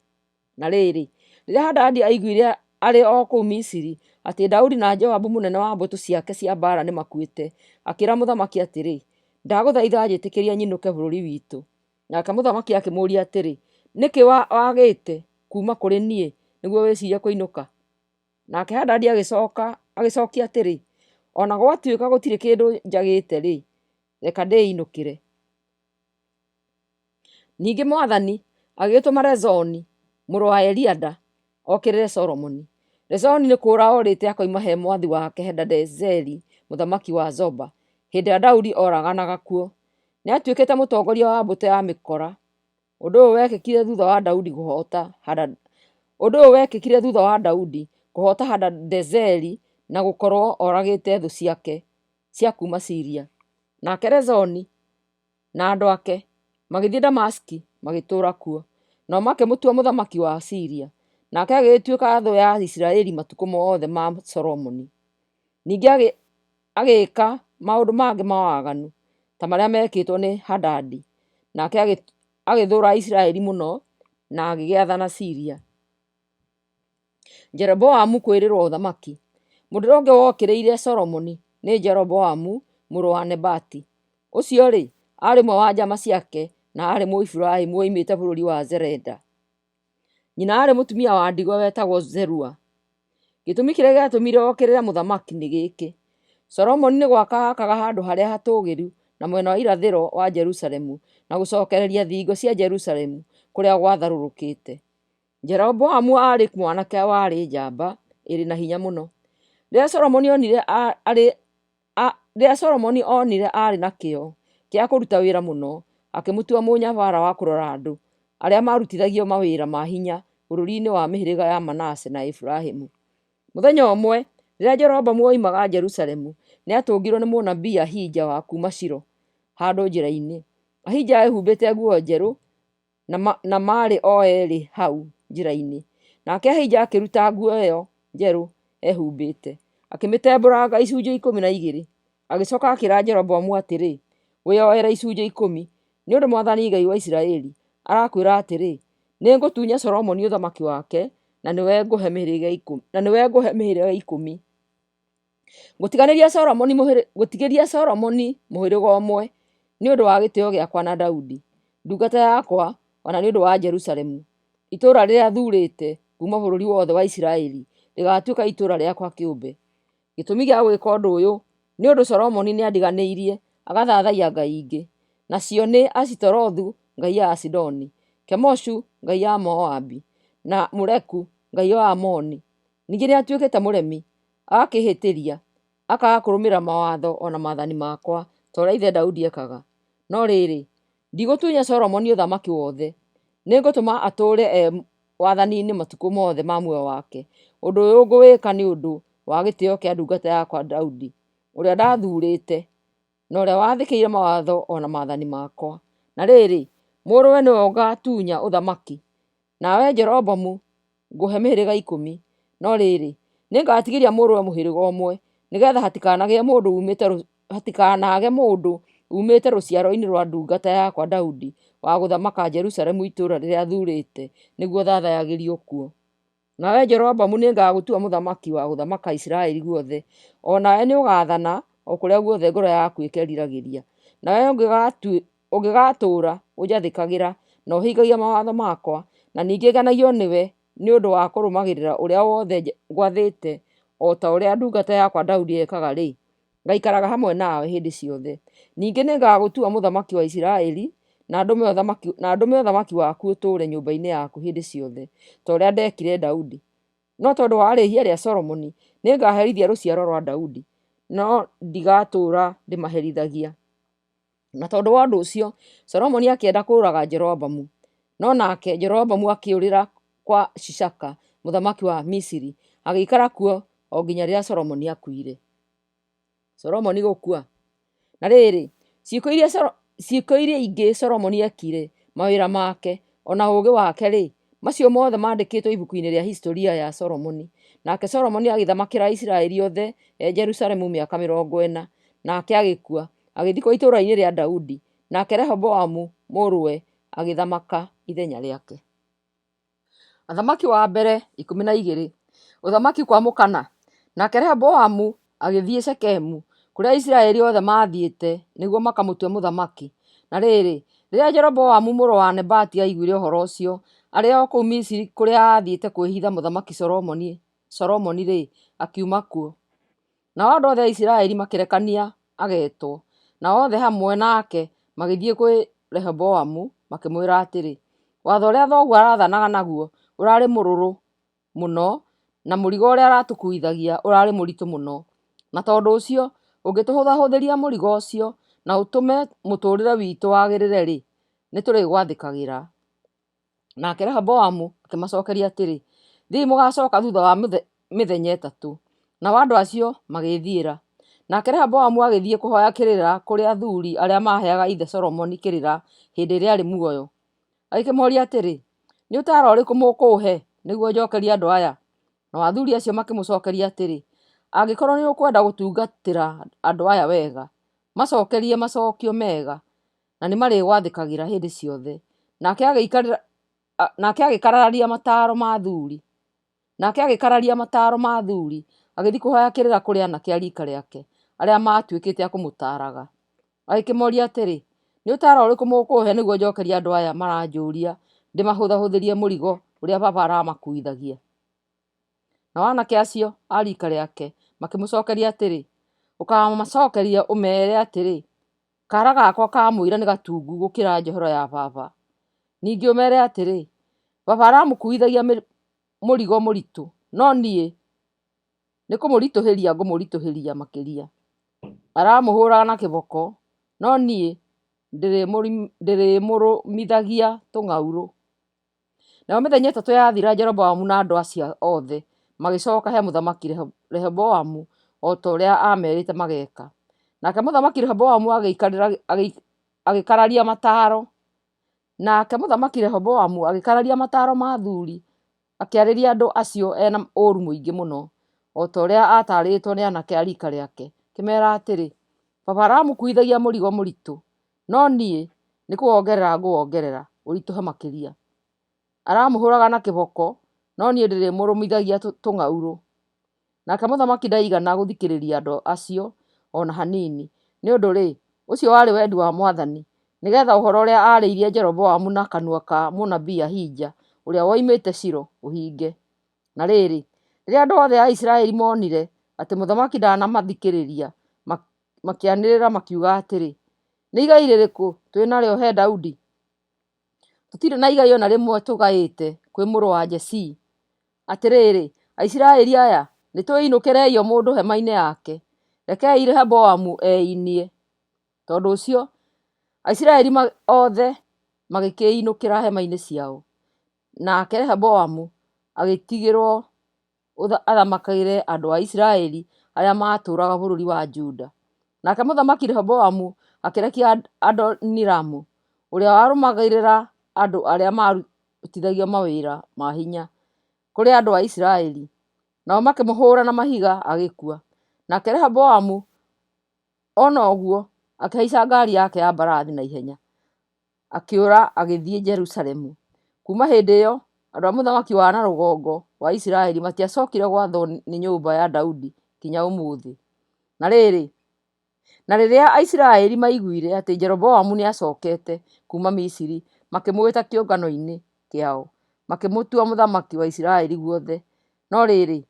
Na rĩrĩ, rĩrĩa Hadadi aaiguire arĩ o kũu Misiri atĩ Daudi na Joabu mũnene wa mbũtũ ciake cia mbaara nĩmakuĩte, akĩĩra mũthamaki atĩrĩ, Ndagũthaitha njĩtĩkĩria nyinũke bũrũri witũ. Nake mũthamaki akĩmũũria atĩrĩ, Nĩ kĩĩ wagĩte kuuma kũrĩ niĩ nĩguo wĩciirie kũinũka? Nake Hadadi agĩcoka Agĩcokia atĩrĩ, O na gwatuĩka gũtirĩ kĩndũ njagĩte-rĩ, reka ndĩĩinũkĩre. Ningĩ mwathani agĩgĩtũma Rezoni mũrũ wa Eliada okĩrĩre Solomoni. Rezoni nĩ kũũra orĩte akoima he mwathi wake Hadadezeri mũthamaki wa Zoba, hĩndĩ ĩrĩa Daudi oraganaga kuo. Nĩatuĩkĩte mũtongoria wa mbũtũ ya mĩkora. Ũndũ ũyũ wekĩkire thutha wa Daudi kũhoota Ũndũ ũyũ wekĩkire thutha wa Daudi kũhoota Hadadezeri na gũkorwo oragĩte thũ ciake cia kuuma Siria. Nake Rezoni na andũ ake magĩthiĩ Damasiki magĩtũũra kuo, nao makĩmũtua mũthamaki wa Siria. Nake agĩgĩtuĩka thũ ya Isiraeli matukũ mothe ma Solomoni. Ningĩ agĩĩka maũndũ mangĩ ma waganu ta marĩa meekĩtwo nĩ Hadadi, nake agĩthũũra Isiraeli mũno na agĩgĩathana Siria. Jeroboamu kwĩrĩrwo ũthamaki. Mũndũ ũrĩa ũngĩ wokĩrĩire Solomoni nĩ Jeroboamu mũrũ wa Nebati. Ũcio-rĩ, aarĩ ũmwe wa njama ciake na aarĩ Mũefiraimu woimĩte bũrũri wa Zereda. Nyina aarĩ mũtumia wa ndigwa wetagwo Zerua. Gĩtũmi kĩrĩa gĩatũmire okĩrĩre mũthamaki nĩ gĩkĩ, Solomoni nĩ gwaka aakaga handũ harĩa hatũũgĩru na mwena wa irathĩro wa Jerusalemu na gũcokereria thingo cia Jerusalemu kũrĩa gwatharũrũkĩte. Jeroboamu aarĩ mwanake warĩ njamba ĩrĩ na hinya mũno. Rĩrĩa Solomoni onire arĩ Rĩrĩa Solomoni onire aarĩ na kĩyo kĩa kũruta wĩra mũno, akĩmũtua mũnyabara wa kũrora andũ arĩa maarutithagio mawĩra ma hinya bũrũri-inĩ wa mĩhĩrĩga ya Manase na Efiraimu. Mũthenya ũmwe, rĩrĩa Jeroboamu oimaga Jerusalemu, nĩatũngirwo nĩ mũnabii Ahija wa kuuma Shilo handũ njĩra-inĩ. Ahija eehumbĩte nguo njerũ na maarĩ o eerĩ hau njĩra-inĩ. Nake Ahija akĩruta nguo ĩyo njerũ ehumbĩte, akĩmĩtembũranga icunjĩ 12. Agĩcoka akĩĩra Jeroboamu atĩrĩ, Wĩyoere icunjĩ 10, nĩ ũndũ mwathani Ngai wa Isiraeli arakwĩra atĩrĩ, 'Nĩngũtunya Solomoni ũthamaki wake, na nĩwe ngũhe mĩhĩrĩga 10. Ngũtiganĩria Solomoni ngũtigĩria Solomoni mũhĩrĩga ũmwe nĩ ũndũ wa gĩtĩo gĩakwa na Daudi, ndungata yakwa, o na nĩ ũndũ wa Jerusalemu, itũũra rĩrĩa thuurĩte kuuma bũrũri wothe wa Isiraeli rĩgaatuĩka itũũra rĩakwa kĩũmbe. Gĩtũmi gĩa gwĩka ũndũ ũyũ nĩ ũndũ Solomoni nĩandiganĩirie agathathaiya ngai ingĩ, nacio nĩ Ashitorothu ngai ya Asidoni, Kemoshu ngai ya Moabi, na Moleku ngai wa Amoni. Ningĩ nĩatuĩkĩte mũremi, agakĩĩhĩtĩria, akaaga kũrũmĩrĩra mawatho o na maathani makwa, ta ũrĩa ithe Daudi ekaga. No rĩrĩ, ndigũtunya Solomoni ũthamaki wothe, nĩngũtũma atũũre e wathani-inĩ matukũ mothe ma muoyo wake. Ũndũ ũyũ ngũwĩka nĩ ũndũ wa gĩtĩo kĩa ndungata yakwa Daudi, ũrĩa ndathurĩte, na ũrĩa wathĩkĩire mawatho o na maathani makwa. Na rĩrĩ, mũrũwe nĩwe ũgaatunya ũthamaki, nawe Jeroboamu ngũhe mĩhĩrĩga 10. No rĩrĩ, nĩngatigĩria mũrũwe mũhĩrĩga ũmwe, nĩgeetha hatikanagĩe mũndũ uumĩte hatikanaage mũndũ uumĩte rũciaro-inĩ rwa ndungata yakwa Daudi wa gũthamaka Jerusalemu itũũra rĩrĩa thuurĩte nĩguo thathaiyagĩrio kuo. Nawe Jeroboamu nĩngagũtua mũthamaki wa gũthamaka Isiraeli guothe, o nawe nĩũgaathana o kũrĩa guothe ngoro yaku ĩkeriragĩria. Nawe ũngĩgaatũũra ũnjathĩkagĩra na ũhingagie mawatho makwa, na ningĩ ngenagio nĩwe nĩ ũndũ wa kũrũmagĩrĩra ũrĩa wothe ngwathĩte o ta ũrĩa ndungata yakwa Daudi ekaga-rĩ, Ngaikaraga hamwe nawe hĩndĩ ciothe. Ningĩ nĩngagũtua mũthamaki wa Isiraeli, na ndũme ũthamaki, na ndũme ũthamaki waku ũtũũre nyũmba-inĩ yaku hĩndĩ ciothe, ta ũrĩa ndekire Daudi. No tondũ wa rĩhia rĩa Solomoni, nĩngaherithia rũciaro rwa Daudi, no ndigatũũra ndĩmaherithagia. Na tondũ wa ũndũ ũcio, Solomoni akĩenda kũũraga Jeroboamu. No nake Jeroboamu akĩũrĩra kwa Shishaka mũthamaki wa Misiri, agĩikara kuo o nginya rĩrĩa Solomoni aakuire. Solomoni gũkua. Na rĩrĩ, ciĩko iria ingĩ Solomoni eekire, mawĩra make, o na ũũgĩ wake-rĩ, macio mothe mandĩkĩtwo ibuku-inĩ rĩa historia ya Solomoni. Nake Solomoni agĩthamakĩra Isiraeli othe e Jerusalemu mĩaka 40, nake agĩkua, agĩthikwo itũũra-inĩ rĩa Daudi, nake Rehoboamu mũrũwe agĩthamaka ithenya rĩake. Athamaki wa mbere 12. Ũthamaki kwamũkana. Nake Rehoboamu agĩthiĩ Shekemu, kũrĩa Isiraeli othe maathiĩte nĩguo makamũtue mũthamaki. Na rĩrĩ, rĩrĩa Jeroboamu mũrũ wa Nebati aaiguire ũhoro ũcio, arĩ o kũu Misiri kũrĩa aathiĩte kwĩhitha Mũthamaki Solomoni-rĩ, akiuma kuo. Nao andũ othe a Isiraeli makĩrekania agetwo, nao othe hamwe nake magĩthiĩ kwĩ Rehoboamu makĩmwĩra atĩrĩ, Watho ũrĩa thoguo aathanaga naguo ũrarĩ mũrũrũ mũno, na mũrigo ũrĩa aratũkuuithagia ũrarĩ mũritũ mũno. Na tondũ ũcio, ũngĩtũhũthahũthĩria mũrigo ũcio na ũtũme mũtũũrĩre witũ wagĩrĩre-rĩ, nĩtũrĩgwathĩkagĩra. Nake Rehoboamu akĩmacokeria atĩrĩ, Thiĩi mũgaacoka thutha wa mĩthenya ĩtatũ. Nao andũ acio magĩĩthiĩra. Nake Rehoboamu agĩthiĩ kũhoya kĩrĩra kũrĩ athuri arĩa maaheaga ithe Solomoni kĩrĩra hĩndĩ ĩrĩa aarĩ muoyo. Agĩkĩmoria atĩrĩ, Nĩ ũtaaro ũrĩkũ mũkũũhe nĩguo njokerie andũ aya? Nao athuri acio makĩmũcokeria atĩrĩ, Angĩkorũo nĩ ũkwenda gũtungatĩra andũ aya wega, macokerie macokio mega, na nĩ marĩgwathĩkagĩra hĩndĩ ciothe. Nake agĩkararia mataaro ma athuri. Nake agĩkararia mataaro ma athuri, agĩthiĩ kũhoya kĩrĩra kũrĩ anake a riika rĩake, arĩa maatuĩkĩte a kũmũtaaraga. Agĩkĩmoria atĩrĩ, Nĩ ũtaaro ũrĩkũ mũkũũhe nĩguo njokerie andũ aya maranjũria ndĩmahũthahũthĩrie mũrigo ũrĩa baba aramakuuithagia? Nao anake acio a riika rĩake makĩmũcokeria atĩrĩ, Ũkaamacokeria ũmeere atĩrĩ, 'Kaara gakwa ka mũira nĩ gatungu gũkĩra njohero ya baba.' Ningĩ ũmeere atĩrĩ, 'Baba aramũkuuithagia mũrigo mũritũ, no niĩ nĩ kũmũritũhĩria ngũmũritũhĩria makĩria. Aramũhũũraga na kĩboko, no niĩ ndĩrĩmũrũmithagia tũng'aurũ.' Nayo mĩthenya ĩtatũ yathira, Jeroboamu na andũ acio othe magĩcoka he mũthamaki Rehoboamu o ta ũrĩa aamerĩte mageka. Nake mũthamaki Rehoboamu agĩkararia mataaro. Nake mũthamaki Rehoboamu agĩkararia mataaro ma athuri, akĩarĩria andũ acio e na ũũru mũingĩ mũno, o ta ũrĩa aataarĩtwo nĩ anake a riika rĩake, akĩmeera atĩrĩ, Baba aramũkuuithagia mũrigo mũritũ, no niĩ nĩ kũwongerera ngũwongerera ũritũhe makĩria. Aramũhũraga na kĩboko, no niĩ ndĩrĩmũrũmithagia tũng'aurũ. Nake mũthamaki ndaigana gũthikĩrĩria andũ acio o na hanini, nĩ ũndũ-rĩ, ũcio warĩ wendi wa Mwathani, nĩ getha ũhoro ũrĩa aarĩirie Jeroboamu na kanua ka mũnabii Ahija, ũrĩa woimĩte Shilo, ũhinge. Na rĩrĩ, rĩrĩa andũ othe a Isiraeli monire atĩ mũthamaki ndanamathikĩrĩria, makĩanĩrĩra makiuga atĩrĩ, Nĩ igai rĩrĩkũ twĩ narĩo he Daudi? Tũtirĩ na igai o na rĩmwe tũgaĩte kwĩ mũrũ wa Jesii. Atĩrĩrĩ, Aisiraeli aya, nĩtwĩinũkĩrei o mũndũ hema-inĩ yake, rekei Rehoboamu einie. Tondũ ũcio Aisiraeli othe magĩkĩĩinũkĩra hema-inĩ ciao, nake Rehoboamu agĩtigĩrũo athamakĩre andũ a Isiraeli arĩa maatũũraga bũrũri wa Juda. Nake mũthamaki Rehoboamu akĩrekia Adoniramu, ũrĩa warũmagĩrĩra andũ arĩa maarutithagio mawĩra ma hinya, kũrĩ andũ a Isiraeli, nao makĩmũhũũra na mahiga agĩkua. Nake Rehoboamu ona ũguo akĩhaica ngaari yake ya mbarathi na ihenya, akĩũra agĩthiĩ Jerusalemu. Kuuma hĩndĩ ĩyo, andũ a mũthamaki wa na rũgongo wa Isiraeli matiacokire gwathwo nĩ nyũmba ya Daudi nginya ũmũthĩ. Na rĩrĩ, na rĩrĩa Aisiraeli maaiguire atĩ Jeroboamu nĩacokete kuuma Misiri, makĩmwĩta kĩũngano-inĩ kĩao, makĩmũtua mũthamaki wa Isiraeli guothe. No rĩrĩ,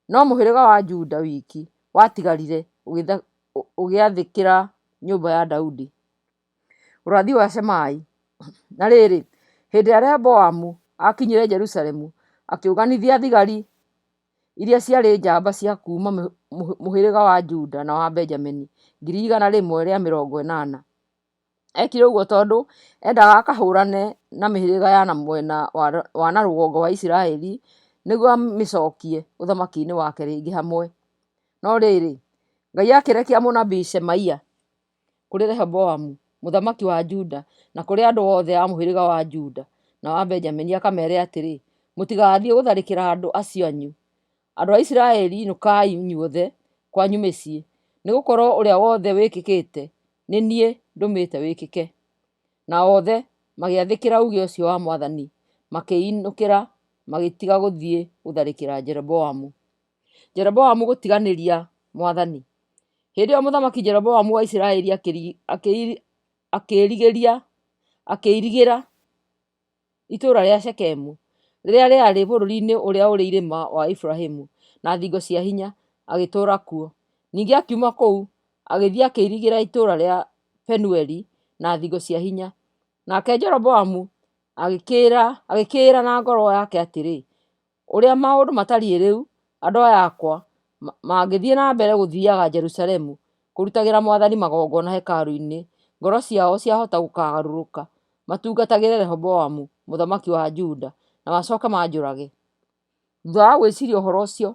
no mũhĩrĩga wa Juda wiki watigarire ũgĩathĩkĩra nyũmba ya Daudi. Ũrathi wa Shemai. Na rĩrĩ, hĩndĩ ĩrĩa Rehoboamu aakinyire Jerusalemu, akĩũnganithia thigari iria ciarĩ njamba cia kuuma mũhĩrĩga wa Juda na wa Benjamini, 180,000. Eekire ũguo tondũ endaga akahũrane na mĩhĩrĩga ya na mwena wa na rũgongo wa Isiraeli nĩguo amĩcokie ũthamaki-inĩ wake rĩngĩ hamwe. No rĩrĩ, Ngai akĩrekia mũnabii Shemaia kũrĩ Rehoboamu mũthamaki wa Juda na kũrĩ andũ othe a mũhĩrĩga wa Juda na wa Benjamini akameere atĩrĩ, Mũtigathiĩ gũtharĩkĩra andũ acio anyu. Andũ a Isiraeli inũkai inyuothe kwanyu mĩciĩ, nĩgũkorwo ũrĩa wothe wĩkĩkĩte nĩ niĩ ndũmĩte wĩkĩke. Na othe magĩathĩkĩra uuge ũcio wa Mwathani, makĩĩinũkĩra magĩtiga gũthiĩ gũtharĩkĩra Jeroboamu. Jeroboamu gũtiganĩria Mwathani. Hĩndĩ ĩyo mũthamaki Jeroboamu wa Isiraeli akĩirigĩra itũũra rĩa Shekemu, rĩrĩa rĩarĩ bũrũri-inĩ ũrĩa ũrĩ irĩma wa Efiraimu, na thingo cia hinya, agĩtũũra kuo. Ningĩ akiuma kũu agĩthiĩ akĩirigĩra itũũra rĩa Penueli na thingo cia hinya. Nake Jeroboamu agĩkĩĩra na ngoro yake atĩrĩ, Ũrĩa maũndũ matariĩ rĩu, andũ aya akwa mangĩthiĩ na mbere gũthiaga Jerusalemu kũrutagĩra mwathani magongona hekarũ-inĩ, ngoro ciao ciahota gũkaagarũrũka matungatagĩre Rehoboamu mũthamaki wa Juda na macoke manjũrage. Thutha wa gwĩciria ũhoro ũcio,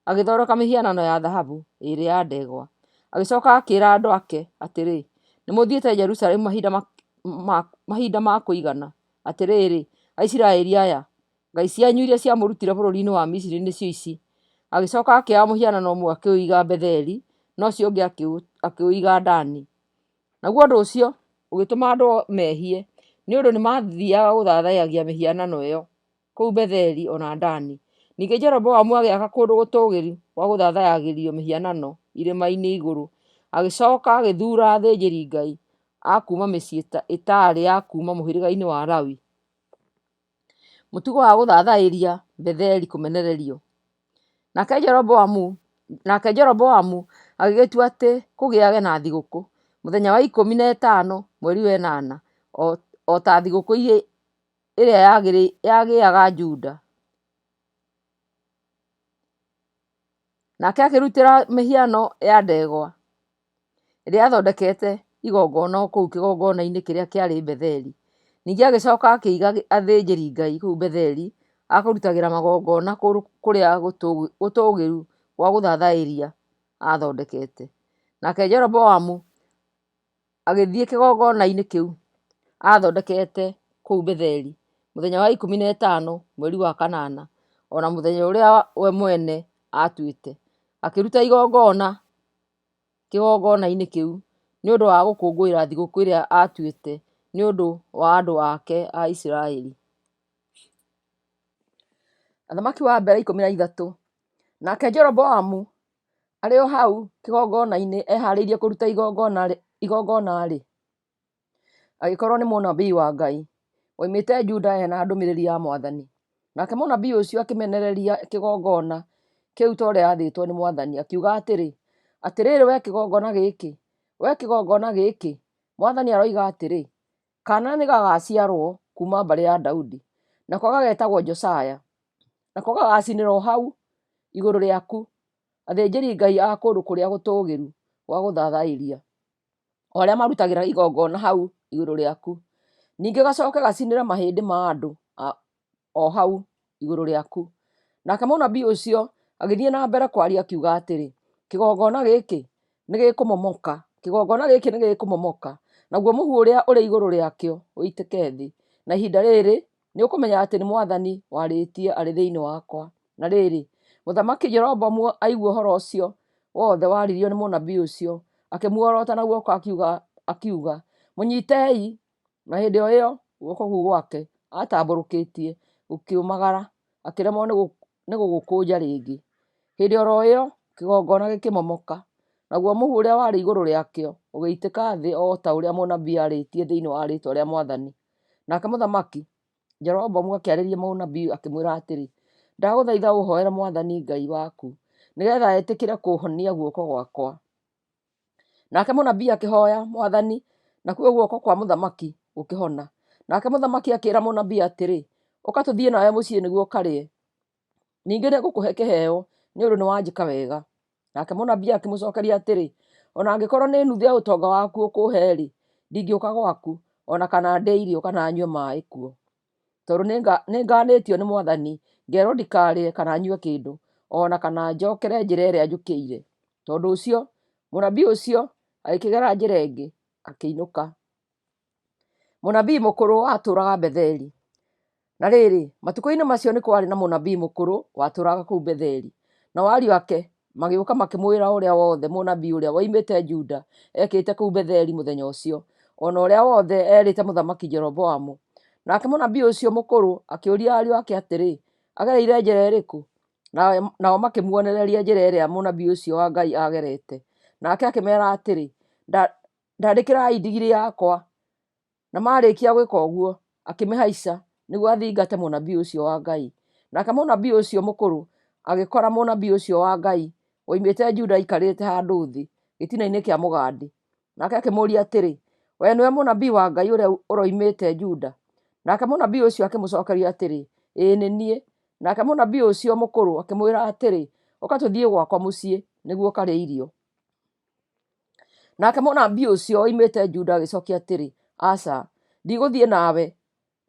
agĩthondeka mĩhianano ya thahabu ĩĩrĩ ya ndegwa. Agĩcoka akĩra andũ ake atĩrĩ, Nĩ mũthiĩte Jerusalemu mahinda ma kũigana. Atĩrĩrĩ, Aisiraeli aya, ngai cianyu iria ciamũrutire bũrũri-inĩ wa Misiri nĩcio ici. Agĩcoka akĩoya mũhianano ũmwe akĩũiga Betheli, na ũcio ũngĩ akĩũiga Dani. Naguo ũndũ ũcio ũgĩtũma andũ mehie, nĩ ũndũ nĩ maathiaga gũthathayagia mĩhianano ĩyo kũu Betheli o na Dani. Ningĩ Jeroboamu agĩaka kũndũ gũtũũgĩru gwa gũthathayagĩrio mĩhianano irĩma-inĩ igũrũ, agĩcoka agĩthuura athĩnjĩri-ngai a kuuma mĩciĩ ĩtaarĩ ya kuuma mũhĩrĩga-inĩ wa Lawi. Mũtugo wa gũthathaĩria Betheli kũmenererio. Nake Jeroboamu agĩgĩtua atĩ kũgĩage na thigũkũ, mũthenya wa 15 mweri wa ĩnana, o ta thigũkũ ĩrĩa yagĩaga Juda. Nake akĩrutĩra mĩhiano ya ndegwa ĩrĩa aathondekete igongona o kũu kĩgongona-inĩ kĩrĩa kĩarĩ Betheli. Ningĩ agĩcoka akĩiga athĩnjĩri-Ngai kũu Betheli a kũrutagĩra magongona kũndũ kũrĩa gũtũũgĩru gwa gũthathaĩria aathondekete. Nake Jeroboamu agĩthiĩ kĩgongona-inĩ kĩu aathondekete kũu Betheli mũthenya wa 15 mweri wa kanana, o na mũthenya ũrĩa we mwene aatuĩte, akĩruta igongona kĩgongona-inĩ kĩu nĩ ũndũ wa gũkũngũĩra thigũkũ ĩrĩa aatuĩte nĩ ũndũ wa andũ ake a Isiraeli. Athamaki wa Mbere 13. Nake Jeroboamu arĩ o hau kĩgongona-inĩ ehaarĩirie kũruta igongona-rĩ, agĩkorũo nĩ mũnabii wa Ngai, woimĩte Juda e na ndũmĩrĩri ya mwathani. Nake mũnabii ũcio akĩmenereria kĩgongona kĩu ta ũrĩa aathĩtwo nĩ mwathani, akiuga atĩrĩ, Atĩrĩrĩ wee kĩgongona gĩkĩ, wee kĩgongona gĩkĩ, mwathani aroiga atĩrĩ, Kaana nĩgagaciarũo kuuma mbarĩ ya Daudi, nako gagetagwo Josia, nako gagacinĩra o hau igũrũ rĩaku athĩnjĩri-Ngai a kũndũ kũrĩa gũtũũgĩru gwa gũthathaĩria, o arĩa marutagĩra igongona hau igũrũ rĩaku. Ningĩ gacoke gacinĩre mahĩndĩ ma andũ o hau igũrũ rĩaku. Nake mũnabii ũcio agĩthiĩ na mbere kwaria akiuga atĩrĩ, Kĩgongona gĩkĩ nĩgĩkũmomoka, kĩgongona gĩkĩ nĩgĩkũmomoka, naguo mũhu ũrĩa ũrĩ igũrũ rĩakĩo ũitĩke thĩ. Na ihinda rĩrĩ nĩũkũmenya atĩ nĩ mwathani warĩtie arĩ thĩinĩ wakwa. Na rĩrĩ, mũthamaki Jeroboamu aigua ũhoro ũcio wothe waririo nĩ mũnabii ũcio, akĩmuorota na guoko akiuga, Mũnyitei! Na hĩndĩ o ĩyo guoko kũu gwake aatambũrũkĩtie gũkĩũmagara, akĩremwo nĩ gũgũkũnja rĩngĩ. Hĩndĩ o ro ĩyo kĩgongona gĩkĩmomoka, naguo mũhu ũrĩa warĩ igũrũ rĩakĩo ũgĩitĩka thĩ o ta ũrĩa mũnabii aarĩtie thĩinĩ wa rĩĩtwa rĩa mwathani. Nake mũthamaki Jeroboamu akĩarĩria mũnabii akĩmwĩra atĩrĩ, Ndagũthaitha ũũhoere mwathani Ngai waku, nĩgeetha etĩkĩre kũũhonia guoko gwakwa. Nake mũnabii akĩhoya mwathani, nakuo guoko kwa mũthamaki gũkĩhona. Nake mũthamaki akĩĩra mũnabii atĩrĩ, Ũka tũthiĩ nawe mũciĩ nĩguo ũkarĩe. Ningĩ nĩngũkũhe kĩheo nĩ ũndũ nĩwanjĩka wega. Nake mũnabii akĩmũcokeria atĩrĩ, O na angĩkorwo nĩ nuthu ya ũtonga waku ũkũũhe-rĩ, ndingĩũka gwaku, o na kana ndĩe irio kana nyue maaĩ kuo. Tondũ nĩnganĩtio nĩ mwathani, ngerwo ndikarĩe kana nyue kĩndũ, o na kana njokere njĩra ĩrĩa njũkĩire. Tondũ ũcio, mũnabii ũcio agĩkĩgera njĩra ĩngĩ, akĩinũka. Mũnabii mũkũrũ watũũraga Betheli. Na rĩrĩ, matukũ-inĩ macio nĩ kwarĩ na mũnabii mũkũrũ watũũraga kũu Betheli, nao ariũ ake magĩũka makĩmwĩra ũrĩa wothe mũnabii ũrĩa woimĩte Juda ekĩte kũu Betheli mũthenya ũcio, o na ũrĩa wothe eerĩte Mũthamaki Jeroboamu. Nake mũnabii ũcio mũkũrũ akĩũria ariũ ake atĩrĩ, Agereire njĩra ĩrĩkũ? Nao makĩmuonereria njĩra ĩrĩa mũnabii ũcio wa Ngai aagerete. Nake akĩmeera atĩrĩ, Ndandĩkĩrai ndigiri yakwa. Na maarĩkia gwĩka ũguo, akĩmĩhaica nĩguo athingate mũnabii ũcio wa Ngai. Nake mũnabii ũcio mũkũrũ agĩkora mũnabii ũcio wa Ngai woimĩte Juda aikarĩte handũ thĩ gĩtina-inĩ kĩa mũgandi. Nake akĩmũũria atĩrĩ, Wee nĩwe mũnabii wa Ngai ũrĩa ũroimĩte Juda? Nake mũnabii ũcio akĩmũcokeria atĩrĩ, Ĩĩ nĩ niĩ. Nake mũnabii ũcio mũkũrũ akĩmwĩra atĩrĩ, Ũka tũthiĩ gwakwa mũciĩ, nĩguo ũkarĩe irio. Nake mũnabii ũcio woimĩte Juda agĩcokia atĩrĩ, Aca, ndigũthiĩ nawe,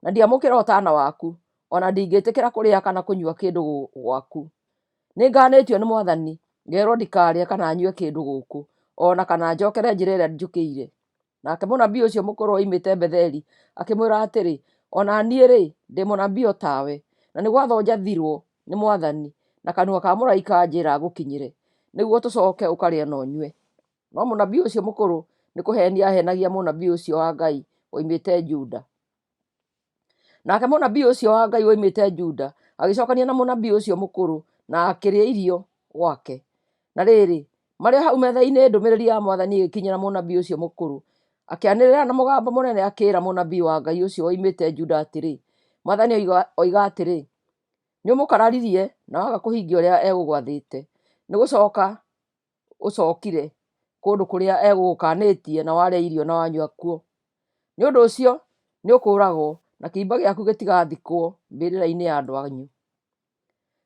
na ndiamũkĩra ũtaana waku, o na ndingĩtĩkĩra kũrĩa kana kũnyua kĩndũ gwaku. Nĩnganĩtio nĩ Mwathani, ngerwo ndikarĩe kana nyue kĩndũ gũkũ, o na kana njokere njĩra ĩrĩa njũkĩire. Nake mũnabii ũcio mũkũrũ oimĩte Betheli akĩmwĩra atĩrĩ, O na niĩ-rĩ, ndĩ mũnabii o tawe, na nĩ gwathwo njathirwo nĩ Mwathani na kanua ka mũraika anjĩra ngũkinyĩre, nĩguo tũcoke ũkarĩe na ũnyue. No mũnabii ũcio mũkũrũ nĩ kũheenia aahenagia mũnabii ũcio wa Ngai woimĩte Juda. Nake mũnabii ũcio wa Ngai woimĩte Juda agĩcokania na mũnabii ũcio mũkũrũ na akĩrĩa irio gwake. Na rĩrĩ, marĩ o hau metha-inĩ ndũmĩrĩri ya mwathani ĩgĩkinyĩra mũnabii ũcio mũkũrũ. Akĩanĩrĩra na mũgambo mũnene akĩĩra mũnabii wa Ngai ũcio woimĩte Juda atĩrĩ, Mwathani oiga atĩrĩ, 'Nĩũmũkararirie na waga kũhingia ũrĩa egũgwathĩte. Nĩ gũcoka ũcokire kũndũ kũrĩa egũgũkanĩtie na warĩa irio na wanyua kuo. Nĩ ũndũ ũcio nĩũkũũragwo, na kĩimba gĩaku gĩtigathikwo mbĩrĩra-inĩ ya andũ anyu.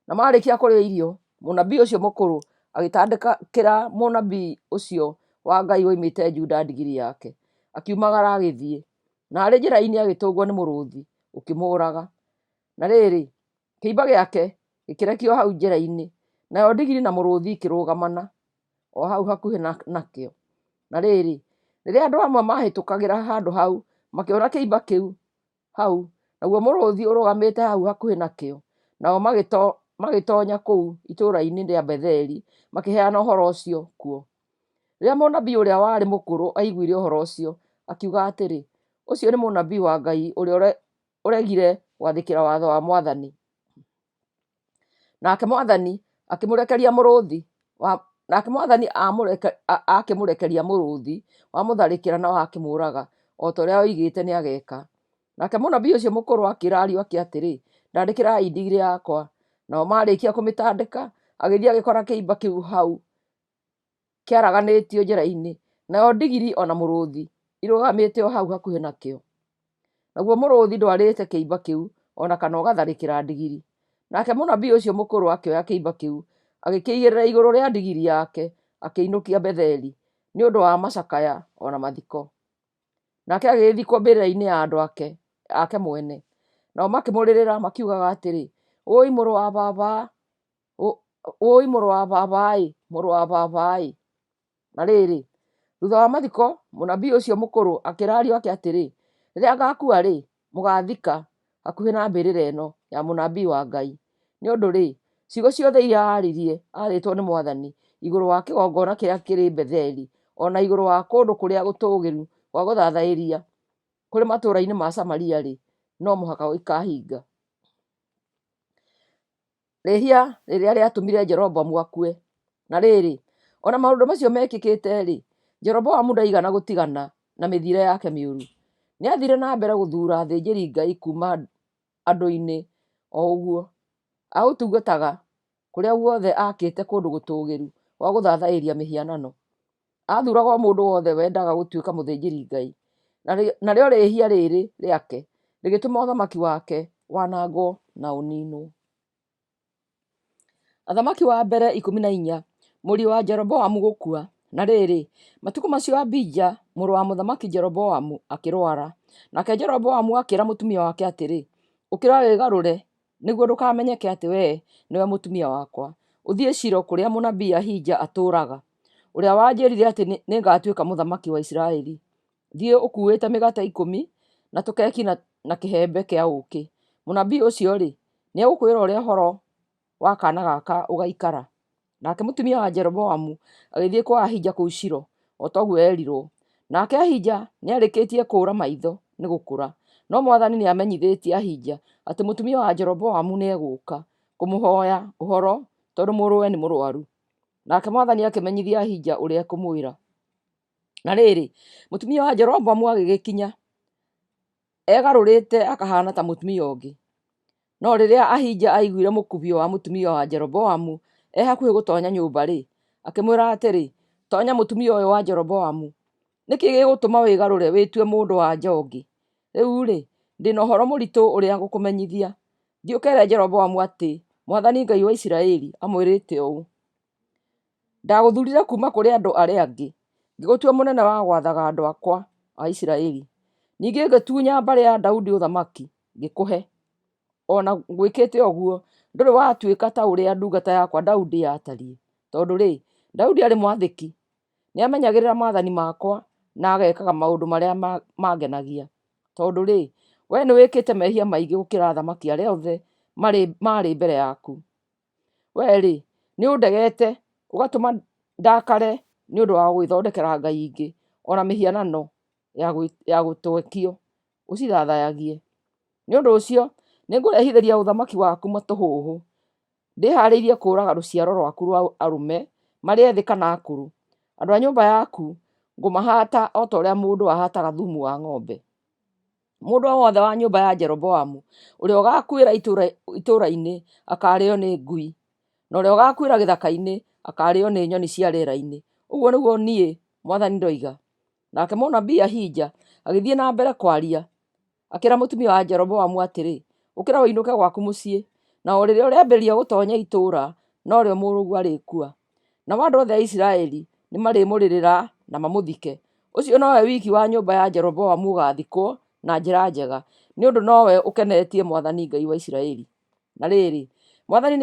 Na maarĩkia kũrĩa irio, mũnabii ũcio mũkũrũ agĩtandĩkĩra mũnabii ũcio wa Ngai woimĩte Juda ndigiri yake, akiumagara agĩthiĩ. Na arĩ njĩra-inĩ agĩtũngwo nĩ mũrũthi, ũkĩmũũraga. Na rĩrĩ, kĩimba gĩake gĩkĩrekio hau njĩra-inĩ, nayo ndigiri na mũrũthi ikĩrũgamana o hau hakuhĩ nakĩo. Na rĩrĩ, rĩrĩa andũ amwe maahĩtũkagĩra handũ hau, makĩona kĩimba kĩu hau, naguo mũrũthi ũrũgamĩte hau hakuhĩ nakĩo, nao magĩtonya kũu itũũra-inĩ rĩa Betheli, makĩheana ũhoro ũcio kuo. Rĩrĩa mũnabii ũrĩa warĩ mũkũrũ aiguire ũhoro ũcio, akiuga atĩrĩ, Ũcio nĩ mũnabii wa Ngai ũrĩa ũregire gwathĩkĩra watho wa mwathani. Nake mwathani akĩmũrekeria mũrũthi wa nake mwathani akĩmũrekeria mũrũthi wamũtharĩkĩra na wakĩmũũraga, o ta ũrĩa oigĩte nĩageka. Nake mũnabii ũcio mũkũrũ akĩĩra ariũ ake atĩrĩ, Ndandĩkĩrai ndigiri yakwa. Nao maarĩkia kũmĩtandĩka, agĩthiĩ agĩkora kĩimba kĩu hau kĩaraganĩtio njĩra-inĩ, nayo ndigiri o na mũrũthi irũgamĩte o hau hakuhĩ nakĩo. Naguo mũrũthi ndwarĩte kĩimba kĩu o na kana ũgatharĩkĩra ndigiri. Nake mũnabii ũcio mũkũrũ akĩoya kĩimba kĩu, agĩkĩigĩrĩra igũrũ rĩa ndigiri yake, akĩinũkia Betheli, nĩ ũndũ wa macakaya o na mathiko. Nake agĩgĩthikwo mbĩrĩra-inĩ ya andũ ake mwene. Nao makĩmũrĩrĩra makiugaga atĩrĩ, Ũũi mũrũ wa baba! Ũũi mũrũ wa baba-ĩ, mũrũ wa baba-ĩ! Na rĩrĩ, thutha wa mathiko, mũnabii ũcio mũkũrũ akĩra ariũ ake atĩrĩ, Rĩrĩa ngaakua-rĩ, mũgaathika hakuhĩ na mbĩrĩra ĩno ya mũnabii wa Ngai. Nĩ ũndũ-rĩ, ciugo ciothe iria aaririe aathĩtwo nĩ mwathani igũrũ wa kĩgongona kĩrĩa kĩrĩ Betheli, o na igũrũ wa kũndũ kũrĩa gũtũũgĩru gwa gũthathaĩria kũrĩ matũũra-inĩ ma Samaria-rĩ, no mũhaka ikaahinga. Rĩhia rĩrĩa rĩatũmire Jeroboamu akue. Na rĩrĩ, o na maũndũ macio mekĩkĩte-rĩ, Jeroboamu ndaigana gũtigana na mĩthiĩre yake mĩũru. Nĩathiire na mbere gũthuura athĩnjĩri-Ngai kuuma andũ-inĩ o ũguo, a gũtungataga kũrĩa guothe aakĩte kũndũ gũtũũgĩru gwa gũthathaĩria mĩhianano. Aathuraga o mũndũ wothe wendaga gũtuĩka mũthĩnjĩri-Ngai. Narĩo rĩhia rĩrĩ rĩake rĩgĩtũma ũthamaki wake wanangwo na ũniinwo. Athamaki wa mbere 14, mũriũ wa Jeroboamu gũkua. Na rĩrĩ, matukũ macio Abija mũrũ wa mũthamaki Jeroboamu akĩrwara. Nake Jeroboamu akĩĩra mũtumia wake atĩrĩ, Ũkĩra wĩgarũre nĩguo ndũkamenyeke atĩ wee nĩwe mũtumia wakwa, ũthiĩ Shilo kũrĩa mũnabii Ahija atũũraga, ũrĩa wanjĩĩrire atĩ nĩngatuĩka mũthamaki wa Isiraeli. Thiĩ ũkuuĩte mĩgate ikũmi na tũkeki na kĩhembe kĩa ũũkĩ. Mũnabii ũcio-rĩ, nĩegũkwĩra ũrĩa ũhoro wa kaana gaka ũgaikara. Nake mũtumia wa Jeroboamu agĩthiĩ kwa Ahija kũu Shilo, o ta ũguo eerirwo. Nake Ahija nĩarĩkĩtie kũũra maitho nĩ gũkũra, no mwathani nĩamenyithĩtie Ahija atĩ mũtumia wa Jeroboamu nĩegũũka kũmũhooya ũhoro tondũ mũrũwe nĩ mũrũaru. Nake mwathani akĩmenyithia Ahija ũrĩa ekũmwĩra. Na rĩrĩ, mũtumia wa Jeroboamu agĩgĩkinya, egarũrĩte akahaana ta mũtumia ũngĩ. No rĩrĩa Ahija aiguire mũkubio wa mũtumia wa Jeroboamu e hakuhĩ gũtonya nyũmba-rĩ, akĩmwĩra atĩrĩ, Tonya mũtumia ũyũ wa Jeroboamu, nĩ kĩĩ gĩgũtũma wĩgarũre wĩtue mũndũ-wa-nja ũngĩ? Rĩu-rĩ, ndĩ na ũhoro mũritũ ũrĩa ngũkũmenyithia. Thiĩ ũkeere Jeroboamu atĩ mwathani Ngai wa Isiraeli amwĩrĩte ũũ, Ndagũthuurire kuuma kũrĩ andũ arĩa angĩ, ngĩgũtua mũnene wa gwathaga andũ akwa a Isiraeli. Ningĩ ngĩtunya mbarĩ ya Daudi ũthamaki, ngĩkũhe. O na ngwĩkĩte ũguo, ndũrĩ watuĩka ta ũrĩa ndungata yakwa Daudi yatariĩ. Tondũ-rĩ, Daudi aarĩ mwathĩki, nĩamenyagĩrĩra maathani makwa na agekaga maũndũ marĩa mangenagia. Tondũ-rĩ, wee nĩwĩkĩte mehia maingĩ gũkĩra athamaki arĩa othe maarĩ mbere yaku. Wee-rĩ, nĩũndegete, ũgatũma ndakare nĩ ũndũ wa gwĩthondekera ngai ingĩ, o na mĩhianano ya gũtwekio, ũcithathayagie. Nĩ ũndũ ũcio nĩngũrehithĩria ũthamaki waku matũhũhũ, ndĩhaarĩirie kũũraga rũciaro rwaku rwa arũme, marĩ ethĩ kana akũrũ. Andũ a nyũmba yaku ngũmahaata o ta ũrĩa mũndũ ahaataga thumu wa ng'ombe. Mũndũ o wothe wa nyũmba ya Jeroboamu ũrĩa ũgaakuĩra itũũra-inĩ akaarĩo nĩ ngui, na ũrĩa ũgaakuĩra gĩthaka-inĩ akaarĩo nĩ nyoni cia rĩera-inĩ. Ũguo nĩguo niĩ mwathani ndoiga. Nake mũnabii Ahija agĩthiĩ na mbere kwaria, akĩra mũtumia wa Jeroboamu atĩrĩ, Ũkĩra ũinũke gwaku mũciĩ, na o rĩrĩa ũrĩambĩrĩria gũtoonya itũũra, norĩo mũrũguo arĩkua. Nao andũ othe a Isiraeli nĩmarĩmũrĩrĩra na mamũthike. Ũcio nowe wiki wa nyũmba ya Jeroboamu ũgaathikwo na njĩra njega, nĩ ũndũ nowe ũkenetie mwathani Ngai wa Isiraeli. Na rĩrĩ, mwathani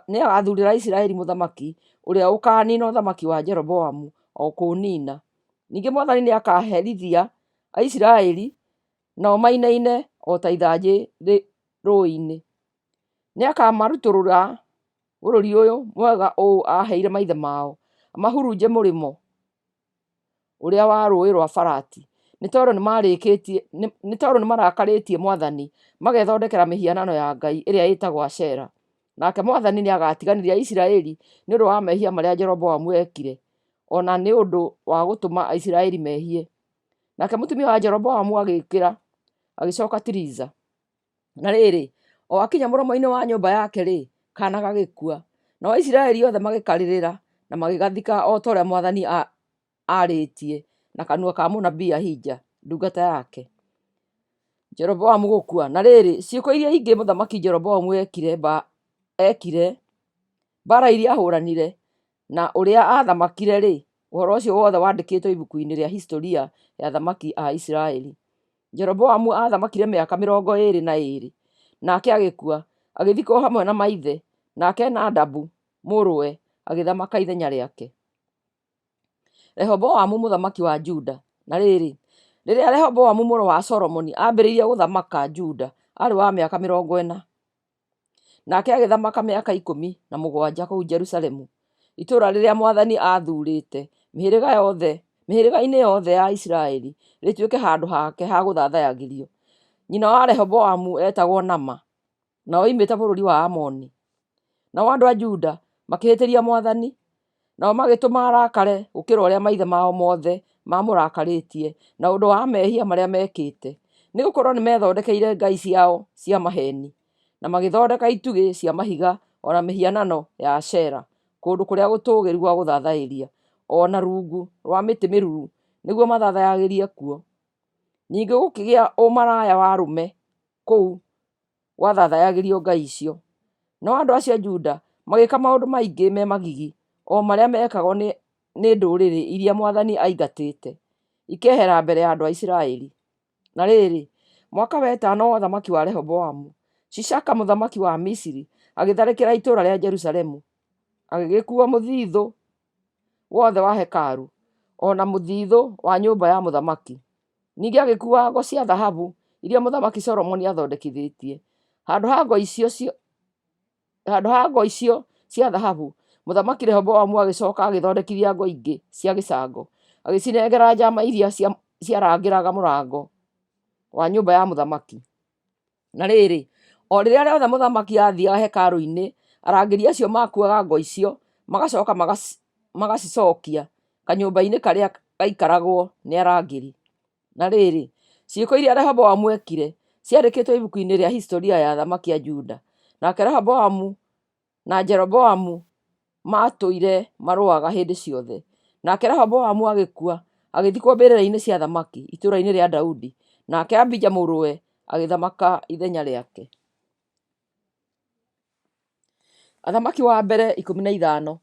nĩagathuurĩra Isiraeli mũthamaki ũrĩa ũkaaniina ũthamaki wa Jeroboamu o kũũniina. Ningĩ mwathani nĩakaherithia Aisiraeli, nao mainaine o ta ithanjĩ rũũĩ-inĩ. Nĩakamarutũrũra bũrũri ũyũ mwega ũũ aaheire maithe mao, amahurunje mũrĩmo ũrĩa wa rũũĩ rwa Farati, nĩ tondũ nĩ tondũ nĩmarakarĩtie mwathani, magethondekera mĩhianano ya ngai ĩrĩa ĩtagwo Ashera. Nake mwathani nĩagatiganĩria Isiraeli nĩ ũndũ wa mehia marĩa Jeroboamu eekire, o na nĩ ũndũ wa gũtũma Aisiraeli mehie. Nake mũtumia wa Jeroboamu agĩũkĩra, agĩcoka Tiriza. Na rĩrĩ, o akinya mũromo-inĩ wa nyũmba yake-rĩ, kaana gagĩkua. Nao Aisiraeli othe magĩkarĩrĩra na magĩgathika o ta ũrĩa mwathani aarĩtie na kanua ka mũnabii Ahija, ndungata yake. Jeroboamu gũkua. Na rĩrĩ, ciĩko iria ingĩ mũthamaki Jeroboamu eekire, mbaara iria aahũũranire, na ũrĩa aathamakire-rĩ, ũhoro ũcio wothe wandĩkĩtwo ibuku-inĩ rĩa historia ya athamaki a Isiraeli. Jeroboamu aathamakire mĩaka 22, nake agĩkua, agĩthikwo hamwe na maithe, nake Nadabu mũrũwe agĩthamaka ithenya rĩake. Rehoboamu mũthamaki wa Juda. Na rĩrĩ, rĩrĩa Rehoboamu mũrũ wa Solomoni aambĩrĩirie gũthamaka Juda, aarĩ wa mĩaka 40. Nake agĩthamaka mĩaka 17 kũu Jerusalemu, itũũra rĩrĩa mwathani aathuurĩte mĩhĩrĩga-inĩ yothe ya Isiraeli rĩtuĩke handũ hake ha gũthathayagĩrio. Nyina wa Rehoboamu eetagwo Naama, na oimĩte bũrũri wa Amoni. Nao andũ a Juda makĩhĩtĩria mwathani, Nao magĩtũma arakare gũkĩra ũrĩa maithe mao mothe maamũrakarĩtie na ũndũ wa mehia marĩa meekĩte, nĩ gũkorũo nĩmethondekeire ngai ciao cia maheeni, na magĩthondeka itugĩ cia mahiga o na mĩhianano ya Ashera kũndũ kũrĩa gũtũũgĩru gwa gũthathaĩria, o na rungu rwa mĩtĩ mĩruru, nĩguo mathathayagĩrie kuo. Ningĩ gũkĩgĩa ũmaraya wa arũme kũu gwathathayagĩrio ngai icio. Nao andũ acio a Juda magĩka maũndũ maingĩ me magigi, o marĩa mekagwo nĩ ndũrĩrĩ iria mwathani aingatĩte, ikehera mbere ya andũ a Isiraeli. Na rĩrĩ, mwaka wa ĩtano wa ũthamaki wa Rehoboamu, Shishaka mũthamaki wa Misiri agĩtharĩkĩra itũũra rĩa Jerusalemu, agĩgĩkuua mũthithũ wothe wa hekarũ, o na mũthithũ wa nyũmba ya mũthamaki. Ningĩ agĩkuua ngo cia thahabu iria Mũthamaki Solomoni aathondekithĩtie. Handũ ha ngo icio cia thahabu, Mũthamaki Rehoboamu agĩcoka agĩthondekithia ngo ingĩ cia gĩcango, agĩcinengera njama iria ciarangĩraga mũrango wa nyũmba ya mũthamaki. Na rĩrĩ, o rĩrĩa rĩothe mũthamaki aathiaga hekarũ-inĩ, arangĩri acio maakuuaga ngo icio, magacoka magacicokia kanyũmba-inĩ karĩa gaikaragwo nĩ arangĩri. Na rĩrĩ, ciĩko iria Rehoboamu eekire, ciandĩkĩtwo ibuku-inĩ rĩa historia ya athamaki a Juda. Nake Rehoboamu na Jeroboamu maatũire marũaga hĩndĩ ciothe. Nake Rehoboamu agĩkua, agĩthikwo mbĩrĩra-inĩ cia athamaki itũũra-inĩ rĩa Daudi, nake Abija mũrũwe agĩthamaka ithenya rĩake. Athamaki wa mbere 15.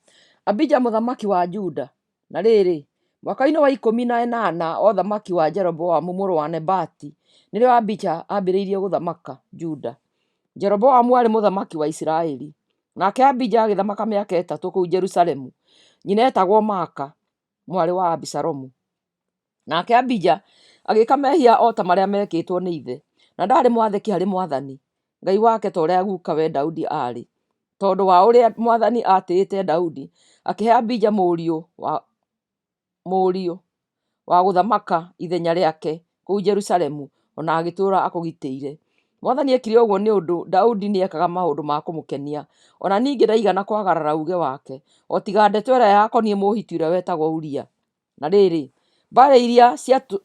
Abija mũthamaki wa Juda. Na rĩrĩ, mwaka-inĩ wa 18 wa ũthamaki wa Jeroboamu mũrũ wa Nebati, nĩrĩo Abija aambĩrĩirie gũthamaka Juda. Jeroboamu aarĩ mũthamaki wa Isiraeli. Nake Abija agĩthamaka mĩaka 3 kũu Jerusalemu. Nyina eetagwo Maaka, mwarĩ wa Abisalomu. Nake Abija agĩĩka mehia o ta marĩa meekĩtwo nĩ ithe, na ndaarĩ mwathĩki harĩ mwathani Ngai wake ta ũrĩa gukawe Daudi aarĩ. Tondũ wa ũrĩa mwathani aatĩĩte Daudi, akĩhe Abija mũriũ wa gũthamaka ithenya rĩake kũu Jerusalemu, o na agĩtũũra akũgitĩire. Mwathani eekire ũguo nĩ ũndũ Daudi nĩekaga maũndũ ma kũmũkenia, o na ningĩ ndaigana kwagarara uuge wake, o tiga ndeto ĩrĩa yakoniĩ Mũhiti ũrĩa wetagwo Uria. Na rĩrĩ, mbaara iria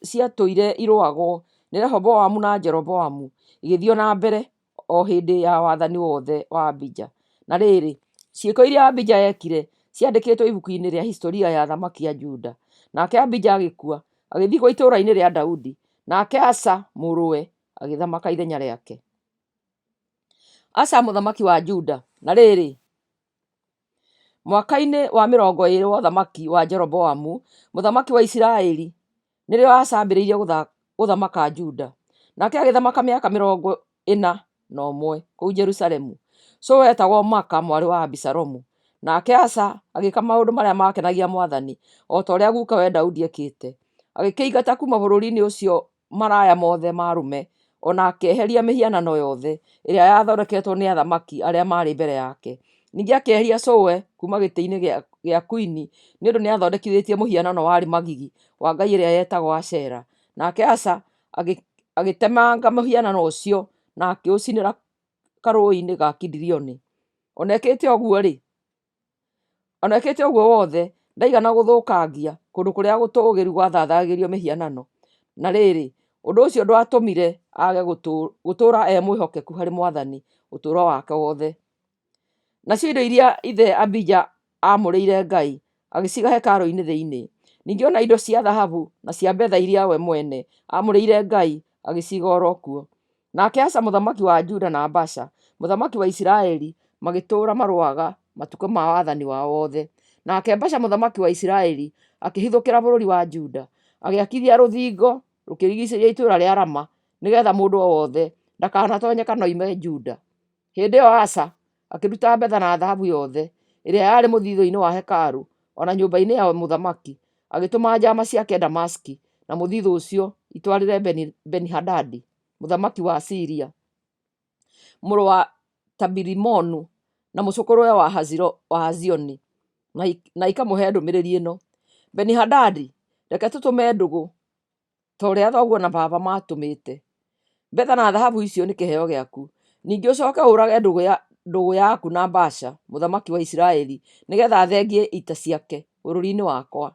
ciatũire irũagwo nĩ Rehoboamu na Jeroboamu igĩthiĩ o na mbere o hĩndĩ ya wathani wothe wa Abija. Na rĩrĩ, ciĩko iria Abija eekire ciandĩkĩtwo ibuku-inĩ rĩa historia ya athamaki a Juda. Nake Abija agĩkua, agĩthikwo itũũra-inĩ rĩa Daudi, nake Asa mũrũwe agĩthamaka ithenya rĩake. Asa mũthamaki wa Juda. Na rĩrĩ, Mwaka-inĩ wa 20 wa ũthamaki wa Jeroboamu mũthamaki wa Isiraeli, nĩrĩo Asa aambĩrĩirie gũthamaka Juda. Nake agĩthamaka mĩaka 41 kũu Jerusalemu. Cũwe eetagwo Maaka mwarĩ wa Abisalomu. Nake Asa agĩĩka maũndũ marĩa maakenagia mwathani, o ta ũrĩa gukawe Daudi eekĩte. Agĩkĩingata kuuma bũrũri-inĩ ũcio maraya mothe ma arũme, o na akĩeheria mĩhianano yothe ĩrĩa yathondeketwo nĩ athamaki arĩa maarĩ mbere yake. Ningĩ akĩeheria cũwe kuuma gĩtĩ-inĩ gĩa kwini, nĩ ũndũ nĩathondekithĩtie mũhianano warĩ magigi wa ngai ĩrĩa yetagwo Ashera. Nake Asa agĩtemanga mũhianano ũcio na akĩũcinĩra karũũĩ-inĩ ga Kidironi. O na ekĩte ũguo-rĩ, O na ekĩte ũguo wothe, ndaigana gũthũkangia kũndũ kũrĩa gũtũũgĩru gwathathayagĩrio mĩhianano. Na rĩrĩ, ũndũ ũcio ndwatũmire age gũtũũra e mwĩhokeku harĩ mwathani ũtũũro wake wothe. Nacio indo iria ithe Abija aamũrĩire Ngai, agĩciiga hekarũ-inĩ thĩinĩ. Ningĩ o na indo cia thahabu na cia betha iria we mwene aamũrĩire Ngai, agĩciiga o ro kuo. Nake Asa mũthamaki wa Juda na Baasha mũthamaki wa Isiraeli magĩtũũra marũaga matukũ ma wathani wao wothe. Nake Baasha mũthamaki wa Isiraeli akĩhithũkĩra bũrũri wa Juda, agĩakithia rũthingo rũkĩrigiicĩria itũũra rĩa Rama, nĩgeetha mũndũ o wothe ndakanatoonye kana oime Juda. Hĩndĩ ĩyo Asa akĩruta betha na thahabu yothe ĩrĩa yarĩ mũthithũ-inĩ wa hekarũ o na nyũmba-inĩ ya mũthamaki, agĩtũma njaama ciake Damasiki na mũthithũ ũcio itwarĩre Beni-Hadadi mũthamaki wa Siria, mũrũ wa Tabirimonu na mũcũkũrũwe wa Hazioni, na ikamũhe ndũmĩrĩri ĩno: Beni-Hadadi, reke tũtume ndũgũ ta ũrĩa thoguo na baba maatũmĩte. Betha na thahabu icio nĩ kĩheo gĩaku. Ningĩ ũcoke ũũrage ndũgũ yaku na Baasha mũthamaki wa Isiraeli, nĩgetha athengie ita ciake bũrũri-inĩ wakwa.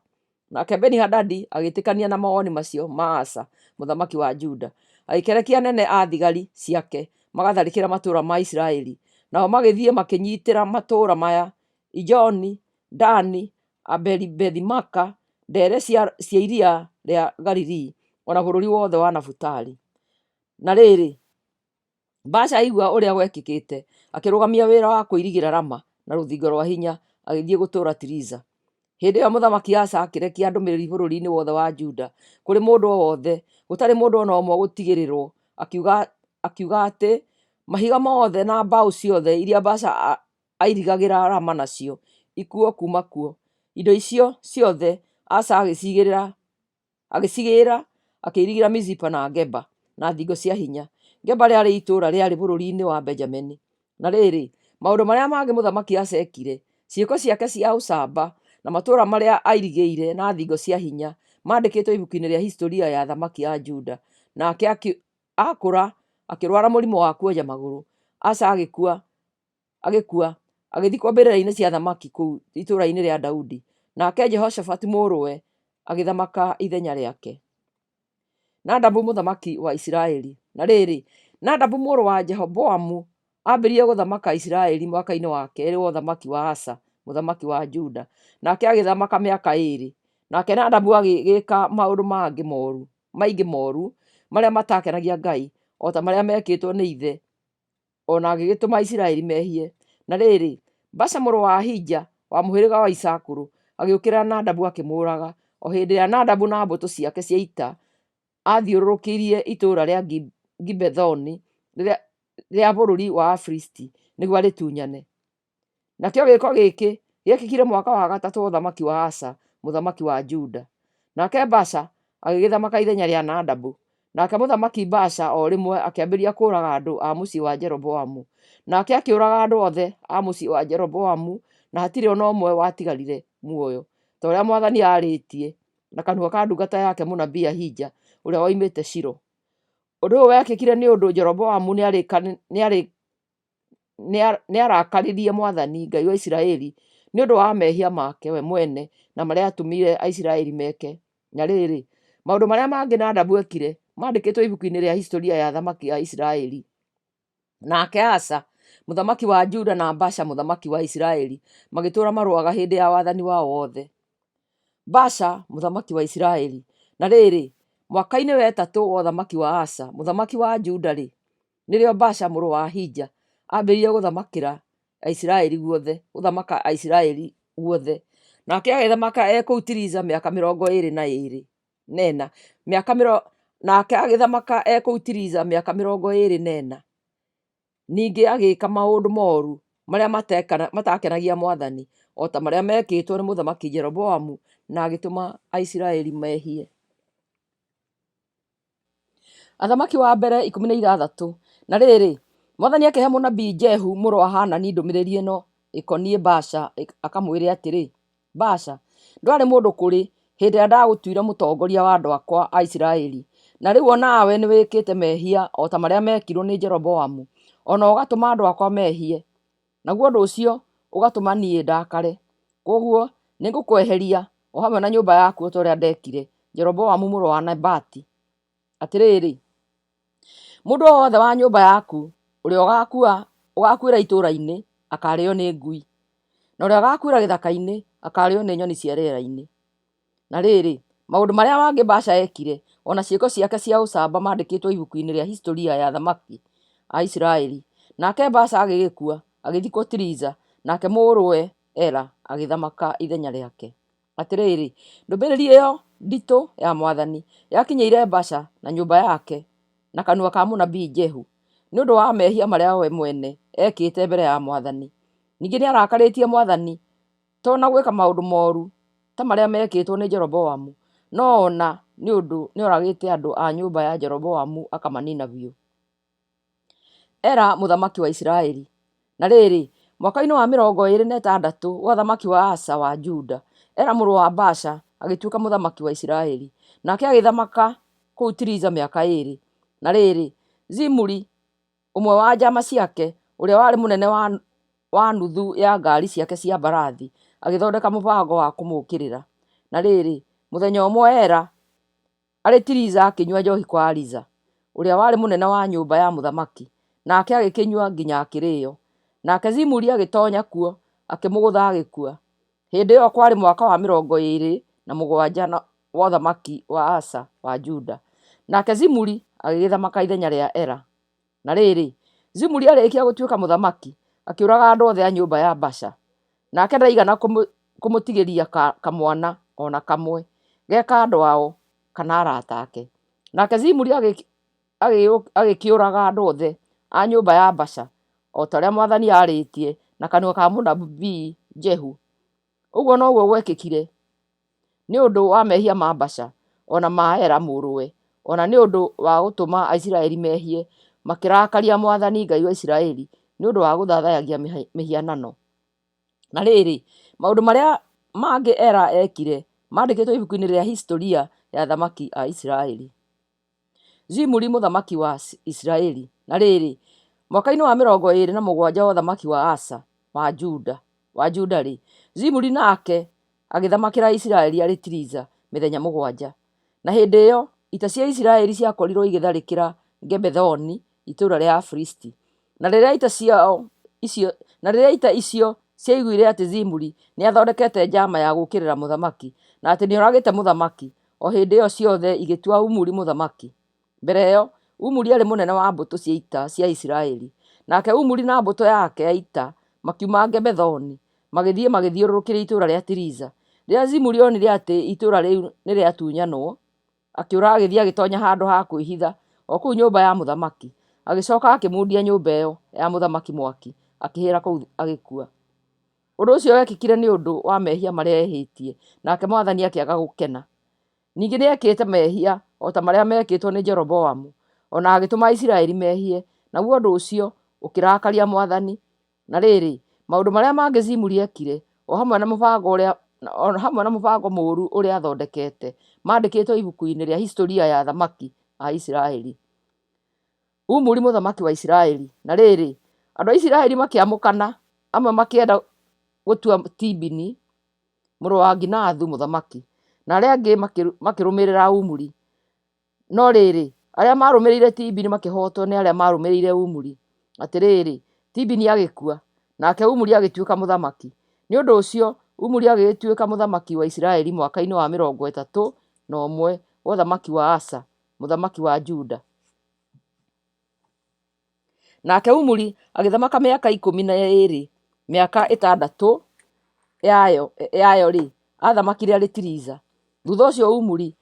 Nake Beni-Hadadi agĩĩtĩkania na mawoni macio ma Asa mũthamaki wa Juda, agĩkĩrekia anene a thigari ciake magatharĩkĩre matũũra ma Isiraeli. Nao magĩthiĩ makĩĩnyiitĩra matũũra maya: Ijoni, Dani, Abeli-Bethi-Maaka, ndeere cia Iria rĩa Galili, o na bũrũri wothe wa Nafutali. Na rĩrĩ, Baasha aigua ũrĩa gwekĩkĩte, akĩrũgamia wĩra wa kũirigĩra Rama na rũthingo rwa hinya, agĩthiĩ gũtũũra Tiriza. Hĩndĩ ĩyo Mũthamaki Asa akĩrekia ndũmĩrĩri bũrũri-inĩ wothe wa Juda kũrĩ mũndũ o wothe, gũtarĩ mũndũ o na ũmwe ũgũtigĩrĩrwo, akiuga atĩ mahiga mothe na mbaũ ciothe iria Baasha airigagĩra Rama nacio ikuo kuuma kuo. Indo icio ciothe Asa agĩcigĩĩra, akĩirigĩra Mizipa na Geba na thingo cia hinya. Geba rĩarĩ itũũra rĩarĩ bũrũri-inĩ wa Benjamini. Na rĩrĩ, maũndũ marĩa mangĩ Mũthamaki Asa eekire, ciĩko ciake cia ũcamba, na matũũra marĩa airigĩire na thingo cia hinya, maandĩkĩtwo ibuku-inĩ rĩa historia ya athamaki a Juda. Nake akũra, akĩrũara mũrimũ wa kuonja magũrũ. Asa agĩkua, agĩthikwo mbĩrĩra-inĩ cia athamaki kũu itũũra-inĩ rĩa Daudi. Nake Jehoshafatu mũrũwe agĩthamaka ithenya rĩake. Nadabu mũthamaki wa Isiraeli. Na rĩrĩ, Nadabu mũrũ wa Jeroboamu aambĩrĩirie gũthamaka Isiraeli mwaka-inĩ wa keerĩ wa ũthamaki wa Asa mũthamaki wa Juda, nake agĩthamaka mĩaka ĩĩrĩ. Nake Nadabu agĩgĩka maũndũ mangĩ moru, maingĩ moru, marĩa mataakenagia Ngai, o ta marĩa meekĩtwo nĩ ithe, o na agĩgĩtũma Isiraeli mehie. Na rĩrĩ, Baasha mũrũ wa Ahija wa mũhĩrĩga wa Isakaru agĩũkĩrĩra Nadabu akĩmũũraga, o hĩndĩ ĩrĩa Nadabu na mbũtũ ciake cia ita aathiũrũrũkĩirie itũũra rĩa Gibethoni rĩa bũrũri wa Afilisti nĩguo arĩtunyane. Nakĩo gĩĩko gĩkĩ gĩekĩkire mwaka wa gatatũ wa ũthamaki wa Asa mũthamaki wa Juda. Nake Baasha agĩgĩthamaka ithenya rĩa Nadabu. Nake mũthamaki Baasha o rĩmwe akĩambĩrĩria kũũraga andũ a mũciĩ wa Jeroboamu. Nake akĩũraga andũ othe a mũciĩ wa Jeroboamu, na hatirĩ o na ũmwe watigarire muoyo, ta ũrĩa mwathani aarĩtie na kanua ka ndungata yake mũnabii Ahija ũrĩa woimĩte Shilo. Ũndũ ũyũ wekĩkire nĩ ũndũ Jeroboamu nĩarakaririe mwathani Ngai wa Isiraeli nĩ ũndũ wa mehia make we mwene na marĩa aatũmire Aisiraeli meke. Na rĩrĩ, maũndũ marĩa mangĩ Nadabu eekire mandĩkĩtwo ibuku-inĩ rĩa historia ya athamaki a Isiraeli. Nake Asa mũthamaki wa Juda na Baasha mũthamaki wa Isiraeli magĩtũũra marũaga hĩndĩ ya wathani wao wothe. Baasha mũthamaki wa Isiraeli. Na rĩrĩ, mwaka-inĩ wa ĩtatũ wa ũthamaki wa Asa mũthamaki wa Juda-rĩ, nĩrĩo Baasha mũrũ wa Ahija aambĩrĩirie gũthamakĩra Aisiraeli guothe, gũthamaka Aisiraeli guothe. Nake agĩthamaka e kũu Tiriza mĩaka mĩrongo ĩĩrĩ na ĩĩrĩ na ĩna. Mĩaka mĩro, nake agĩthamaka e kũu Tiriza mĩaka mĩrongo ĩĩrĩ na ĩna. Ningĩ agĩĩka maũndũ moru marĩa mataakenagia mwathani, o ta marĩa meekĩtwo nĩ mũthamaki Jeroboamu, na agĩtũma Aisiraeli mehie. Athamaki wa mbere 16. Na rĩrĩ, mwathani akĩhe mũnabii Jehu mũrũ wa Hanani ndũmĩrĩri ĩno ĩkoniĩ Baasha akamwĩre atĩrĩ, Baasha, ndwarĩ mũndũ kũrĩ hĩndĩ ĩrĩa ndagũtuire mũtongoria wa andũ akwa a Isiraeli, na rĩu o nawe nĩwĩkĩte mehia o ta marĩa meekirwo nĩ Jeroboamu, o na ũgatũma andũ akwa mehie, naguo ũndũ ũcio ũgatũma niĩ ndakare. Kwoguo nĩngũkweheria o hamwe na nyũmba yaku o ta ũrĩa ndekire Jeroboamu mũrũ wa Nebati. Atĩrĩrĩ, mũndũ o wothe wa nyũmba yaku ũrĩa ũgaakua, ũgaakuĩra itũũra-inĩ akaarĩo nĩ ngui, na ũrĩa ũgaakuĩra gĩthaka-inĩ akaarĩo nĩ nyoni cia rĩera-inĩ. Na rĩrĩ, maũndũ marĩa mangĩ Baasha eekire, o na ciĩko ciake cia ũcamba mandĩkĩtwo ibuku-inĩ rĩa historia ya athamaki a Isiraeli. Nake Baasha agĩgĩkua, agĩthikwo Tiriza, nake mũrũwe Ela agĩthamaka ithenya rĩake. Atĩrĩrĩ, ndũmĩrĩri ĩyo nditũ ya mwathani yakinyĩire Baasha na nyũmba yake na kanua ka mũnabii Jehu, nĩ ũndũ wa mehia marĩa we mwene eekĩte mbere ya mwathani. Ningĩ nĩarakarĩtie mwathani to na gwĩka maũndũ moru ta marĩa meekĩtwo nĩ Jeroboamu, no o na nĩ ũndũ nĩoragĩte andũ a nyũmba ya Jeroboamu akamanina biũ. Ela mũthamaki wa Isiraeli. Na rĩrĩ, mwaka-inĩ wa mĩrongo ĩĩrĩ na ĩtandatũ wa ũthamaki wa Asa wa Juda, Ela mũrũ wa Baasha agĩtuĩka mũthamaki wa Isiraeli, nake agĩthamaka kũu Tiriza mĩaka ĩĩrĩ. Na rĩrĩ, Zimuri, ũmwe wa njama ciake, ũrĩa warĩ mũnene wa, wa nuthu ya ngaari ciake cia mbarathi, agĩthondeka mũbango wa kũmũũkĩrĩra. Na rĩrĩ, mũthenya ũmwe Ela Arĩ Tiriza akĩnyua njohi kwa Ariza, ũrĩa warĩ mũnene wa nyũmba ya mũthamaki, nake agĩkĩnyua nginya akĩrĩĩo. Nake Zimuri agĩtonya kuo, akĩmũgũtha agĩkua. Hĩndĩ ĩyo kwarĩ mwaka wa mĩrongo ĩĩrĩ na mũgwanja wa ũthamaki wa Asa wa Juda. Nake Zimuri agĩgĩthamaka ithenya rĩa Ela. Na rĩrĩ, Zimuri arĩkia gũtuĩka mũthamaki, akĩũraga andũ othe a nyũmba ya Baasha. Nake ndaigana kũmũtigĩria kamwana o na kamwe, ge ka andũ ao kana arata ake. Nake Zimuri agĩkĩũraga andũ othe a nyũmba ya Baasha, o ta ũrĩa mwathani aarĩtie na kanua ka mũnabii Jehu. Ũguo noguo gwekĩkire nĩ ũndũ wa mehia ma Baasha, o na ma Ela mũrũwe, o na nĩ ũndũ wa gũtũma Aisiraeli mehie, makĩrakaria mwathani Ngai wa Isiraeli nĩ ũndũ wa gũthathayagia mĩhianano. Na rĩrĩ, maũndũ marĩa mangĩ Ela eekire mandĩkĩtwo ibuku-inĩ rĩa historia ya athamaki a Isiraeli. Zimuri mũthamaki wa Isiraeli. Na rĩrĩ, mwaka-inĩ wa mĩrongo ĩĩrĩ na mũgwanja wa ũthamaki wa Asa wa Juda, wa Juda-rĩ, Zimuri nake agĩthamakĩra Isiraeli arĩ Tiriza mĩthenya mũgwanja. Na hĩndĩ ĩyo ita cia Isiraeli ciakorirwo igĩtharĩkĩra Gebethoni, itũũra rĩa Afilisti. Na rĩrĩa ita ciao icio, na rĩrĩa ita icio ciaiguire atĩ Zimuri nĩathondekete njama ya gũũkĩrĩra mũthamaki, na atĩ nĩoragĩte mũthamaki, o hĩndĩ ĩyo ciothe igĩtua Umuri mũthamaki. Mbere ĩyo, Umuri aarĩ mũnene wa mbũtũ cia ita cia Isiraeli. Nake Umuri na mbũtũ yake ya ita makiuma Gebethoni, magĩthiĩ magĩthiũrũrũkĩria itũũra rĩa Tiriza. Rĩrĩa Zimuri onire atĩ itũũra rĩu nĩrĩatunyanwo, akĩũra agĩthiĩ agĩtonya handũ ha kwĩhitha o kũu nyũmba ya mũthamaki. Agĩcoka akĩmundia nyũmba ĩyo ya mũthamaki mwaki, akĩhĩra kũu agĩkua. Ũndũ ũcio wekĩkire nĩ ũndũ wa mehia marĩa eehĩtie, nake Mwathani akĩaga gũkena. Ningĩ nĩekĩte mehia o ta marĩa meekĩtwo nĩ Jeroboamu, o na agĩtũma Aisiraeli mehie, naguo ũndũ ũcio ũkĩrakaria Mwathani. Na rĩrĩ, maũndũ marĩa mangĩ Zimuri eekire, o hamwe na mũbango ũrĩa o hamwe na mũbango mũũru ũrĩa aathondekete, maandĩkĩtwo ibuku-inĩ rĩa historia ya athamaki a Isiraeli. Umuri mũthamaki wa Isiraeli. Na rĩrĩ, andũ a Isiraeli makĩamũkana, amwe makĩenda gũtua Tibini mũrũ wa Ginathu mũthamaki, na arĩa angĩ makĩrũmĩrĩra Umuri. No rĩrĩ, arĩa maarũmĩrĩire Tibini makĩhootwo nĩ arĩa maarũmĩrĩire Umuri. Atĩrĩrĩ, Tibini agĩkua, nake Umuri agĩtuĩka mũthamaki. Nĩ ũndũ ũcio Umuri agĩgĩtuĩka mũthamaki wa Isiraeli mwaka-inĩ wa 31 wa ũthamaki wa Asa mũthamaki wa Juda. Nake Umuri agĩthamaka mĩaka 12, mĩaka 6 yayo-rĩ, aathamakire arĩ Tiriza. Thutha ũcio Umuri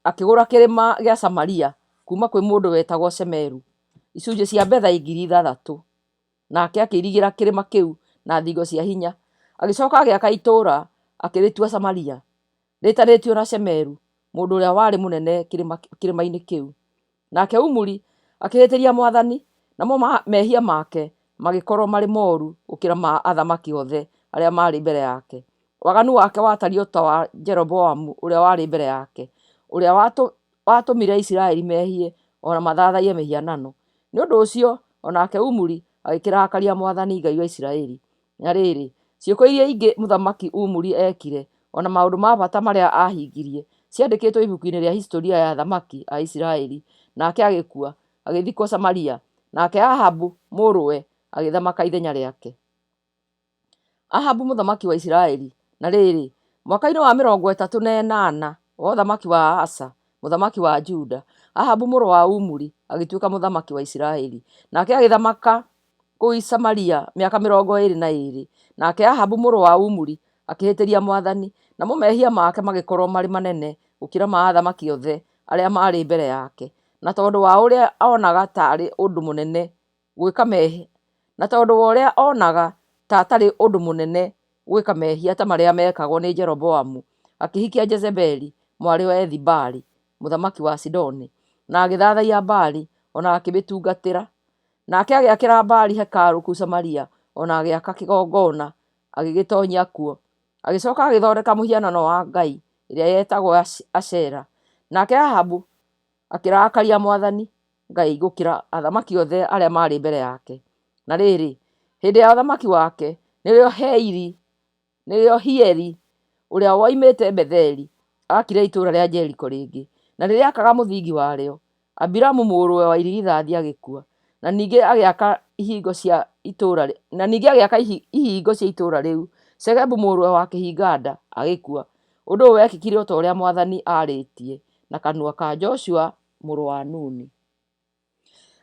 akĩgũra kĩrĩma gĩa Samaria kuuma kwĩ mũndũ wetagwo Shemeru, icunjĩ cia betha 6,000, nake akĩirigĩra kĩrĩma kĩu na thingo cia hinya. Agĩcoka agĩaka itũũra akĩrĩtua Samaria, rĩĩtanĩtio na Shemeru, mũndũ ũrĩa warĩ mũnene kĩrĩma-inĩ kĩu. Nake Umuri akĩhĩtĩria Mwathani, namo mehia make magĩkorwo marĩ mooru gũkĩra ma athamaki othe arĩa maarĩ mbere yake. Waganu wake watariĩ o ta wa Jeroboamu ũrĩa warĩ mbere yake, ũrĩa watũmire Isiraeli mehie o na mathathaiye mĩhianano. Nĩ ũndũ ũcio o nake Umuri agĩkĩrakaria Mwathani Ngai wa Isiraeli. Na rĩrĩ, ciĩko iria ingĩ Mũthamaki Umuri eekire, o na maũndũ ma bata marĩa aahingirie, ciandĩkĩtwo ibuku-inĩ rĩa hisitoria ya athamaki a Isiraeli. Nake agĩkua, agĩthikwo Samaria, nake Ahabu mũrũwe agĩthamaka ithenya rĩake. Ahabu mũthamaki wa Isiraeli. Na rĩrĩ, mwaka-inĩ wa 38 wa ũthamaki wa Asa mũthamaki wa Juda, Ahabu mũrũ wa Umuri agĩtuĩka mũthamaki wa Isiraeli, nake agĩthamaka kũu Samaria mĩaka 22. Nake Ahabu mũrũ wa Umuri akĩhĩtĩria Mwathani, namo mehia make magĩkorwo marĩ manene gũkĩra ma athamaki othe arĩa maarĩ mbere yake. Na tondũ wa ũrĩa onaga taarĩ ũndũ mũnene gwĩka mehia, na tondũ wa ũrĩa onaga ta atarĩ ũndũ mũnene gwĩka mehia ta marĩa meekagwo nĩ Jeroboamu, akĩhikia Jezebeli mwarĩ wa Ethibaali mũthamaki wa Sidoni, na agĩthathaiya Baali o na akĩmĩtungatĩra. Nake agĩakĩra Baali hekarũ kũu Samaria, o na agĩaka kĩgongona, agĩgĩtonyia kuo. Agĩcoka agĩthondeka mũhianano wa ngai ĩrĩa yetagwo Ashera. Nake Ahabu akĩrakaria Mwathani Ngai gũkĩra athamaki othe arĩa maarĩ mbere yake. Na rĩrĩ, hĩndĩ ya ũthamaki wake, nĩrĩo Heiri nĩrĩo Hieli ũrĩa woimĩte Betheli aakire itũũra rĩa Jeriko rĩngĩ, na rĩrĩa aakaga mũthingi warĩo, Abiramu mũrũwe wa irigithathi agĩkua, na ningĩ agĩaka ihingo cia itũũra na ningĩ agĩaka ihingo cia itũũra rĩu, Segebu mũrũwe wa kĩhinga-nda agĩkua. Ũndũ ũyũ wekĩkire o ta ũrĩa Mwathani aarĩtie na kanua ka Joshua mũrũ wa Nuni.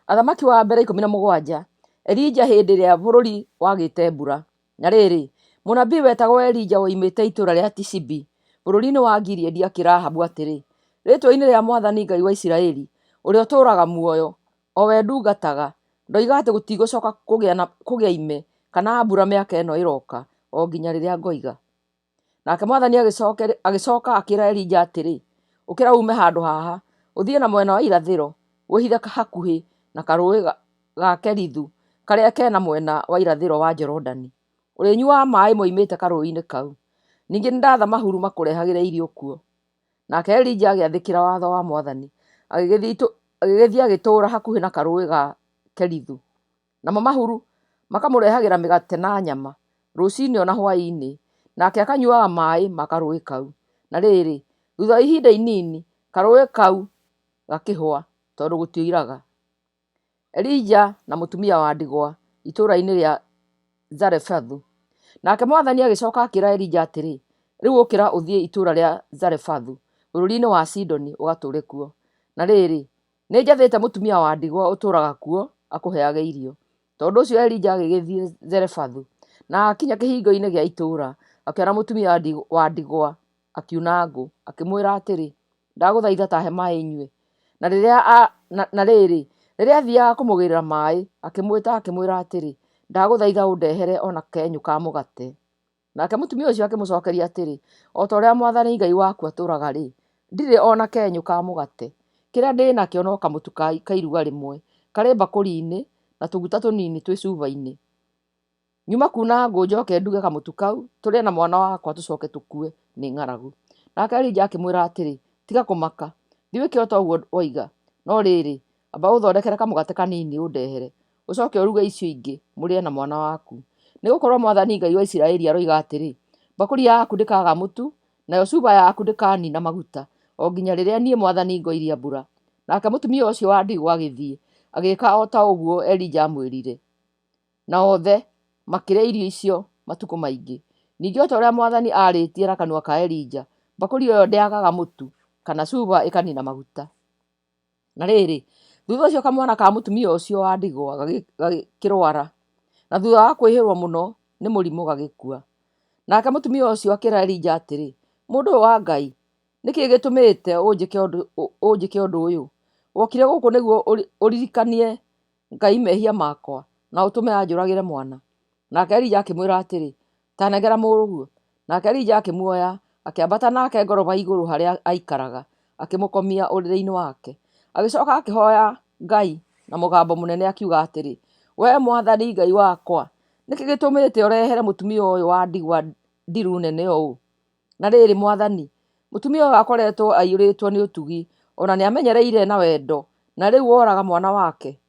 Athamaki wa mbere 17, Elija hĩndĩ ĩrĩa bũrũri wagĩte mbura. Na rĩrĩ, mũnabii wetagwo Elija woimĩte itũũra rĩa Tishibi bũrũri-inĩ wa Gileadi akĩĩra Ahabu atĩrĩ, Rĩĩtwa-inĩ rĩa Mwathani Ngai wa Isiraeli, ũrĩa ũtũũraga muoyo, o we ndungataga, ndoiga atĩ gũtigũcooka kũgĩa ime kana mbura mĩaka ĩno ĩroka, o nginya rĩrĩa ngoiga. Nake Mwathani agĩcoka akĩra Elija atĩrĩ, Ũkĩra uume handũ haha, ũthiĩ na mwena wa irathĩro, wĩhithe hakuhĩ na karũũĩ ga Kerithu karĩa ke na mwena wa irathĩro wa Jorodani. Ũrĩnyuaga maaĩ moimĩte karũũĩ-inĩ kau. Ningĩ nĩndatha mahuru makũrehagĩre irio kuo. Nake Elija agĩathĩkĩra watho wa Mwathani, agĩgĩthiĩ agĩtũũra hakuhĩ na karũũĩ ga Kerithu. Namo mahuru makamũrehagĩra mĩgate na nyama, rũcinĩ o na hwaĩ-inĩ, nake akanyuaga maĩ ma karũũĩ kau. Na rĩrĩ, thutha wa ihinda inini, karũũĩ kau gakĩhũa, tondũ gũtioiraga. Elija na mũtumia wa ndigwa itũũra-inĩ rĩa Zarefathu. Nake mwathani agĩcoka akĩra Elija atĩrĩ, Rĩu ũkĩra ũthiĩ itũũra rĩa Zarefathu bũrũri-inĩ wa Sidoni ũgatũũre kuo. Na rĩrĩ, nĩnjathĩte mũtumia wa ndigwa ũtũũraga kuo akũheage irio. Tondũ ũcio Elija agĩgĩthiĩ Zarefathu, na aakinya kĩhingo-inĩ gĩa itũũra, akĩona mũtumia wa ndigwa akiuna ngũ, akĩmwĩra atĩrĩ, Ndagũthaitha ta he maĩ nyue. Na rĩrĩa na rĩrĩ, rĩrĩa aathiaga kũmũgĩrĩra maĩ, akĩmwĩta akĩmwĩra atĩrĩ, Ndagũthaitha ũndehere o na kenyũ ka mũgate. Nake mũtumia ũcio akĩmũcokeria atĩrĩ, O ta ũrĩa Mwathani Ngai waku atũũraga-rĩ, ndirĩ o na kenyũ ka mũgate. Kĩrĩa ndĩ nakĩo no kamũtu ka iruga rĩmwe karĩ mbakũri-inĩ na tũguta tũnini twĩ cuba-inĩ. Nyuma kuuna ngũ njoke nduge kamũtu kau, tũrĩe na mwana wakwa tũcoke tũkue nĩ ng'aragu. Nake Elija akĩmwĩra atĩrĩ, Tiga kũmaka, thiĩ wĩke o ta ũguo woiga, no rĩrĩ, amba ũthondekere kamũgate kanini ũndehere, ũcoke ũruge icio ingĩ mũrĩe na mwana waku. Nĩ gũkorũo Mwathani Ngai wa Isiraeli aroiga atĩrĩ, Mbakũri yaku ndĩkaaga mũtu, nayo cuba yaku ndĩkanina maguta, o nginya rĩrĩa niĩ Mwathani ngoiria mbura. Nake mũtumia ũcio wa ndigwa agĩthiĩ, agĩĩka o ta ũguo Elija aamwĩrire. Na othe makĩrĩa irio icio matukũ maingĩ. Ningĩ o ta ũrĩa mwathani aarĩtie na kanua ka Elija, mbakũri ĩyo ndĩagaga mũtu, kana cuba ĩkanina maguta. Na rĩrĩ, thutha ũcio kamwana ka mũtumia ũcio wa ndigwa gagĩkĩrwara, na thutha wa kwĩhĩrwo mũno nĩ mũrimũ gagĩkua. Nake mũtumia ũcio akĩra Elija atĩrĩ, Mũndũ ũyũ wa Ngai, nĩ kĩĩ gĩtũmĩte ũnjĩke ũndũ ũyũ? Wokire gũkũ nĩguo ũririkanie Ngai mehia makwa, na ũtũme anjũragĩre mwana? Nake Elija akĩmwĩra atĩrĩ, Ta nengera mũrũguo. Nake Elija akĩmuoya, akĩambata nake ngoroba igũrũ harĩa aaikaraga, akĩmũkomia ũrĩrĩ-inĩ wake. Agĩcoka akĩhoya Ngai na mũgambo mũnene akiuga atĩrĩ, Wee Mwathani Ngai wakwa, nĩ kĩĩ gĩtũmĩte ũrehere mũtumia ũyũ wa ndigwa ndiru nene ũũ? Na rĩrĩ, Mwathani, mũtumia ũyũ akoretwo aiyũrĩtwo nĩ ũtugi, o na nĩamenyereire na wendo, na rĩu woraga mwana wake.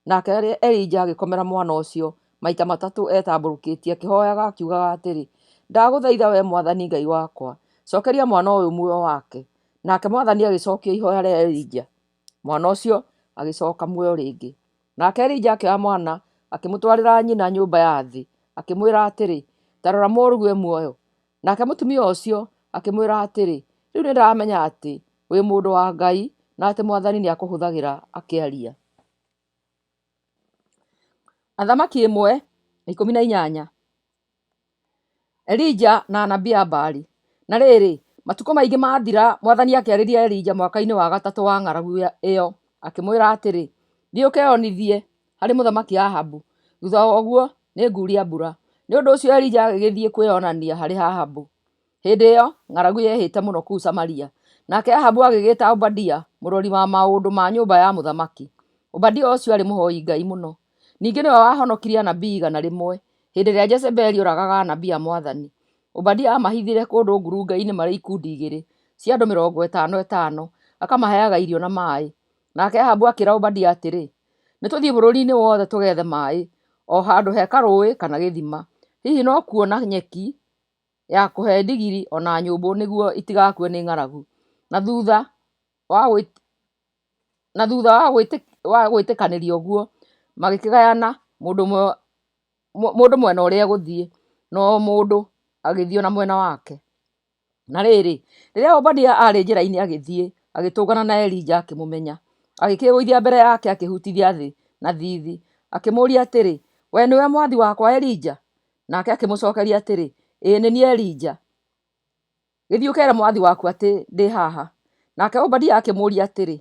Nake Elija agĩkomera mwana ũcio maita matatũ etambũrũkĩtie akĩhoyaga akiugaga atĩrĩ, Ndagũthaitha wee Mwathani Ngai wakwa, cokeria mwana ũyũ muoyo wake. Nake Mwathani agĩcokia ihoya rĩa Elija, mwana ũcio agĩcoka muoyo rĩngĩ. Nake Elija akĩoya mwana, akĩmũtwarĩra nyina nyũmba ya thĩ, akĩmwĩra atĩrĩ, Ta rora mũrũguo e muoyo. Nake mũtumia ũcio akĩmwĩra atĩrĩ, Rĩu nĩndamenya atĩ wĩ mũndũ wa Ngai, na atĩ Mwathani nĩakũhũthagĩra akĩaria. Athamaki 1:18. Elija na anabii a Baali. Na rĩrĩ, matukũ maingĩ maathira, Mwathani akĩarĩria Elija mwaka-inĩ wa gatatũ wa ng'aragu ĩyo, akĩmwĩra atĩrĩ, Thiĩ ũkeyonithie harĩ mũthamaki Ahabu, thutha wa ũguo nĩnguuria mbura. Nĩ ũndũ ũcio Elija agĩgĩthiĩ kwĩonania harĩ Ahabu. Hĩndĩ ĩyo ng'aragu yehĩte mũno kũu Samaria. Nake Ahabu agĩgĩta Obadia, mũrori wa maũndũ ma nyũmba ya mũthamaki. Obadia ũcio aarĩ mũhoi Ngai mũno. Ningĩ nĩwe wahonokirie anabii 100 hĩndĩ ĩrĩa Jezebeli oragaga anabii a mwathani. Obadia aamahithire kũndũ ngurunga-inĩ marĩ ikundi igĩrĩ cia andũ mĩrongo ĩtano ĩtano, akamaheaga irio na maĩ. Nake Ahabu akĩra Obadia atĩrĩ, Nĩ tũthiĩ bũrũri-inĩ wothe tũgethe maĩ, o handũ he karũũĩ kana gĩthima. Hihi no kuona nyeki ya kũhe ndigiri o na nyũmbũ nĩguo itigakue nĩ ng'aragu. Na thutha wa na thutha wa gwĩtĩkanĩria ũguo, magĩkĩgayana mũndũ mũndũ mwena ũrĩa egũthiĩ, na o mũndũ agĩthiĩ o na mwena wake. Na rĩrĩ, rĩrĩa Obadia aarĩ njĩra-inĩ agĩthiĩ, agĩtũngana na Elija akĩmũmenya. Agĩkĩĩgũithia mbere yake akĩhutithia thĩ na thiithi, akĩmũũria atĩrĩ, Wee nĩwe mwathi wakwa Elija? Nake akĩmũcokeria atĩrĩ, Ĩĩ nĩ niĩ Elija. Gĩthiĩ ũkeere mwathi waku atĩ ndĩ haha. Nake Obadia akĩmũũria atĩrĩ,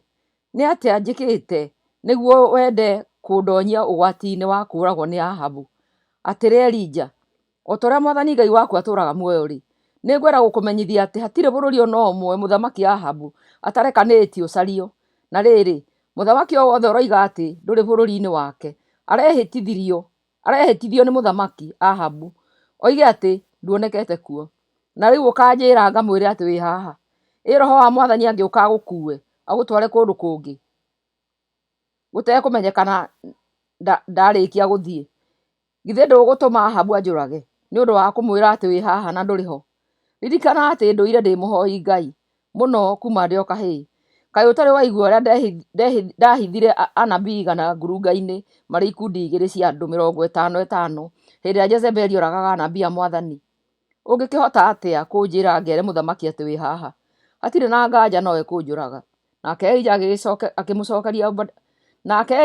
Nĩ atĩa njĩkĩte nĩguo wende kũndonyia ũgwati-inĩ wa kũũragwo nĩ Ahabu? Atĩrĩ Elija, o ta ũrĩa mwathani Ngai waku atũũraga muoyo-rĩ, nĩngwenda gũkũmenyithia atĩ hatirĩ bũrũri o na ũmwe Mũthamaki Ahabu atarekanĩtie ũcario. Na rĩrĩ, mũthamaki o wothe ũroiga atĩ ndũrĩ bũrũri-inĩ wake, arehĩtithio Arehĩtithio nĩ mũthamaki Ahabu, oige atĩ nduonekete kuo. Na rĩu ũkanjĩra ngamwĩre atĩ wĩ haha? Ĩ roho wa mwathani angĩũka agũkuue agũtware kũndũ kũngĩ gũtekũmenyekana ndarĩkia gũthiĩ? Githĩ ndũgũtũma Ahabu anjũrage nĩ ũndũ wa kũmwĩra atĩ wĩ haha na ndũrĩ ho? Ririkana atĩ ndũire ndĩ mũhoi Ngai mũno kuuma ndĩ o kahĩĩ. Kaĩ ũtarĩ waigua ũrĩa ndahithire anabii 100 ngurunga-inĩ marĩ ikundi igĩrĩ cia andũ 50 50, hĩndĩ ĩrĩa Jezebeli oragaga anabii a mwathani? Ũngĩkĩhota atĩa kũnjĩra ngere mũthamaki atĩ wĩ haha? Hatirĩ na nganja no ekũnjũraga. Nake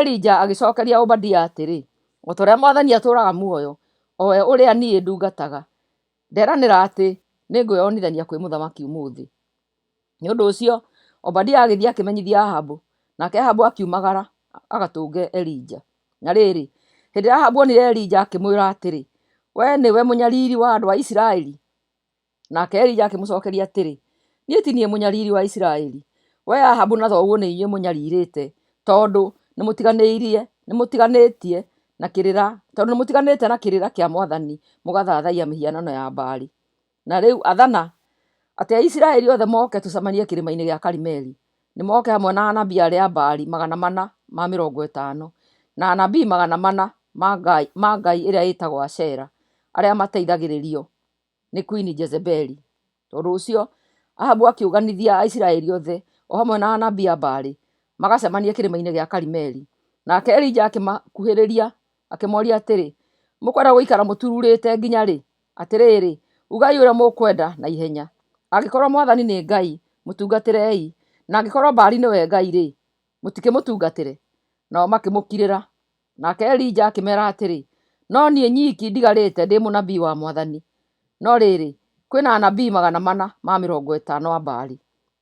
Elija agĩcokeria Obadia atĩrĩ, O ta ũrĩa mwathani atũũraga muoyo, o we ũrĩa niĩ ndungataga, nderanĩra atĩ nĩngwĩonithania kwĩ mũthamaki ũmũthĩ. Nĩ ũndũ ũcio Obadia agĩthiĩ akĩmenyithia Ahabu, nake Ahabu akiumagara agatũnge Elija. Na rĩrĩ, hĩndĩ ĩrĩa Ahabu onire Elija, akĩmwĩra atĩrĩ, Wee nĩwe mũnyariri wa andũ a Isiraeli? Nake Elija akĩmũcokeria atĩrĩ, Niĩ ti niĩ mũnyariri wa Isiraeli, wee Ahabu na thoguo nĩ inyuĩ mũnyarirĩte, tondũ nĩmũtiganĩirie nĩmũtiganĩtie na kĩrĩra tondũ nĩmũtiganĩte na kĩrĩra kĩa mwathani mũgathathaiya mĩhianano ya Baali. Na rĩu athana atĩ Aisiraeli othe moke tũcemanie kĩrĩma-inĩ gĩa Karimeli. Nĩ moke hamwe na anabii arĩa a Baali 450, na anabii 400 ma ngai ĩrĩa ĩtagwo Ashera, arĩa mateithagĩrĩrio nĩ kwini Jezebeli. Tondũ ũcio Ahabu akĩũnganithia Aisiraeli othe, o hamwe na anabii a Baali, magacemanie kĩrĩma-inĩ gĩa Karimeli. Nake Elija akĩmakuhĩrĩria akĩmoria atĩrĩ, Mũkwenda gũikara mũtururĩte nginya rĩ? Atĩrĩrĩ, ugai ũrĩa mũkwenda na ihenya. Angĩkorwo mwathani nĩ Ngai, mũtungatĩrei, na angĩkorwo Baali nĩwe Ngai-rĩ, mũtikĩmũtungatĩre. Nao makĩmũkirĩra. Nake Elija akĩmeera atĩrĩ, No niĩ nyiki ndigarĩte ndĩ mũnabii wa mwathani, no rĩrĩ, kwĩ na anabii 450 a Baali.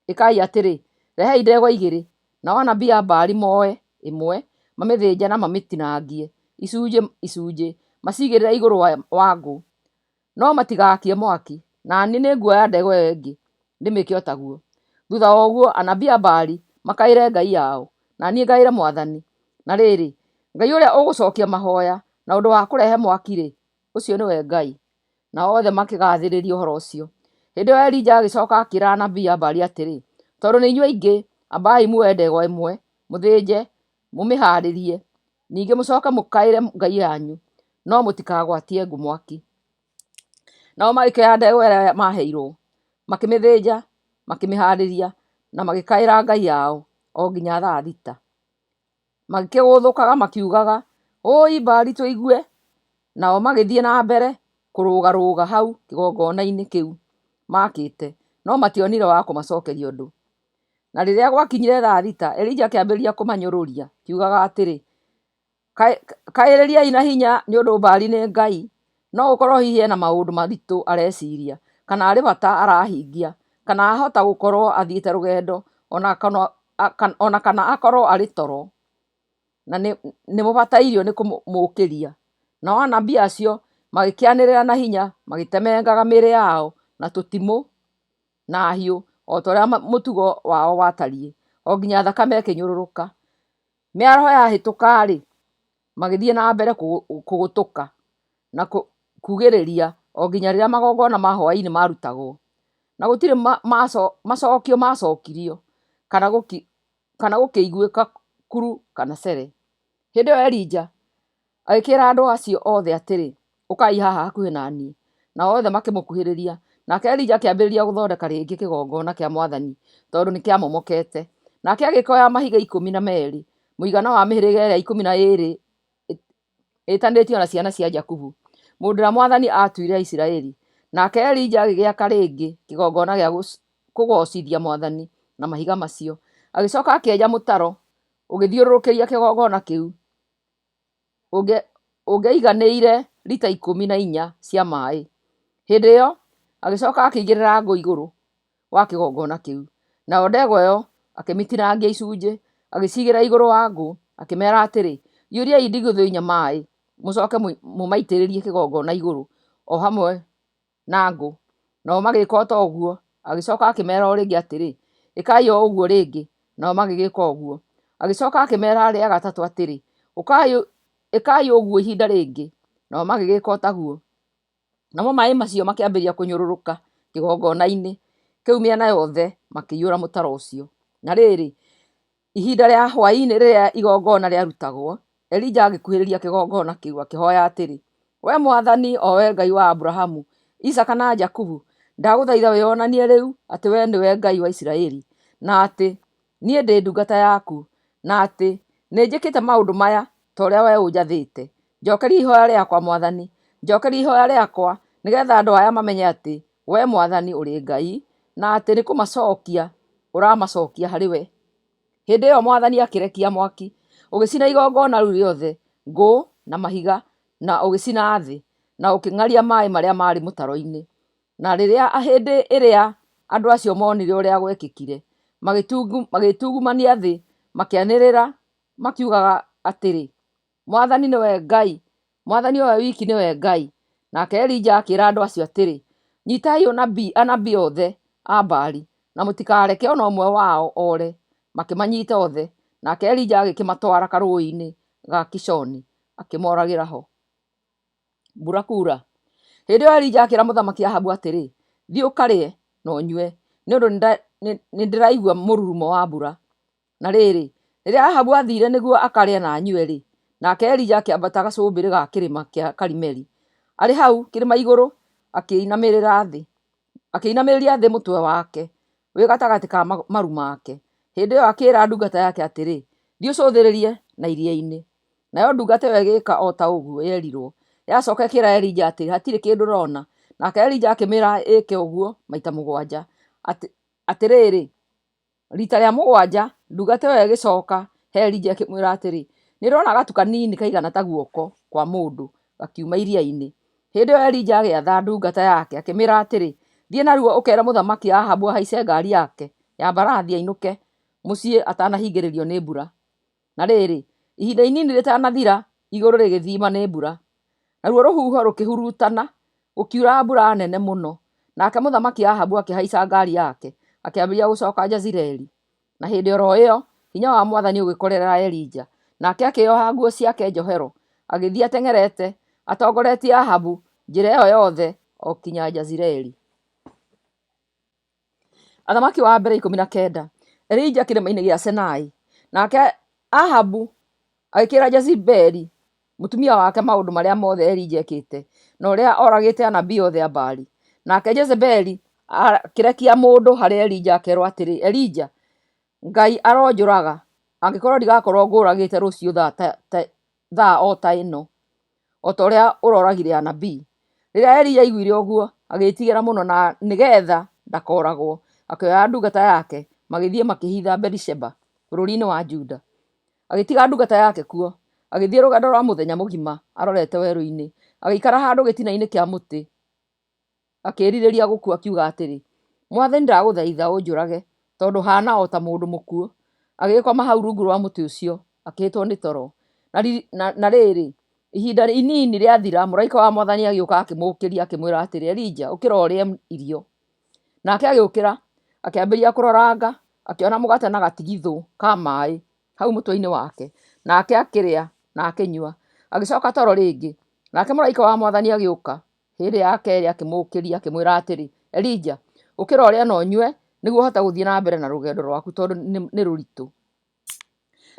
Ĩkai atĩrĩ, rehei ndegwa igĩrĩ, nao anabii a Baali moe ĩmwe, mamĩthĩnje na mamĩtinangie icunjĩ icunjĩ, macigĩrĩre igũrũ wa ngũ, no matigaakie mwaki, na niĩ nĩnguoya ndegwa ĩyo ĩngĩ ndĩmĩke o taguo. Thutha wa ũguo anabii a Baali makaĩre ngai yao, na niĩ ngaĩre mwathani. Na rĩrĩ, Ngai ũrĩa ũgũcokia mahoya na ũndũ wa kũrehe mwaki-rĩ, ũcio nĩwe Ngai. Nao othe makĩgaathĩrĩria ũhoro ũcio. Hĩndĩ ĩyo Elija agĩcoka akĩra anabii a Baali atĩrĩ, Tondũ nĩ inyuĩ aingĩ, ambai muoe ndegwa ĩmwe, mũthĩnje, mũmĩhaarĩrie. Ningĩ mũcoke mũkaĩre ngai yanyu, no mũtikagwatie ngũ mwaki. Nao magĩkĩoya ndegwa ĩrĩa maaheirwo, makĩmĩthĩnja, makĩmĩhaarĩria, na magĩkaĩra ngai yao o nginya thaa thita. Magĩkĩgũthũkaga makiugaga, Ũũi Baali tũigue! Nao magĩthiĩ na mbere kũrũgarũga hau kĩgongona-inĩ kĩu maakĩte, no mationire wa kũmacokeria ũndũ. Na rĩrĩa gwakinyire thaa thita, Elija akĩambĩrĩria kũmanyũrũria, akiugaga atĩrĩ, Kaĩrĩriai na hinya nĩ ũndũ Baali nĩ ngai, no gũkorũo hihi ena maũndũ maritũ areciria, kana arĩ bata arahingia, kana ahota gũkorũo athiĩte rũgendo, o na kana akorũo arĩ toro, na nĩ mũbatairio nĩ kũmũũkĩria. Nao anabii acio magĩkĩanĩrĩra na hinya magĩtemengaga mĩĩrĩ yao na tũtimũ na hiũ, o ta ũrĩa mũtugo wao watariĩ, o nginya thakame ĩkĩnyũrũrũka. Mĩaraho yahĩtũka-rĩ, magĩthiĩ na mbere kũgũtũka na kuugĩrĩria o nginya rĩrĩa magongona ma hwaĩ-inĩ maarutagwo, na gũtirĩ macokio maacokirio kana gũkĩiguĩka kuru kana cere. Hĩndĩ ĩyo Elija agĩkĩĩra andũ acio othe atĩrĩ, Ũkai haha hakuhĩ na niĩ. Nao othe makĩmũkuhĩrĩria. Nake Elija akĩambĩrĩria gũthondeka rĩngĩ kĩgongona kĩa mwathani, tondũ nĩkĩamomokete. Nake agĩkĩoya mahiga 12, mũigana wa mĩhĩrĩga ĩrĩa 12 ĩtanĩtio na ciana cia Jakubu, mũndũ ũrĩa mwathani aatuire Isiraeli. Nake Elija agĩgĩaka rĩngĩ kĩgongona gĩa kũgoocithia mwathani na mahiga macio. Agĩcoka akĩenja mũtaro ũgĩthiũrũrũkĩria kĩgongona kĩu, ũngĩaiganĩire rita 14 cia maĩ. Hĩndĩ ĩyo agĩcoka akĩigĩrĩra ngũ igũrũ wa kĩgongona kĩu, nayo ndegwa ĩyo akĩmĩtinangia icunjĩ, agĩciigĩrĩra igũrũ wa ngũ, akĩmeera atĩrĩ, Iyũriai ndigithũ inya maĩ, mũcoke mũmaitĩrĩrie kĩgongona igũrũ o hamwe na ngũ. Nao magĩĩka o ta ũguo. Agĩcoka akĩmeera o rĩngĩ atĩrĩ, Ĩkai o ũguo rĩngĩ. Nao magĩgĩka ũguo. Agĩcoka akĩmeera rĩa gatatũ atĩrĩ, Ĩkai ũguo ihinda rĩngĩ. Nao magĩgĩka o taguo. Namo maĩ macio makĩambĩrĩria kũnyũrũrũka kĩgongona-inĩ kĩu mĩena yothe, makĩiyũra mũtaro ũcio. Na rĩrĩ, ihinda rĩa hwaĩ-inĩ rĩrĩa igongona rĩarutagwo, Elija agĩkuhĩrĩria kĩgongona kĩu akĩhoya atĩrĩ, Wee Mwathani, o wee Ngai wa Aburahamu, Isaaka na Jakubu, ndagũthaitha wĩonanie rĩu atĩ wee nĩwe Ngai wa Isiraeli, na atĩ niĩ ndĩ ndungata yaku, na atĩ nĩnjĩkĩte maũndũ maya ta ũrĩa wee ũnjathĩte. Njokeria ihoya rĩakwa, Mwathani, njokeria ihoya rĩakwa, nĩgetha andũ aya mamenye atĩ wee Mwathani ũrĩ Ngai, na atĩ nĩ kũmacokia ũramacokia harĩ we. Hĩndĩ ĩyo Mwathani akĩrekia mwaki, ũgĩcina igongona rĩu rĩothe, ngũ na mahiga, na ũgĩcina thĩ, na ũkĩng'aria maĩ marĩa maarĩ mũtaro-inĩ. Na rĩrĩa hĩndĩ ĩrĩa andũ acio monire ũrĩa gwekĩkire, magĩtungumania thĩ, makĩanĩrĩra makiugaga atĩrĩ, Mwathani nĩwe Ngai! Mwathani o we wiki nĩwe Ngai! Nake Elija akĩra andũ acio atĩrĩ, Nyitai anabii othe a Baali, na mũtikareke o na ũmwe wao ore. Makĩmanyita othe, nake Elija agĩkĩmatwara karũũĩ-inĩ ga Kishoni, akĩmoragĩra ho. Mbura kuura. Hĩndĩ ĩyo Elija akĩra mũthamaki Ahabu atĩrĩ, Thiĩ ũkarĩe na ũnyue, nĩ ũndũ nĩndĩraigua mũrurumo wa mbura. Na rĩrĩ, rĩrĩa Ahabu aathiire nĩguo akarĩe na anyue-rĩ, nake Elija akĩambata gacũmbĩrĩ ga kĩrĩma kĩa Karimeli. Arĩ hau kĩrĩma igũrũ akĩinamĩrĩria thĩ mũtwe wake wĩ gatagatĩ ka maru make. Hĩndĩ ĩyo akĩĩra ndungata yake atĩrĩ, Thiĩ ũcũthĩrĩrie na iria-inĩ. Nayo ndungata ĩyo ĩgĩka o ta ũguo yerirwo. Yacoka ĩkĩra Elija atĩrĩ, Hatirĩ kĩndũ ndona. Nake Elija akĩmĩĩra ĩke ũguo maita mũgwanja. Atĩrĩrĩ, riita rĩa mũgwanja, ndungata ĩyo ĩgĩcoka he Elija ĩkĩmwĩra atĩrĩ, Nĩ ndona gatu kanini kaigana ta guoko kwa mũndũ gakiuma iria-inĩ. Hĩndĩ ĩyo Elija agĩatha ndungata yake akĩmĩĩra atĩrĩ, Thiĩ narua ũkeere mũthamaki Ahabu ahaice ngaari yake ya mbarathi ainũke mũciĩ atanahingĩrĩrio nĩ mbura. Na rĩrĩ, ihinda inini rĩtanathira, igũrũ rĩgĩthima nĩ mbura, naruo rũhuho rũkĩhurutana, gũkiura mbura nene mũno. Nake mũthamaki Ahabu akĩhaica ngaari yake, akĩambĩrĩria gũcoka Jezireeli. Na hĩndĩ o ro ĩyo, hinya wa mwathani ũgĩkorerera Elija, nake akĩĩoha nguo ciake njohero, agĩthiĩ ateng'erete, atongoretie Ahabu njĩra ĩyo yothe o kinya Jezireeli. Athamaki wa mbere 19. Elija kĩrĩma-inĩ gĩa Senai. Nake Ahabu agĩkĩra Jezebeli mũtumia wake maũndũ marĩa mothe Elija ekĩte, na ũrĩa oragĩte anabii othe a Baali. Nake Jezebeli akĩrekia mũndũ harĩ Elija akerwo atĩrĩ, Elija, Ngai aronjũraga, angĩkorwo ndigakorwo ngũũragĩte rũciũ thaa o ta ĩno, o ta ũrĩa ũroragire anabii. Rĩrĩa Elija aiguire ũguo, agĩĩtigĩra mũno na nĩgeetha ndakooragwo, akĩoya ndungata yake, magĩthiĩ makĩĩhitha Berisheba bũrũri-inĩ wa Juda. Agĩtiga ndungata yake kuo, agĩthiĩ rũgendo rwa mũthenya mũgima arorete werũ-inĩ, agĩikara handũ gĩtina-inĩ kĩa mũtĩ akĩĩrirĩria gũkua akiuga atĩrĩ, Mwathani ndagũthaitha ũnjũrage, tondũ haana o ta mũndũ mũkuũ. Agĩgĩkoma hau rungu rwa mũtĩ ũcio, akĩhĩtwo nĩ toro. Na rĩrĩ, ihinda inini rĩathira, mũraika wa Mwathani agĩũka akĩmũũkĩria akĩmwĩra atĩrĩ, Elija, ũkĩra ũrĩe irio. Nake agĩũkĩra, akĩambĩrĩria kũroranga, akĩona mũgate na gatigithũ ka maĩ hau mũtwe-inĩ wake, nake akĩrĩa na akĩnyua. Agĩcoka toro rĩngĩ. Nake mũraika wa Mwathani agĩũka Hĩndĩ ya kerĩ akĩmũũkĩria akĩmwĩra atĩrĩ, Elija, ũkĩra ũrĩe na ũnyue, nĩguo ũhote gũthiĩ na mbere na rũgendo rwaku tondũ nĩ rũritũ.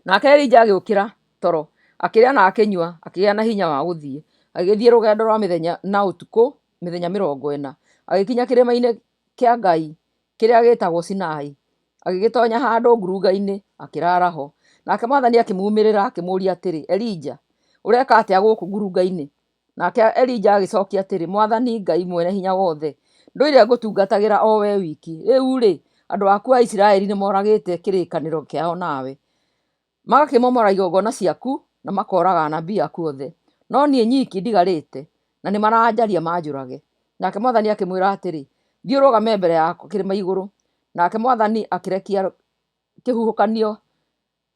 Nake Elija agĩũkĩra toro, akĩrĩa na akĩnyua, akĩgĩa na hinya wa gũthiĩ. Agĩgĩthiĩ rũgendo rwa mĩthenya na ũtukũ mĩthenya 40, agĩkinya kĩrĩma-inĩ kĩa Ngai kĩrĩa gĩĩtagwo Sinai, agĩgĩtonya handũ ngurunga-inĩ, akĩraara ho. Nake Mwathani akĩmuumĩrĩra akĩmũũria atĩrĩ, Elija, ũreka atĩa gũkũ ngurunga-inĩ? Nake Elija agĩcokia atĩrĩ, Mwathani Ngai Mwene-Hinya-Wothe, ndũire ngũtungatagĩra o wee wiki, rĩu-rĩ, andũ aku a Isiraeli nĩmoragĩte kĩrĩkanĩro kĩao nawe, magakĩmomora igongona ciaku, na makooraga anabii aku othe. No niĩ nyiki ndigarĩte, na nĩmaranjaria manjũrage. Nake Mwathani akĩmwĩra atĩrĩ, Thiĩ ũrũgame mbere yakwa kĩrĩma igũrũ. Nake Mwathani akĩrekia kĩhuhũkanio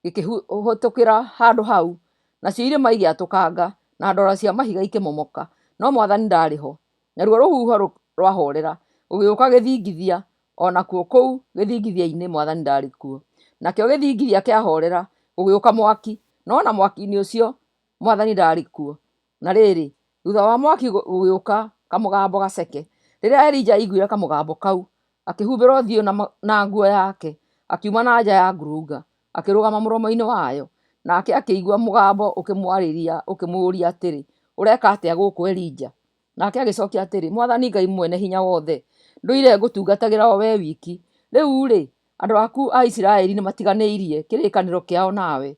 gĩkĩhĩtũkĩra handũ hau, nacio irĩma igĩatũkanga, na ndwaro cia mahiga ikĩmomoka, no Mwathani ndaarĩ ho. Naruo rũhuho rwahoorera, gũgĩũka gĩthingithia, o nakuo kũu gĩthingithia-inĩ Mwathani ndaarĩ kuo. Nakĩo gĩthingithia kĩahoorera, gũgĩũka mwaki, no o na mwaki-inĩ ũcio Mwathani ndaarĩ kuo. Na rĩrĩ, thutha wa mwaki gũgĩũka kamũgambo gaceke. Rĩrĩa Elija aaiguire kamũgambo kau, akĩhumbĩra ũthiũ na nguo yake, akiuma na nja ya ngurunga, akĩrũgama mũromo-inĩ wayo. Nake akĩigua mũgambo ũkĩmwarĩria ũkĩmũũria atĩrĩ, Ũreka atĩa gũkũ, Elija? Nake agĩcokia atĩrĩ, Mwathani Ngai Mwene-Hinya-Wothe, ndũire ngũtungatagĩra o wee wiki. Rĩu-rĩ, Andũ aku a Isiraeli nĩmatiganĩirie kĩrĩkanĩro kĩao nawe,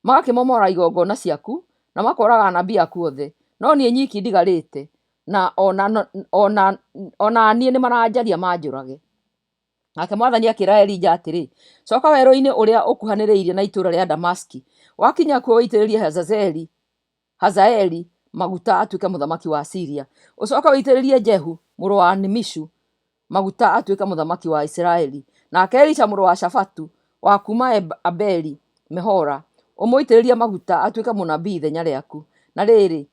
magakĩmomora igongona ciaku, na makooraga anabii aku othe, no niĩ nyiki ndigarĩte, na o na niĩ nĩmaranjaria manjũrage. Nake mwathani akĩra Elija atĩrĩ, Coka werũ-inĩ ũrĩa ũkuhanĩrĩirie na itũũra rĩa Damasiki. Wakinya kuo ũitĩrĩrie Hazaeli maguta atuĩke mũthamaki wa Siria. Ũcoke ũitĩrĩrie Jehu mũrũ wa Nimishu maguta atuĩke mũthamaki wa Isiraeli. Nake Elisha mũrũ wa Shafatu wa kuuma Abeli Mehola ũmũitĩrĩrie maguta atuĩke mũnabii ithenya rĩaku. Na rĩrĩ,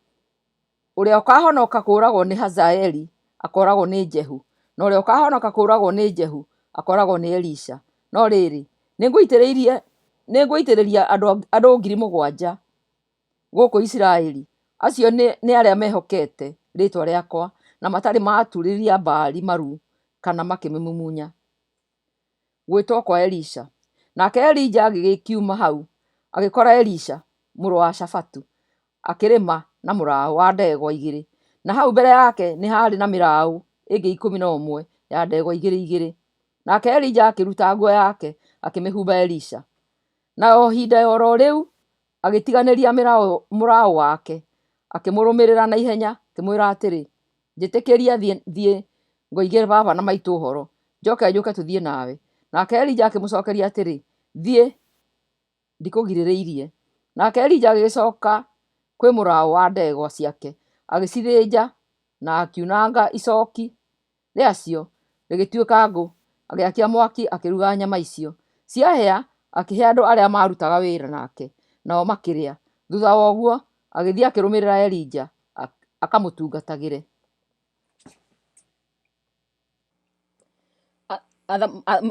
Ũrĩa ũkaahonoka kũũragwo nĩ Hazaeli akooragwo nĩ Jehu, na ũrĩa ũkaahonoka kũũragwo nĩ Jehu akooragwo nĩ Elisha. No rĩrĩ, nĩngũitĩrĩria andũ 7,000 gũkũ Isiraeli, acio nĩ arĩa mehokete rĩĩtwa rĩakwa na matarĩ maaturĩria Baali maru kana makĩmĩmumunya. Gwĩtwo kwa Elisha. Nake Elija agĩgĩkiuma hau, agĩkora Elisha, mũrũ wa Shafatu, akĩrĩma na mũraũ wa ndegwa igĩrĩ, na hau mbere yake nĩ haarĩ na mĩraũ ĩngĩ 11 ya ndegwa igĩrĩ igĩrĩ. Nake Elija akĩruta nguo yake, akĩmĩhumba Elisha. Na o ihinda o ro rĩu agĩtiganĩria mũraũ wake, akĩmũrũmĩrĩra na ihenya, akĩmwĩra atĩrĩ, Njĩtĩkĩria thiĩ ngoigĩre baba na maitũ ũhoro, njoke njũke tũthiĩ nawe. Nake Elija akĩmũcokeria atĩrĩ, Thiĩ, ndikũgirĩrĩirie. Nake Elija agĩgĩcoka kwĩ mũraũ wa ndegwa ciake, agĩcithĩnja, na akiunanga icoki rĩacio rĩgĩtuĩka ngũ, agĩakia mwaki akĩruga nyama icio. Ciahĩa, akĩhe andũ arĩa maarutaga wĩra nake, nao makĩrĩa. Thutha wa ũguo, agĩthiĩ akĩrũmĩrĩra Elija akamũtungatagĩre.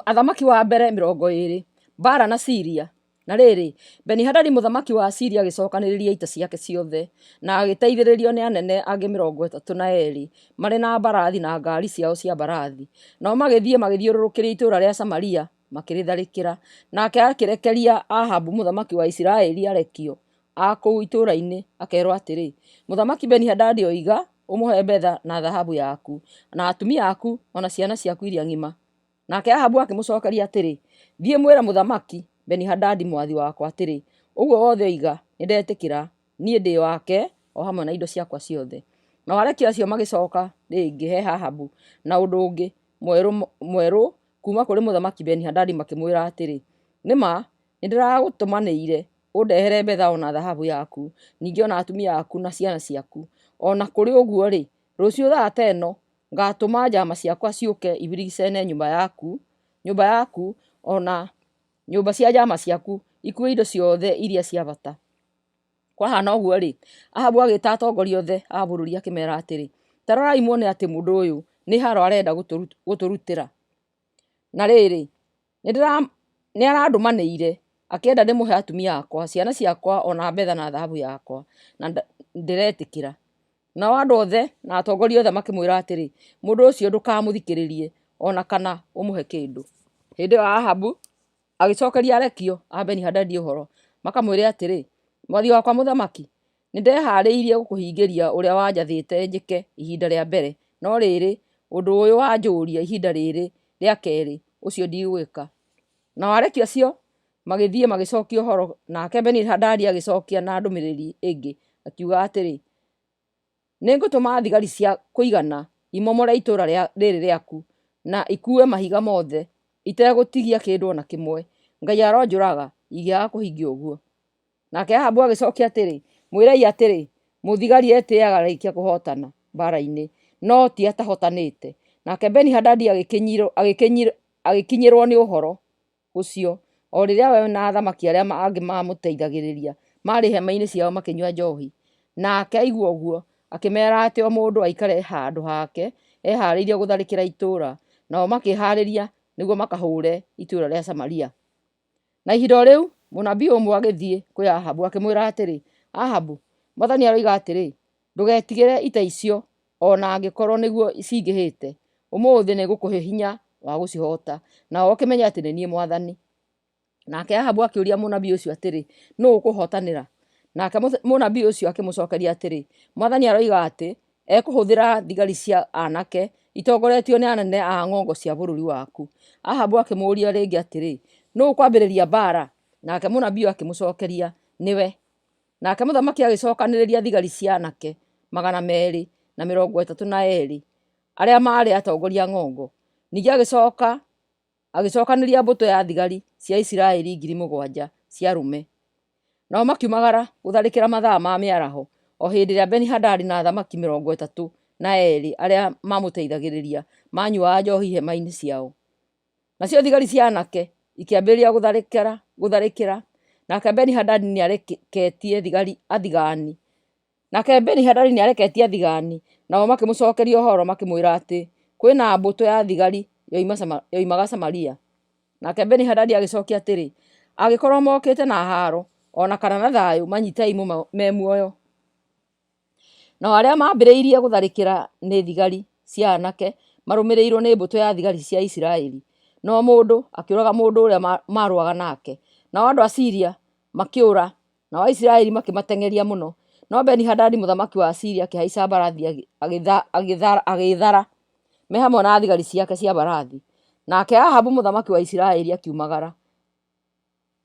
Athamaki wa mbere 20, Mbaara na Siria. Na rĩrĩ, Beni-Hadadi mũthamaki wa Siria agĩcokanĩrĩria ita ciake ciothe, na agĩteithĩrĩrio nĩ anene angĩ 32 marĩ na mbarathi na ngaari ciao cia mbarathi. Nao magĩthiĩ magĩthiũrũrũkĩria itũũra rĩa Samaria makĩrĩtharĩkĩra. Nake akĩrekeria Ahabu mũthamaki wa Isiraeli arekio a kũu itũũra-inĩ akeerwo atĩrĩ, Mũthamaki Beni-Hadadi oiga ũmũhe betha na thahabu yaku, na atumia aku, o na ciana ciaku iria ng'ima. Nake Ahabu akĩmũcookeria atĩrĩ, Thiĩ mwĩre Mũthamaki Beni-Hadadi mwathi wakwa atĩrĩ, 'Ũguo wothe oiga nĩndetĩkĩra, niĩ ndĩ wake o hamwe na indo ciakwa ciothe. Nao arekia acio magĩcooka rĩngĩ he Ahabu na ũndũ ũngĩ mwerũ kuuma kũrĩ Mũthamaki Beni-Hadadi makĩmwĩra atĩrĩ, Nĩ ma nĩndĩragũtũmanĩire ũndehere betha o na thahabu yaku, ningĩ o na atumia aku na ciana ciaku. O na kũrĩ ũguo-rĩ, rũciũ thaa ta ĩno Ngaatũma njama ciakwa ciũke ibirigicane nyũmba yaku, o na nyũmba cia njama ciaku, ikuue indo ciothe iria cia bata. Kwahana ũguo-rĩ, Ahabu agĩĩta atongoria othe a bũrũri akĩmeera atĩrĩ, Ta rorai muone atĩ mũndũ ũyũ nĩ haaro arenda gũtũrutĩra. Na rĩrĩ, nĩarandũmanĩire, akĩenda ndĩmũhe atumia akwa, ciana ciakwa, o na betha na thahabu yakwa, na ndĩretĩkĩra. Nao andũ othe na atongoria othe makĩmwĩra atĩrĩ, Mũndũ ũcio ndũkamũthikĩrĩrie, o na kana ũmũhe kĩndũ. Hĩndĩ ĩyo Ahabu agĩcokeria arekio a Beni-Hadadi ũhoro, makamwĩre atĩrĩ, Mwathi wakwa mũthamaki, nĩndehaarĩirie gũkũhingĩria ũrĩa wanjathĩte njĩke ihinda rĩa mbere, no rĩrĩ, ũndũ ũyũ wanjũria ihinda rĩrĩ rĩa kerĩ, ũcio ndigwĩka. Nao arekio acio magĩthiĩ magĩcokia ũhoro, nake Beni-Hadadi agĩcokia na ndũmĩrĩri ĩngĩ, akiuga atĩrĩ, Nĩngũtũma thigari cia kũigana imomore itũũra rĩrĩ rĩaku, na ikuue mahiga mothe, itegũtigia kĩndũ o na kĩmwe. Ngai aronjũraga ingĩaga kũhingia ũguo. Nake Ahabu agĩcokia atĩrĩ, Mwĩrei atĩrĩ, 'Mũthigari etĩĩaga arĩkia kũhootana mbaara-inĩ, no ti atahootanĩte. Nake Beni-Hadadi agĩkinyĩrwo nĩ ũhoro ũcio o rĩrĩa we na athamaki arĩa angĩ maamũteithagĩrĩria maarĩ hema-inĩ ciao makĩnyua njohi. Nake aigua ũguo, akĩmeera atĩ o mũndũ aikare handũ hake ehaarĩirie gũtharĩkĩra itũũra. Nao makĩĩhaarĩria nĩguo makahũũre itũũra rĩa Samaria. Na ihinda o rĩu, mũnabii ũmwe agĩthiĩ kwĩ Ahabu akĩmwĩra atĩrĩ, Ahabu, mwathani aroiga atĩrĩ, 'Ndũgetigĩre ita icio o na angĩkorũo nĩguo cingĩhĩte. Ũmũthĩ nĩngũkũhe hinya wa gũcihoota, nawe ũkĩmenye atĩ nĩ niĩ mwathani. Nake Ahabu akĩũria mũnabii ũcio atĩrĩ, Nũũ ũkũhootanĩra? Nake mũnabii ũcio akĩmũcokeria atĩrĩ, Mwathani aroiga atĩ ekũhũthĩra thigari cia anake itongoretio nĩ anene a ng'ongo cia bũrũri waku. Ahabu akĩmũũria rĩngĩ atĩrĩ, Nũũ ũkwambĩrĩria mbaara? Nake mũnabii ũyũ akĩmũcokeria, Nĩwe. Nake mũthamaki agĩcokanĩrĩria thigari cia anake 232 arĩa maarĩ atongoria a ng'ongo. Ningĩ agĩcoka agĩcokanĩrĩria mbũtũ ya thigari cia Isiraeli 7,000 cia arũme. Nao makiumagara gũtharĩkĩra mathaa ma mĩaraho, o hĩndĩ ĩrĩa Beni-Hadadi na athamaki 32 arĩa maamũteithagĩrĩria maanyuaga njohi hema-inĩ ciao. Nacio thigari cia anake ikĩambĩrĩria gũtharĩkĩra, gũtharĩkĩra. Nake Beni-Hadadi nĩareketie thigari athigaani. Nake Beni-Hadadi nĩareketie athigaani, nao makĩmũcookeria ũhoro makĩmwĩra atĩ kwĩ na mbũtũ ya thigari yoimaga Samaria. Nake Beni-Hadadi agĩcookia atĩrĩ, Angĩkorwo mokĩte na haaro o na kana na thayũ, manyiitei me muoyo. Nao arĩa maambĩrĩirie gũtharĩkĩra nĩ thigari cia anake marũmĩrĩirwo nĩ mbũtũ ya thigari cia Isiraeli, na o mũndũ akĩũraga mũndũ ũrĩa maarũaga nake. Nao andũ a Siria makĩũra, nao Aisiraeli makĩmateng'eria mũno. No Beni-Hadadi mũthamaki wa Siria akĩhaica mbarathi agĩĩthara me hamwe na thigari ciake cia mbarathi. Nake Ahabu mũthamaki wa Isiraeli akiumagara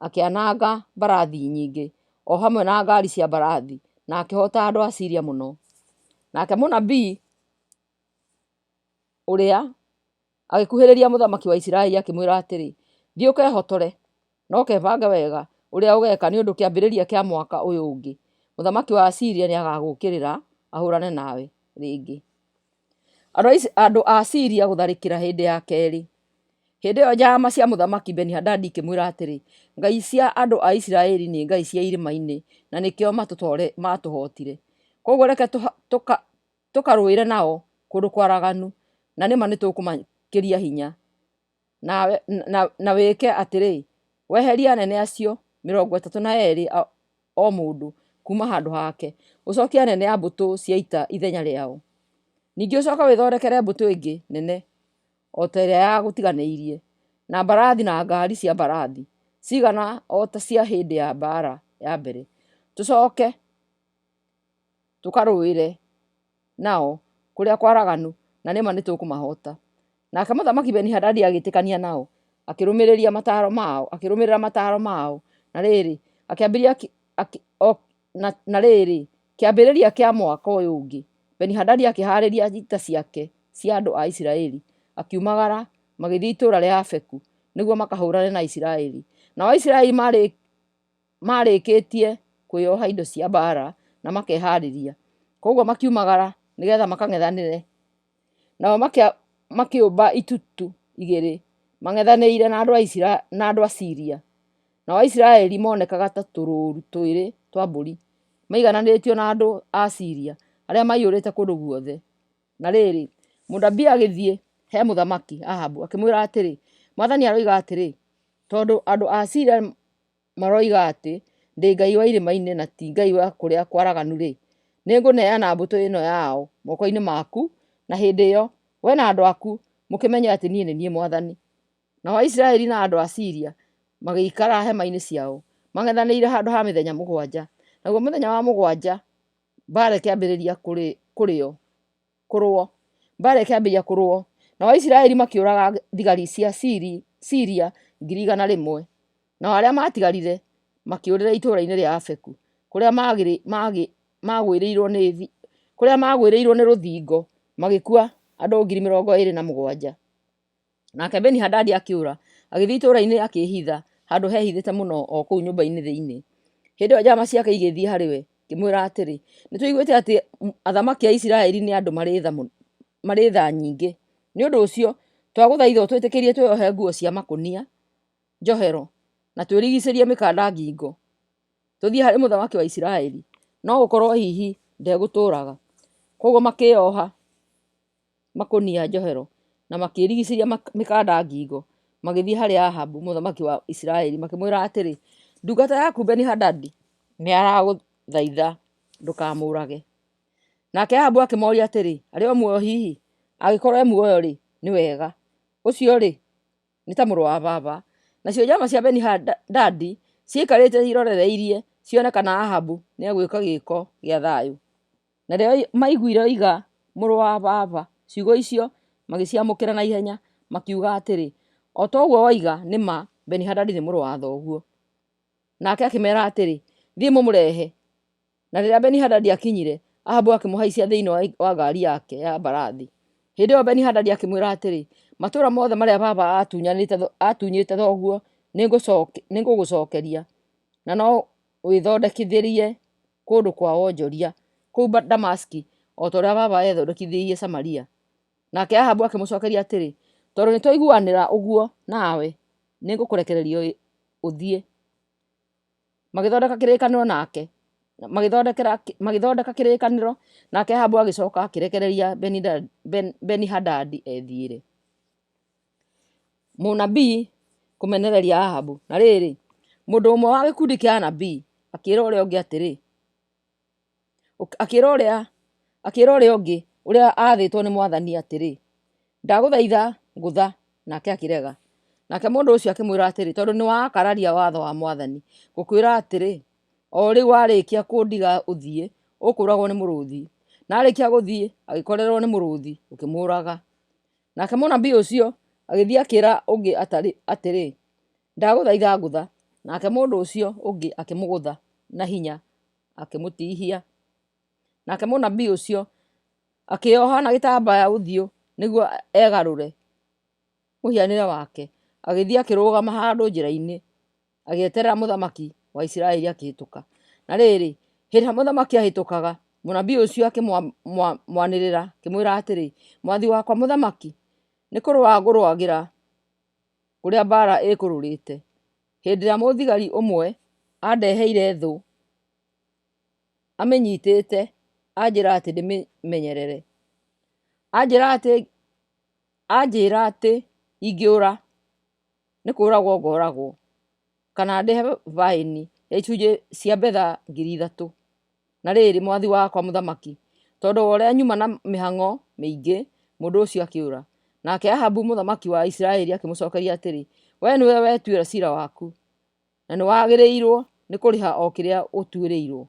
akĩananga mbarathi nyingĩ, o hamwe na ngaari cia mbarathi, na akĩhoota andũ a Siria mũno. Nake mũnabii ũrĩa agĩkuhĩrĩria mũthamaki wa Isiraeli akĩmwĩra atĩrĩ, Thiĩ ũkehotore na ũkebange wega ũrĩa ũgeeka nĩ ũndũ kĩambĩrĩria kĩa mwaka ũyũ ũngĩ, mũthamaki wa Asiria nĩagagũũkĩrĩra ahũũrane nawe rĩngĩ. Andũ a Siria gũtharĩkĩra hĩndĩ ya kerĩ. Hĩndĩ ĩyo njaama cia mũthamaki Beni-Hadadi ikĩmwĩra atĩrĩ, Ngai cia andũ a Isiraeli nĩ ngai cia irĩma-inĩ, na nĩkĩo maatũhootire. Kwoguo reke tũkarũĩre nao kũndũ kwaraganu, na nĩ ma nĩtũkũmakĩria hinya. Na wĩke atĩrĩ, weherie anene acio 32 o mũndũ kuuma handũ hake, ũcokie anene a mbũtũ cia ita ithenya rĩao. Ningĩ ũcoke wĩthondekere mbũtũ ĩngĩ nene o ta ĩrĩa yagũtiganĩirie, na mbarathi na ngaari cia mbarathi cigana o ta cia hĩndĩ ya mbaara ya mbere. Tũcoke tũkarũĩre nao kũrĩa kwaraganu, na nĩ ma nĩtũkũmahoota. Nake mũthamaki Beni-Hadadi agĩĩtĩkania nao, akĩrũmĩrĩria mataaro mao, akĩrũmĩrĩra mataaro mao. Na rĩrĩ, akĩambĩrĩria na rĩrĩ, kĩambĩrĩria kĩa mwaka ũyũ ũngĩ, Beni-Hadadi akĩhaarĩria ita ciake cia andũ a Isiraeli, akiumagara, magĩthiĩ itũũra rĩa Afeku nĩguo makahũũrane na Isiraeli. Nao Aisiraeli maarĩkĩtie kwĩyoha indo cia mbaara na makehaarĩria, kwoguo makiumagara nĩgeetha makang'ethanĩre. Nao makĩũmba itutu igĩrĩ mang'ethanĩire na andũ a Siria. Nao Aisiraeli monekaga ta tũrũũru twĩrĩ twa mbũri, maigananĩtio na andũ a Siria arĩa maiyũrĩte kũndũ guothe. Na rĩrĩ, mũnabii agĩthiĩ he mũthamaki Ahabu akĩmwĩra atĩrĩ, Mwathani aroiga atĩrĩ, 'Tondũ andũ a Siria maroiga atĩ ndĩ Ngai wa irĩma-inĩ na ti Ngai wa kũrĩa kwaraganu-rĩ, nĩngũneana mbũtũ ĩno yao moko-inĩ maku, na hĩndĩ ĩyo wee na andũ aku mũkĩmenye atĩ niĩ nĩ niĩ mwathani. Nao Aisiraeli na andũ a Siria magĩikara hema-inĩ ciao, mang'ethanĩire handũ ha mĩthenya mũgwanja. Naguo mũthenya wa mũgwanja mbaara ĩkĩambĩrĩria kũrĩo. Kũrũo. Mbaara ĩkĩambĩrĩria kũrũo, nao Aisiraeli makĩũraga thigari cia Siria 100,000, nao arĩa maatigarire makĩũrĩra itũũra-inĩ rĩa Afeku, kũrĩa maagwĩrĩirũo nĩ rũthingo, magĩkua andũ 27,000. Nake Beni-Hadadi akĩũra, agĩthiĩ itũũra-inĩ akĩĩhitha handũ hehithĩte mũno o kũu nyũmba-inĩ thĩinĩ. Hĩndĩ ĩyo njaama ciake igĩthiĩ harĩ we, ikĩmwĩra atĩrĩ, Nĩtũiguĩte atĩ athamaki a Isiraeli nĩ andũ marĩ tha nyingĩ. Nĩ ũndũ ũcio, twagũthaitha ũtwĩtĩkĩrie twĩohe nguo cia makũnia njohero na twĩrigiicĩrie mĩkanda ngingo, tũthiĩ harĩ mũthamaki wa Isiraeli. No gũkorwo hihi ndegũtũũraga. Kwoguo makĩĩoha makũnia njohero, na makĩĩrigiicĩria mĩkanda ngingo, magĩthiĩ harĩ Ahabu mũthamaki wa Isiraeli, makĩmwĩra atĩrĩ, Ndungata yaku Beni-Hadadi nĩaragũthaitha ndũkamũũrage. Nake Ahabu akĩmooria atĩrĩ, Arĩ o muoyo hihi? Angĩkorwo e muoyo-rĩ, nĩ wega. Ũcio-rĩ, nĩ ta mũrũ wa baba. Nacio njaama cia Beni-Hadadi ciaikarĩte irorereirie cione kana Ahabu nĩegwĩka gĩĩko gĩa thayũ. Na rĩrĩa maiguire oiga, Mũrũ wa baba, ciugo icio magĩciamũkĩra na ihenya, makiuga atĩrĩ, O ta ũguo woiga, nĩ ma, Beni-Hadadi nĩ mũrũ wa thoguo. Nake akĩmeera atĩrĩ, Thiĩi mũmũrehe. Na rĩrĩa Beni-Hadadi aakinyire, Ahabu akĩmũhaicia thĩinĩ wa ngaari yake ya mbarathi. Hĩndĩ ĩyo Beni-Hadadi akĩmwĩra atĩrĩ, Matũũra mothe marĩa baba aatunyĩte thoguo nĩngũgũcookeria, na no wĩthondekithĩrie kũndũ kwa wonjoria kũu Damasiki o ta ũrĩa baba eethondekithĩirie Samaria. Nake Ahabu akĩmũcookeria atĩrĩ, Tondũ nĩtwaiguanĩra ũguo nawe, nĩngũkũrekereria ũthiĩ. Magĩthondeka kĩrĩkanĩro nake, magĩthondeka kĩrĩkanĩro nake Ahabu agĩcoka akĩrekereria Beni-Hadadi ethiĩre. Mũnabii kũmenereria Ahabu. Na rĩrĩ, mũndũ ũmwe wa gĩkundi kĩa anabii akĩĩra ũrĩa ũngĩ atĩrĩ, akĩĩra ũrĩa akĩĩra ũrĩa ũngĩ ũrĩa aathĩtwo nĩ mwathani atĩrĩ, Ndagũthaitha ngũtha, nake akĩrega. Nake mũndũ ũcio akĩmwĩra atĩrĩ, Tondũ nĩwakararia watho wa mwathani, ngũkwĩra atĩrĩ, o rĩu warĩkia kũndiga ũthiĩ, ũkũũragwo nĩ mũrũthi. Na arĩkia gũthiĩ, agĩkorererwo nĩ mũrũthi, ũkĩmũũraga. Nake mũnabii ũcio agĩthiĩ akĩĩra ũngĩ atĩrĩ, Ndagũthaitha ngũtha. Nake mũndũ ũcio ũngĩ akĩmũgũtha na hinya akĩmũtihia. Nake mũnabii ũcio akĩĩoha na gĩtambaya ũthiũ nĩguo egarũre mũhianĩre wake, agĩthiĩ akĩrũgama handũ njĩra-inĩ, agĩeterera mũthamaki wa Isiraeli akĩhĩtũka. Na rĩrĩ, hĩndĩ ĩrĩa mũthamaki aahĩtũkaga, mũnabii ũcio akĩmwanĩrĩra akĩmwĩra atĩrĩ, Mwathi wakwa mũthamaki, nĩ kũrũa ngũrũagĩra kũrĩa mbaara ĩkũrũrĩte, hĩndĩ ĩrĩa mũthigari ũmwe andeheire thũ amĩnyitĩte anjĩra atĩ ndĩmĩmenyerere. Anjĩra atĩ, anjĩra atĩ ingĩũra nĩ kũragwo ngoragwo kana ndĩhe baĩni ya icunjĩ cia betha 3,000. Na rĩrĩ, mwathi wakwa mũthamaki, tondũ wa ũrĩa nyuma na mĩhang'o mĩingĩ, mũndũ ũcio akĩũra. Nake Ahabu mũthamaki wa Isiraeli akĩmũcokeria atĩrĩ, Wee nĩwe wetuĩra cira waku, na nĩwagĩrĩirwo nĩ kũrĩha o kĩrĩa ũtuĩrĩirwo.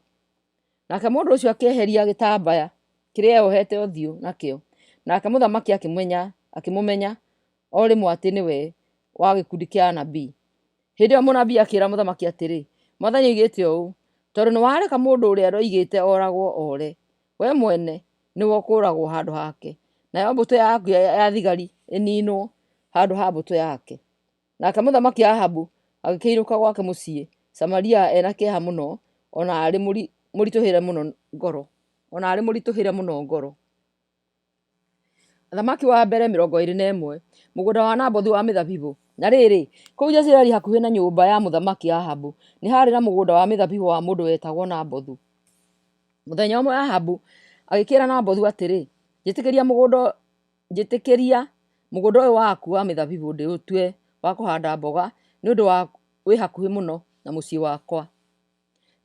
Nake mũndũ ũcio akĩeheria gĩtambaya kĩrĩa eyohete ũthiũ nakĩo, nake mũthamaki akĩmũmenya o rĩmwe atĩ nĩwe wa gĩkundi kĩa anabii. Hĩndĩ ĩyo mũnabii akĩĩra mũthamaki atĩrĩ, Mwathani oigĩte ũũ, 'Tondũ nĩwareka mũndũ ũrĩa ndoigĩte oragwo ore, wee mwene nĩwe ũkũũragwo handũ hake, nayo mbũtũ yaku ya thigari ĩniinwo handũ ha mbũtũ yake. Nake mũthamaki Ahabu agĩkĩinũka gwake mũciĩ Samaria e na kĩeha mũno, o na arĩ mũritũhĩre mũno ngoro. O na arĩ mũritũhĩre mũno ngoro. Athamaki wa mbere 21, mũgũnda wa Nabothu wa mĩthabibũ. Na rĩrĩ, kũu Jezireeli hakuhĩ na nyũmba ya mũthamaki Ahabu, nĩ haarĩ na mũgũnda wa mĩthabibũ wa mũndũ wetagwo Nabothu. Mũthenya ũmwe Ahabu agĩkĩĩra Nabothu atĩrĩ, Njĩtĩkĩria mũgũnda Njĩtĩkĩria mũgũnda ũyũ waku wa mĩthabibũ ndĩũtue wa kũhanda mboga, nĩ ũndũ wĩ hakuhĩ mũno na mũciĩ wakwa.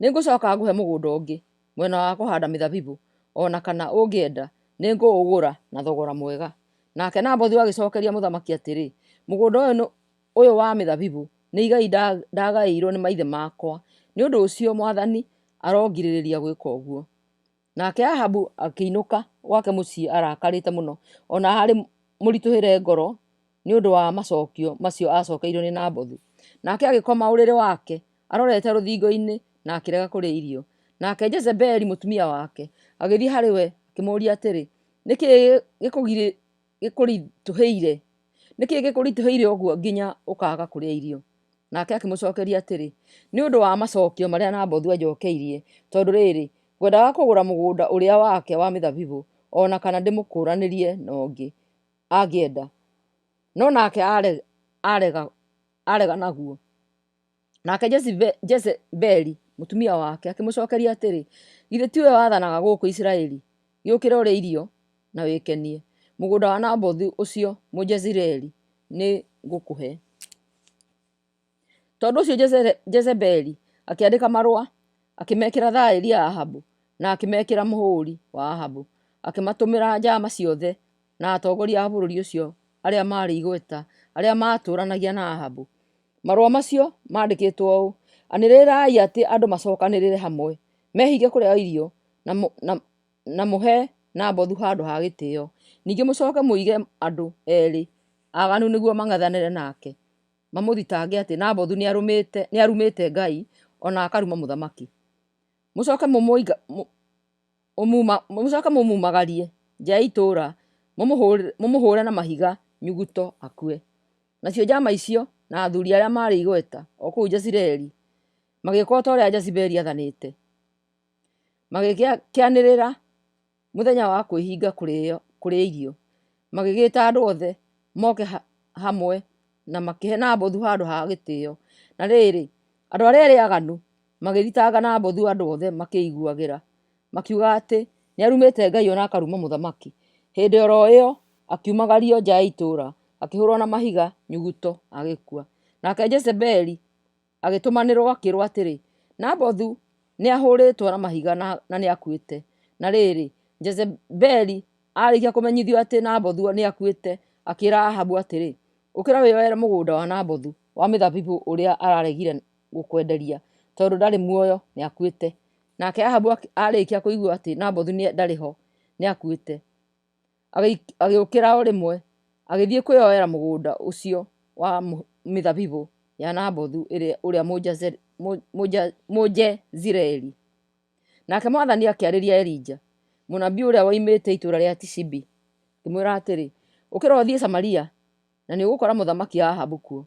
Nĩngũcoka ngũhe mũgũnda ũngĩ mwena wa kũhanda mĩthabibũ, o na kana ũngĩenda, nĩngũũgũra na thogora mwega. Nake Nabothu agĩcokeria mũthamaki atĩrĩ, Mũgũnda ũyũ wa mĩthabibũ nĩ igai ndagaĩirũo nĩ maithe makwa, nĩ ũndũ ũcio mwathani arongirĩrĩria gwĩka ũguo. Nake Ahabu akĩinũka gwake mũciĩ arakarĩte mũno, o na arĩ mũritũhĩre ngoro nĩ ũndũ wa macokio macio aacokeirio nĩ Nabothu. Nake agĩkoma ũrĩrĩ wake arorete rũthingo-inĩ na akĩrega kũrĩa irio. Nake Jezebeli mũtumia wake agĩthiĩ harĩ we akĩmũũria atĩrĩ, Nĩ kĩĩ gĩkũritũhĩire? Nĩ kĩĩ gĩkũritũhĩire ũguo nginya ũkaaga kũrĩa irio? Nake akĩmũcokeria atĩrĩ, Nĩ ũndũ wa macokio marĩa Nabothu anjokeirie, tondũ rĩrĩ, ngwendaga kũgũra mũgũnda ũrĩa wake wa mĩthabibũ, o na kana ndĩmũkũũranĩrie na ũngĩ angĩenda, no nake arega naguo. Nake Jezebeli mũtumia wake akĩmũcokeria atĩrĩ, Githĩ tiwe wathanaga gũkũ Isiraeli? Gĩũkĩre ũrĩe irio na wĩkenie. Mũgũnda wa Nabothu ũcio Mũjezireeli nĩ ngũkũhe. Tondũ ũcio Jezebeli akĩandĩka marũa, akĩmekĩra thaĩri ya Ahabu, na akĩmekĩra mũhũri wa Ahabu, akĩmatũmĩra njama ciothe na atongoria a bũrũri ũcio arĩa maarĩ igweta, arĩa maatũũranagia na Ahabu. Marũa macio maandĩkĩtwo ũũ, Anĩrĩrai atĩ andũ macokanĩrĩre hamwe, mehinge kũrĩa irio, na mũhe Nabothu handũ ha gĩtĩo. Ningĩ mũcoke mũige andũ erĩ aganu nĩguo mang'ethanĩre nake, mamũthitange atĩ Nabothu nĩarumĩte Ngai o na akaruma mũthamaki. Mũcoke mũmumagarie nja ya itũũra, mũmũhũre na mahiga nyuguto akue. Nacio njama icio na athuri arĩa maarĩ igweta o kũu Jezireeli magĩĩka o ta ũrĩa Jezebeli aathanĩte. Magĩkĩanĩrĩra mũthenya wa kwĩhinga kũrĩa irio, magĩgĩta andũ othe moke hamwe na makĩhe Nabothu handũ ha gĩtĩo. Na rĩrĩ, andũ arĩa erĩ aganu magĩthitanga Nabothu andũ othe makĩiguagĩra, makiuga atĩ nĩarumĩte Ngai o na akaruma mũthamaki. Hĩndĩ o ro ĩyo akiumagario nja ya itũũra, akĩhũrwo na mahiga nyuguto agĩkua. Nake Jezebeli agĩtũmanĩrwo akĩĩrwo atĩrĩ, Nabothu nĩahũrĩtwo na mahiga na nĩakuĩte. Na rĩrĩ, Jezebeli aarĩkia kũmenyithio atĩ Nabothu nĩakuĩte, akĩĩra Ahabu atĩrĩ, Ũkĩra wĩyoere mũgũnda wa Nabothu wa mĩthabibũ ũrĩa araregire gũkwenderia, tondũ ndarĩ muoyo, nĩakuĩte. Nake Ahabu aarĩkia kũigua atĩ Nabothu ndarĩ ho, nĩakuĩte, agĩũkĩra o rĩmwe, agĩthiĩ kwĩyoera mũgũnda ũcio wa mĩthabibũ ya Nabothu ũrĩa Mũjezireeli. Nake mwathani akĩarĩria Elija, mũnabii ũrĩa woimĩte itũũra rĩa Tishibi, akĩmwĩra atĩrĩ, Ũkĩra ũthiĩ Samaria, na nĩũgũkora mũthamaki Ahabu kuo.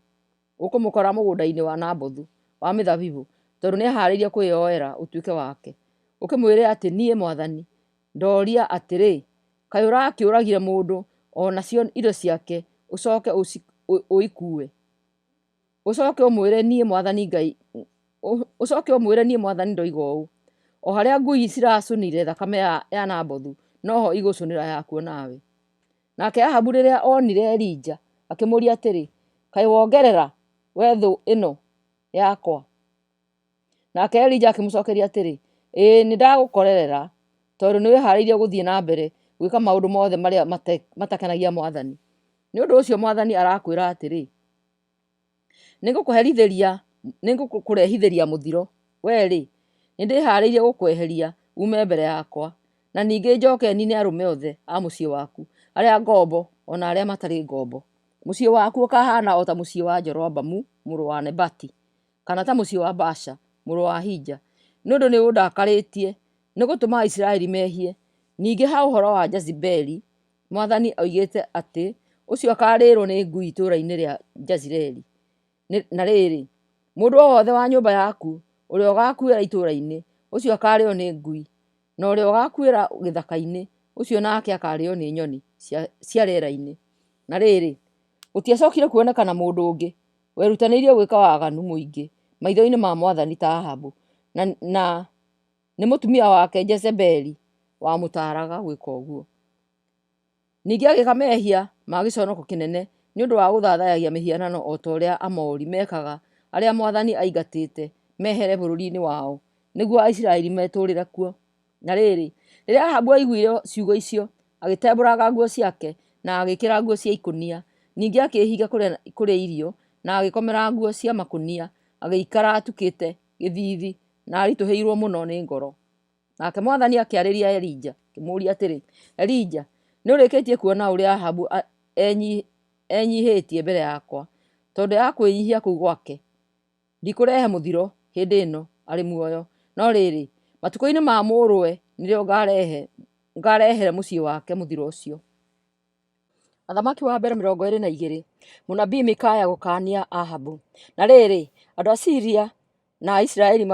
Ũkũmũkora mũgũnda-inĩ wa Nabothu wa mĩthabibũ, tondũ nĩehaarĩirie kwĩyoera ũtuĩke wake. Ũkĩmwĩre atĩ niĩ mwathani ndoria atĩrĩ, 'Kaĩ ũrakĩũragire mũndũ o nacio indo ciake ũcoke ũikuue?' Ũcoke ũmwĩre niĩ mwathani Ngai ũcoke ũmwĩre niĩ mwathani ndoiga ũũ, 'O harĩa ngui ciracũnire thakame ya Nabothu, noho igũcũnĩra yaku o nawe.' Nake Ahabu rĩrĩa onire Elija, akĩmũũria atĩrĩ, Kaĩ wongerera, wee thũ ĩno yakwa? Nake Elija akĩmũcokeria atĩrĩ, Ĩĩ nĩndagũkorerera, tondũ nĩwĩhaarĩirie gũthiĩ na mbere gwĩka maũndũ mothe marĩa matakenagia mwathani. Nĩ ũndũ ũcio mwathani arakwĩra atĩrĩ, Nĩngũkũherithĩria, nĩngũkũrehithĩria mũthiro. Wee-rĩ, nĩndĩhaarĩirie gũkweheria uume mbere yakwa, na ningĩ njoke nine arũme othe a mũciĩ waku, arĩa ngombo o na arĩa matarĩ ngombo. Mũciĩ waku ũkaahaana o ta mũciĩ wa Jeroboamu mũrũ wa Nebati, kana ta mũciĩ wa Baasha mũrũ wa Ahija, nĩ ũndũ nĩũndakarĩtie nĩ gũtũma Aisiraeli mehie. Ningĩ ha ũhoro wa Jezebeli, Mwathani oigĩte atĩ ũcio akaarĩĩrwo nĩ ngui itũũra-inĩ rĩa Jezireeli. Na rĩrĩ, mũndũ o wothe wa nyũmba yaku ũrĩa ũgaakuĩra itũũra-inĩ, ũcio akaarĩĩo nĩ ngui, na ũrĩa ũgaakuĩra gĩthaka-inĩ, ũcio nake akaarĩĩo nĩ nyoni cia rĩera-inĩ. Na rĩrĩ, gũtiacokire kuonekana mũndũ ũngĩ werutanĩirie gwĩka waganu mũingĩ maitho-inĩ ma mwathani ta Ahabu, na nĩ mũtumia wake Jezebeli wamũtaaraga gwĩka ũguo. Ningĩ agĩka mehia ma gĩconoko kĩnene nĩ ũndũ wa gũthathayagia mĩhianano o ta ũrĩa Aamori meekaga arĩa mwathani aingatĩte mehere bũrũri-inĩ wao nĩguo Aisiraeli metũũrĩre kuo. Na rĩrĩ, rĩrĩa Ahabu aaiguire ciugo icio, agĩtembũranga nguo ciake na agĩĩkĩra nguo cia ikũnia. Ningĩ akĩĩhinga kũrĩa irio na agĩkomera nguo cia makũnia, agĩikara atukĩte gĩthiithi na aritũhĩirũo mũno nĩ ngoro. Nake mwathani akĩarĩria Elija, akĩmũũria atĩrĩ, Elija, nĩũrĩkĩtie kuona ũrĩa Ahabu enyihĩtie mbere yakwa? Tondũ ya kwĩnyihia kũu gwake, ndikũrehe mũthiro hĩndĩ ĩno arĩ muoyo, no rĩrĩ, matukũ-inĩ ma mũrũwe nĩrĩo ngarehere mũciĩ wake mũthiro ũcio. Athamaki wa mbere 22, Mũnabii Mikaya gũkaania Ahabu. Na rĩrĩ, andũ a Siria na a Isiraeli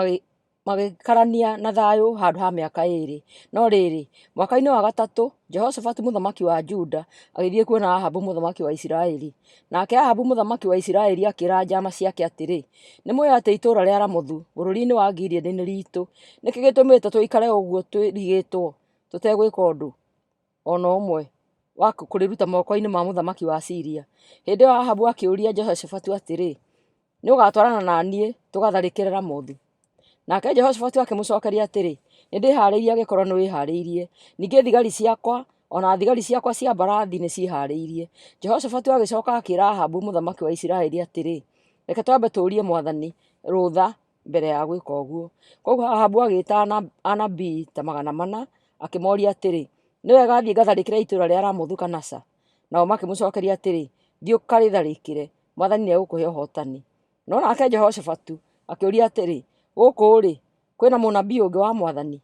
magĩikarania na thayũ handũ ha mĩaka ĩĩrĩ. No rĩrĩ, mwaka-inĩ wa gatatũ, Jehoshafatu mũthamaki wa Juda agĩthiĩ kuona Ahabu mũthamaki wa Isiraeli. Nake Ahabu mũthamaki wa Isiraeli akĩĩra njaama ciake atĩrĩ, Nĩmũũĩ atĩ itũũra rĩa Ramothu bũrũri-inĩ wa Gileadi nĩ riitũ. Nĩ kĩĩ gĩtũmĩte tũikare ũguo twĩrigĩtwo tũtegwĩka ũndũ o na ũmwe wa kũrĩruta moko-inĩ ma mũthamaki wa Siria? Hĩndĩ ĩyo Ahabu akĩũria Jehoshafatu atĩrĩ, Nĩ ũgaatwarana na niĩ tũgatharĩkĩre Ramothu? Nake Jehoshafatu akĩmũcokeria atĩrĩ, Nĩ ndĩhaarĩirie angĩkorũo nĩ wĩhaarĩirie. Ningĩ thigari ciakwa o na thigari ciakwa cia mbarathi nĩ ciĩhaarĩirie. Jehoshafatu agĩcoka akĩra Ahabu mũthamaki wa Isiraeli atĩrĩ, Reke twambe tũũrie mwathani rũtha mbere ya gwĩka ũguo. Kwoguo Ahabu agĩĩta anabii ta 400 akĩmoria atĩrĩ, Nĩ wega thiĩ ngatharĩkĩre itũũra rĩa Ramothu kana ca? Nao makĩmũcokeria atĩrĩ, Thiĩ ũkarĩtharĩkĩre, mwathani nĩegũkũhe ũhootani. No nake Jehoshafatu akĩũria atĩrĩ, Gũkũ-rĩ, kwĩ na mũnabii ũngĩ wa mwathani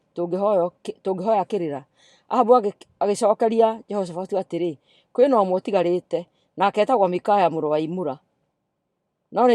tũngĩhoya kĩrĩra? Ahabu agĩcokeria Jehoshafatu atĩrĩ, Kwĩ na ũmwe ũtigarĩte, nake etagwo Mikaya mũrũ wa Imula. No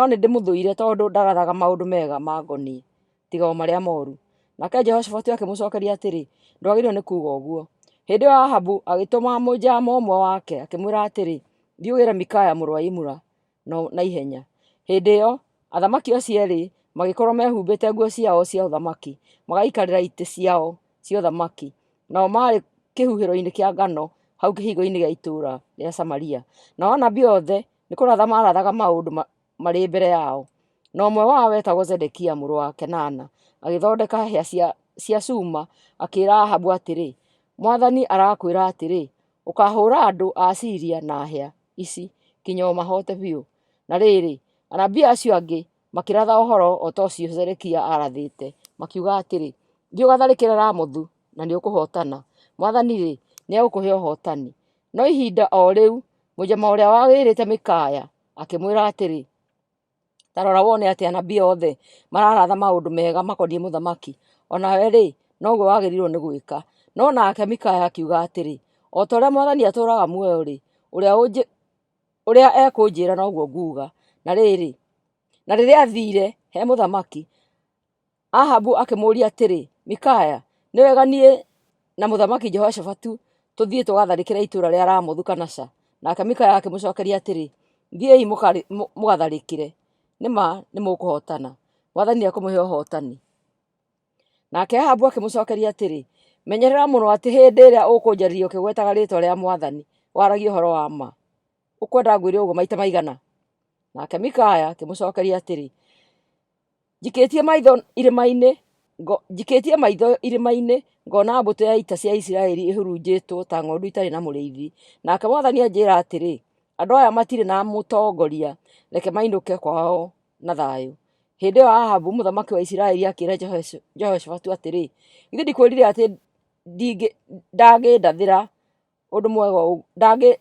nĩndĩmũthũire tondũ ndarathaga maũndũ mega mangoniĩ, tiga o marĩa moru. Nake Jehoshafatu akĩmũcokeria atĩrĩ, Ndwagĩrĩirwo nĩ kuuga ũguo. Hĩndĩ ĩyo Ahabu agĩtũma mũnjama ũmwe wake, akĩmwĩra atĩrĩ, Thiĩ ũgĩĩre Mikaya mũrũ wa Imula na ihenya. Hĩndĩ ĩyo athamaki acio eerĩ magĩkorwo mehumbĩte nguo ciao cia ũthamaki, magaikarĩra itĩ ciao cia ũthamaki, nao maarĩ kĩhuhĩro-inĩ kĩa ngano hau kĩhingo-inĩ gĩa itũũra rĩa Samaria. Nao anabii othe nĩ kũratha maarathaga maũndũ marĩ mbere yao. Na ũmwe wao wetagwo Zedekia mũrũ wa Kenana agĩthondeka hĩa cia cuma akĩĩra Ahabu atĩrĩ, Mwathani arakwĩra atĩrĩ, 'Ũkaahũũra andũ a Siria na hĩa ici kinya ũmahoote biũ. Na rĩrĩ, anabii acio angĩ makĩratha ũhoro o ta ũcio Zedekia aarathĩte, makiuga atĩrĩ, Thiĩ ũgatharĩkĩre Ramothu na nĩũkũhootana. Mwathani-rĩ, nĩegũkũhe ũhootani. No ihinda o rĩu mũnjama ũrĩa wagĩrĩte Mikaya akĩmwĩra atĩrĩ, Ta rora wone atĩ anabii othe mararatha maũndũ mega makoniĩ mũthamaki, o nawe-rĩ, noguo wagĩrĩirũo nĩ gwĩka. No nake Mikaya akiuga atĩrĩ, O ta ũrĩa mwathani atũũraga muoyo-rĩ, ũrĩa ekũnjĩra noguo nguuga. Na rĩrĩ, na rĩrĩa aathiire he mũthamaki, Ahabu akĩmũũria atĩrĩ, Mikaya, nĩ wega niĩ na mũthamaki Jehoshafatu tũthiĩ tũgatharĩkĩre itũũra rĩa Ramothu kana ca? Nake Mikaya akĩmũcokeria atĩrĩ, Thiĩi mũgatharĩkĩre, nĩ ma nĩ mũkũhootana. Mwathani nĩ ekũmũhe ũhootani. Nake Ahabu akĩmũcokeria atĩrĩ, Menyerera mũno atĩ hĩndĩ ĩrĩa ũkũnjarĩria ũkĩgwetaga rĩĩtwa rĩa mwathani, waragie ũhoro wa ma. Ũkwenda ngwĩre ũguo maita maigana? Nake Mikaya akĩmũcokeria atĩrĩ, Njikĩtie maitho irĩma-inĩ, njikĩtie maitho irĩma-inĩ, ngona mbũtũ ya ita cia Isiraeli ĩhurunjĩtwo ta ng'ondu itarĩ na mũrĩithi. Nake mwathani anjĩra atĩrĩ, 'Andũ aya matirĩ na mũtongoria, reke mainũke kwao na thayũ. Hĩndĩ ĩyo Ahabu mũthamaki wa Isiraeli akĩĩra Jehoshafatu atĩrĩ, Githĩ ndikwĩrire atĩ ndangĩndathĩra ũndũ mwega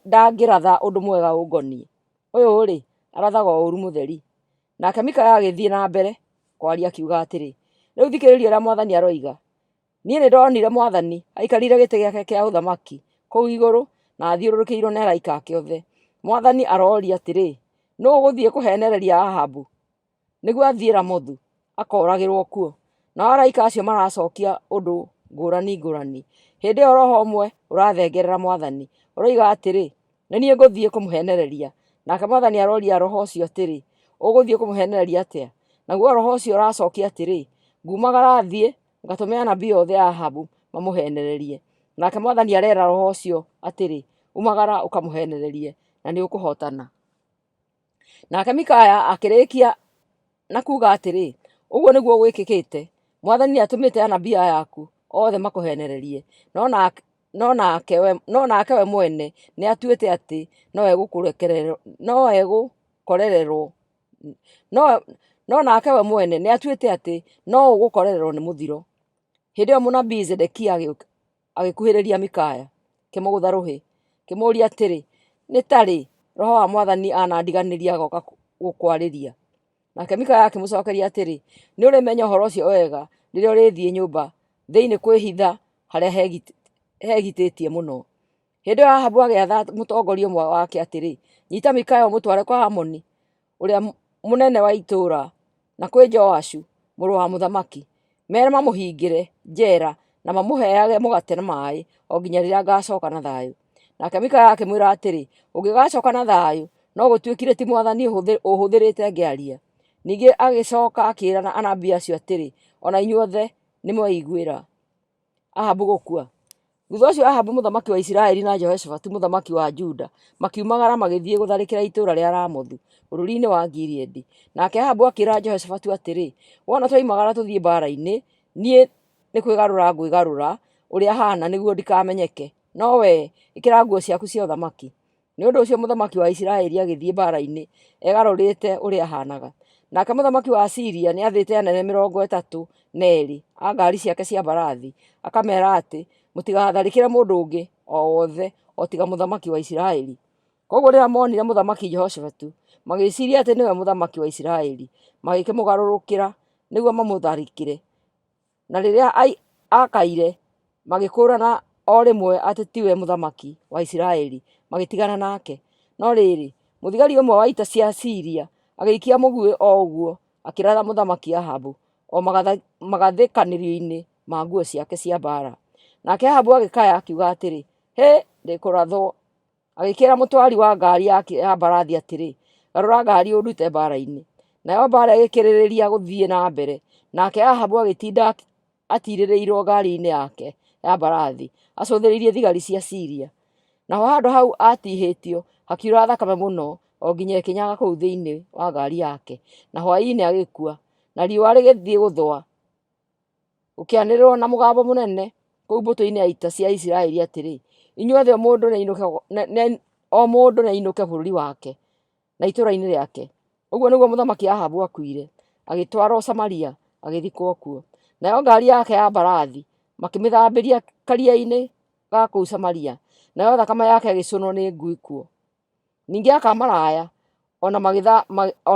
ndangĩratha ũndũ mwega ũngoniĩ? Ũyũ-rĩ, arathaga o ũũru mũtheri. Nake Mikaya agĩthiĩ na mbere kwaria akiuga atĩrĩ, Rĩu thikĩrĩria ũrĩa mwathani aroiga. Niĩ nĩndonire mwathani aikarĩire gĩtĩ gĩake kĩa ũthamaki kũu igũrũ na athiũrũrũkĩirwo nĩ araika ake othe. Mwathani aroria atĩrĩ, 'Nũũ ũgũthiĩ kũheenereria Ahabu nĩguo athiĩ Ramothu akooragĩrwo kuo? Nao araika acio maracokia ũndũ ngũrani ngũrani. Hĩndĩ ĩyo roho ũmwe ũrathengerera mwathani, ũroiga atĩrĩ, 'Nĩ niĩ ngũthiĩ kũmũheenereria. Nake mwathani aroria roho ũcio atĩrĩ, 'Ũgũthiĩ kũmũheenereria atĩa? Naguo roho ũcio ũracokia atĩrĩ, 'Ngumagara thiĩ ngatũme anabii othe a Ahabu mamũheenererie. Nake mwathani arera roho ũcio atĩrĩ, 'Umagara ũkamũheenererie, na nĩũkũhootana. Nake Mikaya akĩrĩkia na kuuga atĩrĩ, Ũguo nĩguo gwĩkĩkĩte. Mwathani nĩatũmĩte anabii aya aku othe makũheenererie, no nake we mwene nĩatuĩte atĩ no egũkorererwo no nake we mwene nĩatuĩte atĩ no ũgũkorererwo nĩ mũthiro. Hĩndĩ ĩyo mũnabii Zedekia agĩkuhĩrĩria Mikaya, akĩmũgũtha rũhĩ, akĩmũũria atĩrĩ, Nĩ ta rĩ Roho wa mwathani anandiganĩria agoka gũkwarĩria? Nake Mikaya akĩmũcokeria atĩrĩ, Nĩ ũrĩmenya ũhoro ũcio wega rĩrĩa ũrĩthiĩ nyũmba thĩinĩ kwĩhitha harĩa hegitĩtie mũno. Hĩndĩ ĩyo Ahabu agĩatha mũtongoria ũmwe wake atĩrĩ, Nyita Mikaya ũmũtware kwa Amoni ũrĩa mũnene wa itũũra na kwĩ Joashu mũrũ wa mũthamaki, mere mamũhingĩre njera na mamũheage mũgate na maĩ o nginya rĩrĩa ngaacoka na thayũ. Nake Mikaya akĩmwĩra atĩrĩ, Ũngĩgaacoka na thayũ, no gũtuĩkire ti mwathani ũhũthĩrĩte ngĩaria. Ningĩ agĩcoka akĩĩra anabii acio atĩrĩ, O na inyuothe nĩmweiguĩra. Ahabu gũkua. Thutha ũcio Ahabu mũthamaki wa Isiraeli na Jehoshafatu mũthamaki wa Juda makiumagara magĩthiĩ gũtharĩkĩra itũũra rĩa Ramothu bũrũri-inĩ wa Gileadi. Nake Ahabu akĩĩra Jehoshafatu atĩrĩ, Wona twoimagara tũthiĩ mbaara-inĩ, niĩ nĩ kwĩgarũra ngwĩgarũra ũrĩa haana nĩguo ndikamenyeke, no wee ĩkĩra nguo ciaku cia ũthamaki. Nĩ ũndũ ũcio mũthamaki wa Isiraeli agĩthiĩ mbaara-inĩ egarũrĩte ũrĩa ahaanaga. Nake mũthamaki wa Asiria nĩathĩte anene 32 a ngaari ciake cia mbarathi, akameera atĩ, Mũtigatharĩkĩre mũndũ ũngĩ o wothe o tiga mũthamaki wa Isiraeli. Kwoguo rĩrĩa moonire Mũthamaki Jehoshafatu, magĩciria atĩ nĩwe mũthamaki wa Isiraeli, magĩkĩmũgarũrũkĩra nĩguo mamũtharĩkĩre. Na rĩrĩa aakaire, magĩkũũrana o rĩmwe atĩ tiwe mũthamaki wa Isiraeli, magĩtigana nake. No rĩrĩ, mũthigari ũmwe wa ita cia Siria agĩikia mũguĩ o ũguo akĩratha Mũthamaki Ahabu o magathĩkanĩrio-inĩ ma nguo ciake cia mbaara. Nake Ahabu agĩkaya akiuga atĩrĩ, Hĩ, ndĩkũrathwo! Agĩkĩĩra mũtwari wa ngaari yake ya mbarathi atĩrĩ, Garũra ngaari ũndute mbaara-inĩ. Nayo mbaara ĩgĩkĩrĩrĩria gũthiĩ na mbere, nake Ahabu agĩtinda atiirĩrĩirwo ngaari-inĩ yake ya mbarathi acũthĩrĩirie thigari cia Siria. Naho handũ hau aatihĩtio hakiura thakame mũno o nginya ĩkĩnyaga kũu thĩinĩ wa ngaari yake, na hwaĩ-inĩ agĩkua. Na riũa rĩgĩthiĩ gũthũa, Gũkĩanĩrĩrwo na mũgambo mũnene kũu mbũtũ-inĩ ya ita cia Isiraeli atĩrĩ, Inyuothe o mũndũ nĩainũke bũrũri wake na itũũra-inĩ rĩake. Ũguo nĩguo Mũthamaki Ahabu aakuire, agĩtwarwo Samaria, agĩthikwo kuo. Nayo ngaari yake ya mbarathi makĩmĩthambĩria karia-inĩ ga kũu Samaria, nayo thakame yake ĩgĩcũnwo nĩ ngui kuo. Ningĩ aka maraya o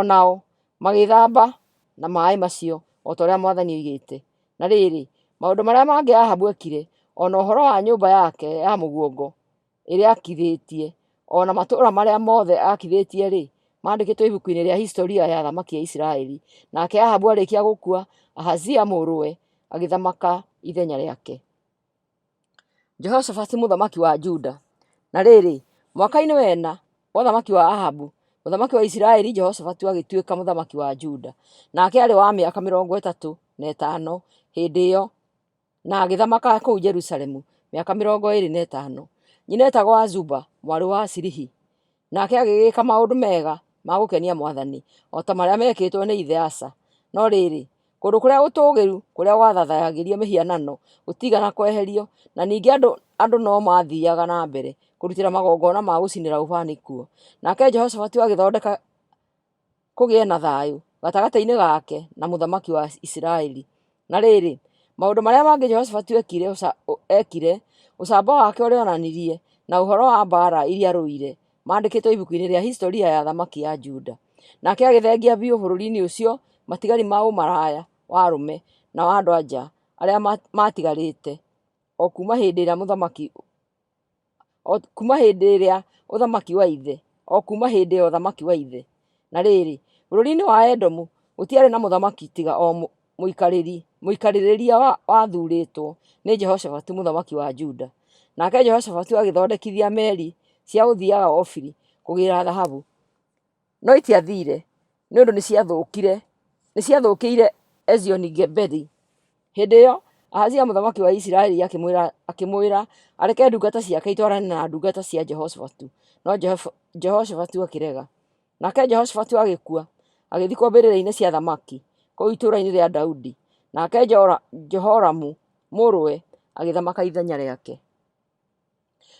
nao magĩĩthamba na maaĩ macio o ta ũrĩa mwathani oigĩte. Na rĩrĩ, maũndũ marĩa mangĩ Ahabu eekire, o na ũhoro wa nyũmba yake ya mũguongo ĩrĩa aakithĩtie, o na matũũra marĩa mothe aakithĩtie-rĩ, maandĩkĩtwo ibuku-inĩ rĩa historia ya athamaki a Isiraeli. Nake Ahabu aarĩkia gũkua, Ahazia mũrũwe agĩthamaka ithenya rĩake. Jehoshafatu mũthamaki wa Juda. Na rĩrĩ, mwaka-inĩ wa ĩna wa ũthamaki wa Ahabu, mũthamaki wa Isiraeli, Jehoshafatu agĩtuĩka mũthamaki wa Juda. Nake aarĩ wa mĩaka 35 hĩndĩ ĩyo, na agĩthamaka kũu Jerusalemu mĩaka 25. Nyina eetagwo Azuba mwarĩ wa Shilihi. Nake agĩgĩka maũndũ mega ma gũkenia mwathani, o ta marĩa meekĩtwo nĩ ithe Asa. No rĩrĩ, kũndũ kũrĩa gũtũũgĩru kũrĩa gwathathayagĩrio mĩhianano gũtiigana kweherio, na ningĩ andũ no maathiaga na mbere kũrutĩra magongona ma gũcinĩra ũbani kuo. Nake Jehoshafatu agĩthondeka kũgĩe na thayũ gatagatĩ-inĩ gake na mũthamaki wa Isiraeli. Na rĩrĩ, maũndũ marĩa mangĩ Jehoshafatu eekire, ũcamba wake ũrĩa onanirie, na ũhoro wa mbaara iria arũire, maandĩkĩtwo ibuku-inĩ rĩa historia ya athamaki a Juda. Nake agĩthengia biũ bũrũri-inĩ ũcio matigari ma ũmaraya wa arũme na wa andũ-a-nja arĩa maatigarĩte, o kuuma hĩndĩ ĩrĩa mũthamaki o kuuma hĩndĩ ĩrĩa ũthamaki wa ithe, o kuuma hĩndĩ ya ũthamaki wa ithe. Na rĩrĩ, bũrũri-inĩ wa Edomu gũtiarĩ na mũthamaki tiga o mũikarĩrĩria wathuurĩtwo nĩ Jehoshafatu mũthamaki wa Juda. Nake Jehoshafatu agĩthondekithia meri cia gũthiiaga Ofiri kũgĩĩra thahabu, no itiathiire nĩ ũndũ nĩciathũkĩire Ezioni-Geberi. Hĩndĩ ĩyo Ahazia mũthamaki wa Isiraeli akĩmwĩra areke ndungata ciake itwarane na ndungata cia Jehoshafatu, no Jehoshafatu akĩrega. Nake Jehoshafatu agĩkua, agĩthikwo mbĩrĩra-inĩ cia athamaki kũu itũũra-inĩ rĩa Daudi. Nake Jehoramu mũrũwe agĩthamaka ithenya rĩake.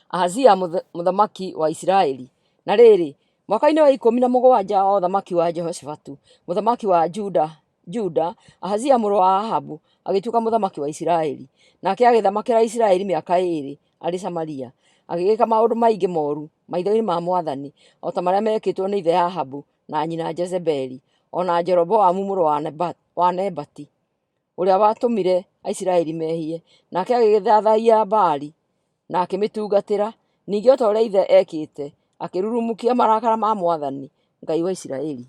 Ahazia mũthamaki wa Isiraeli. Na rĩrĩ, mwaka-inĩ wa 17 wa ũthamaki wa Jehoshafatu mũthamaki wa Juda, Ahazia mũrũ wa Ahabu agĩtuĩka mũthamaki wa Isiraeli. Nake agĩthamakĩra Isiraeli mĩaka ĩĩrĩ arĩ Samaria. Agĩgĩka maũndũ maingĩ mooru maitho-inĩ ma mwathani, o ta marĩa meekĩtwo nĩ ithe Ahabu na nyina Jezebeli, o na Jeroboamu mũrũ wa Nebati, ũrĩa watũmire Aisiraeli mehie. Nake agĩgĩthathaiya Baali na akĩmĩtungatĩra, ningĩ o ta ũrĩa ithe eekĩte, akĩrurumũkia marakara ma mwathani, Ngai wa Isiraeli.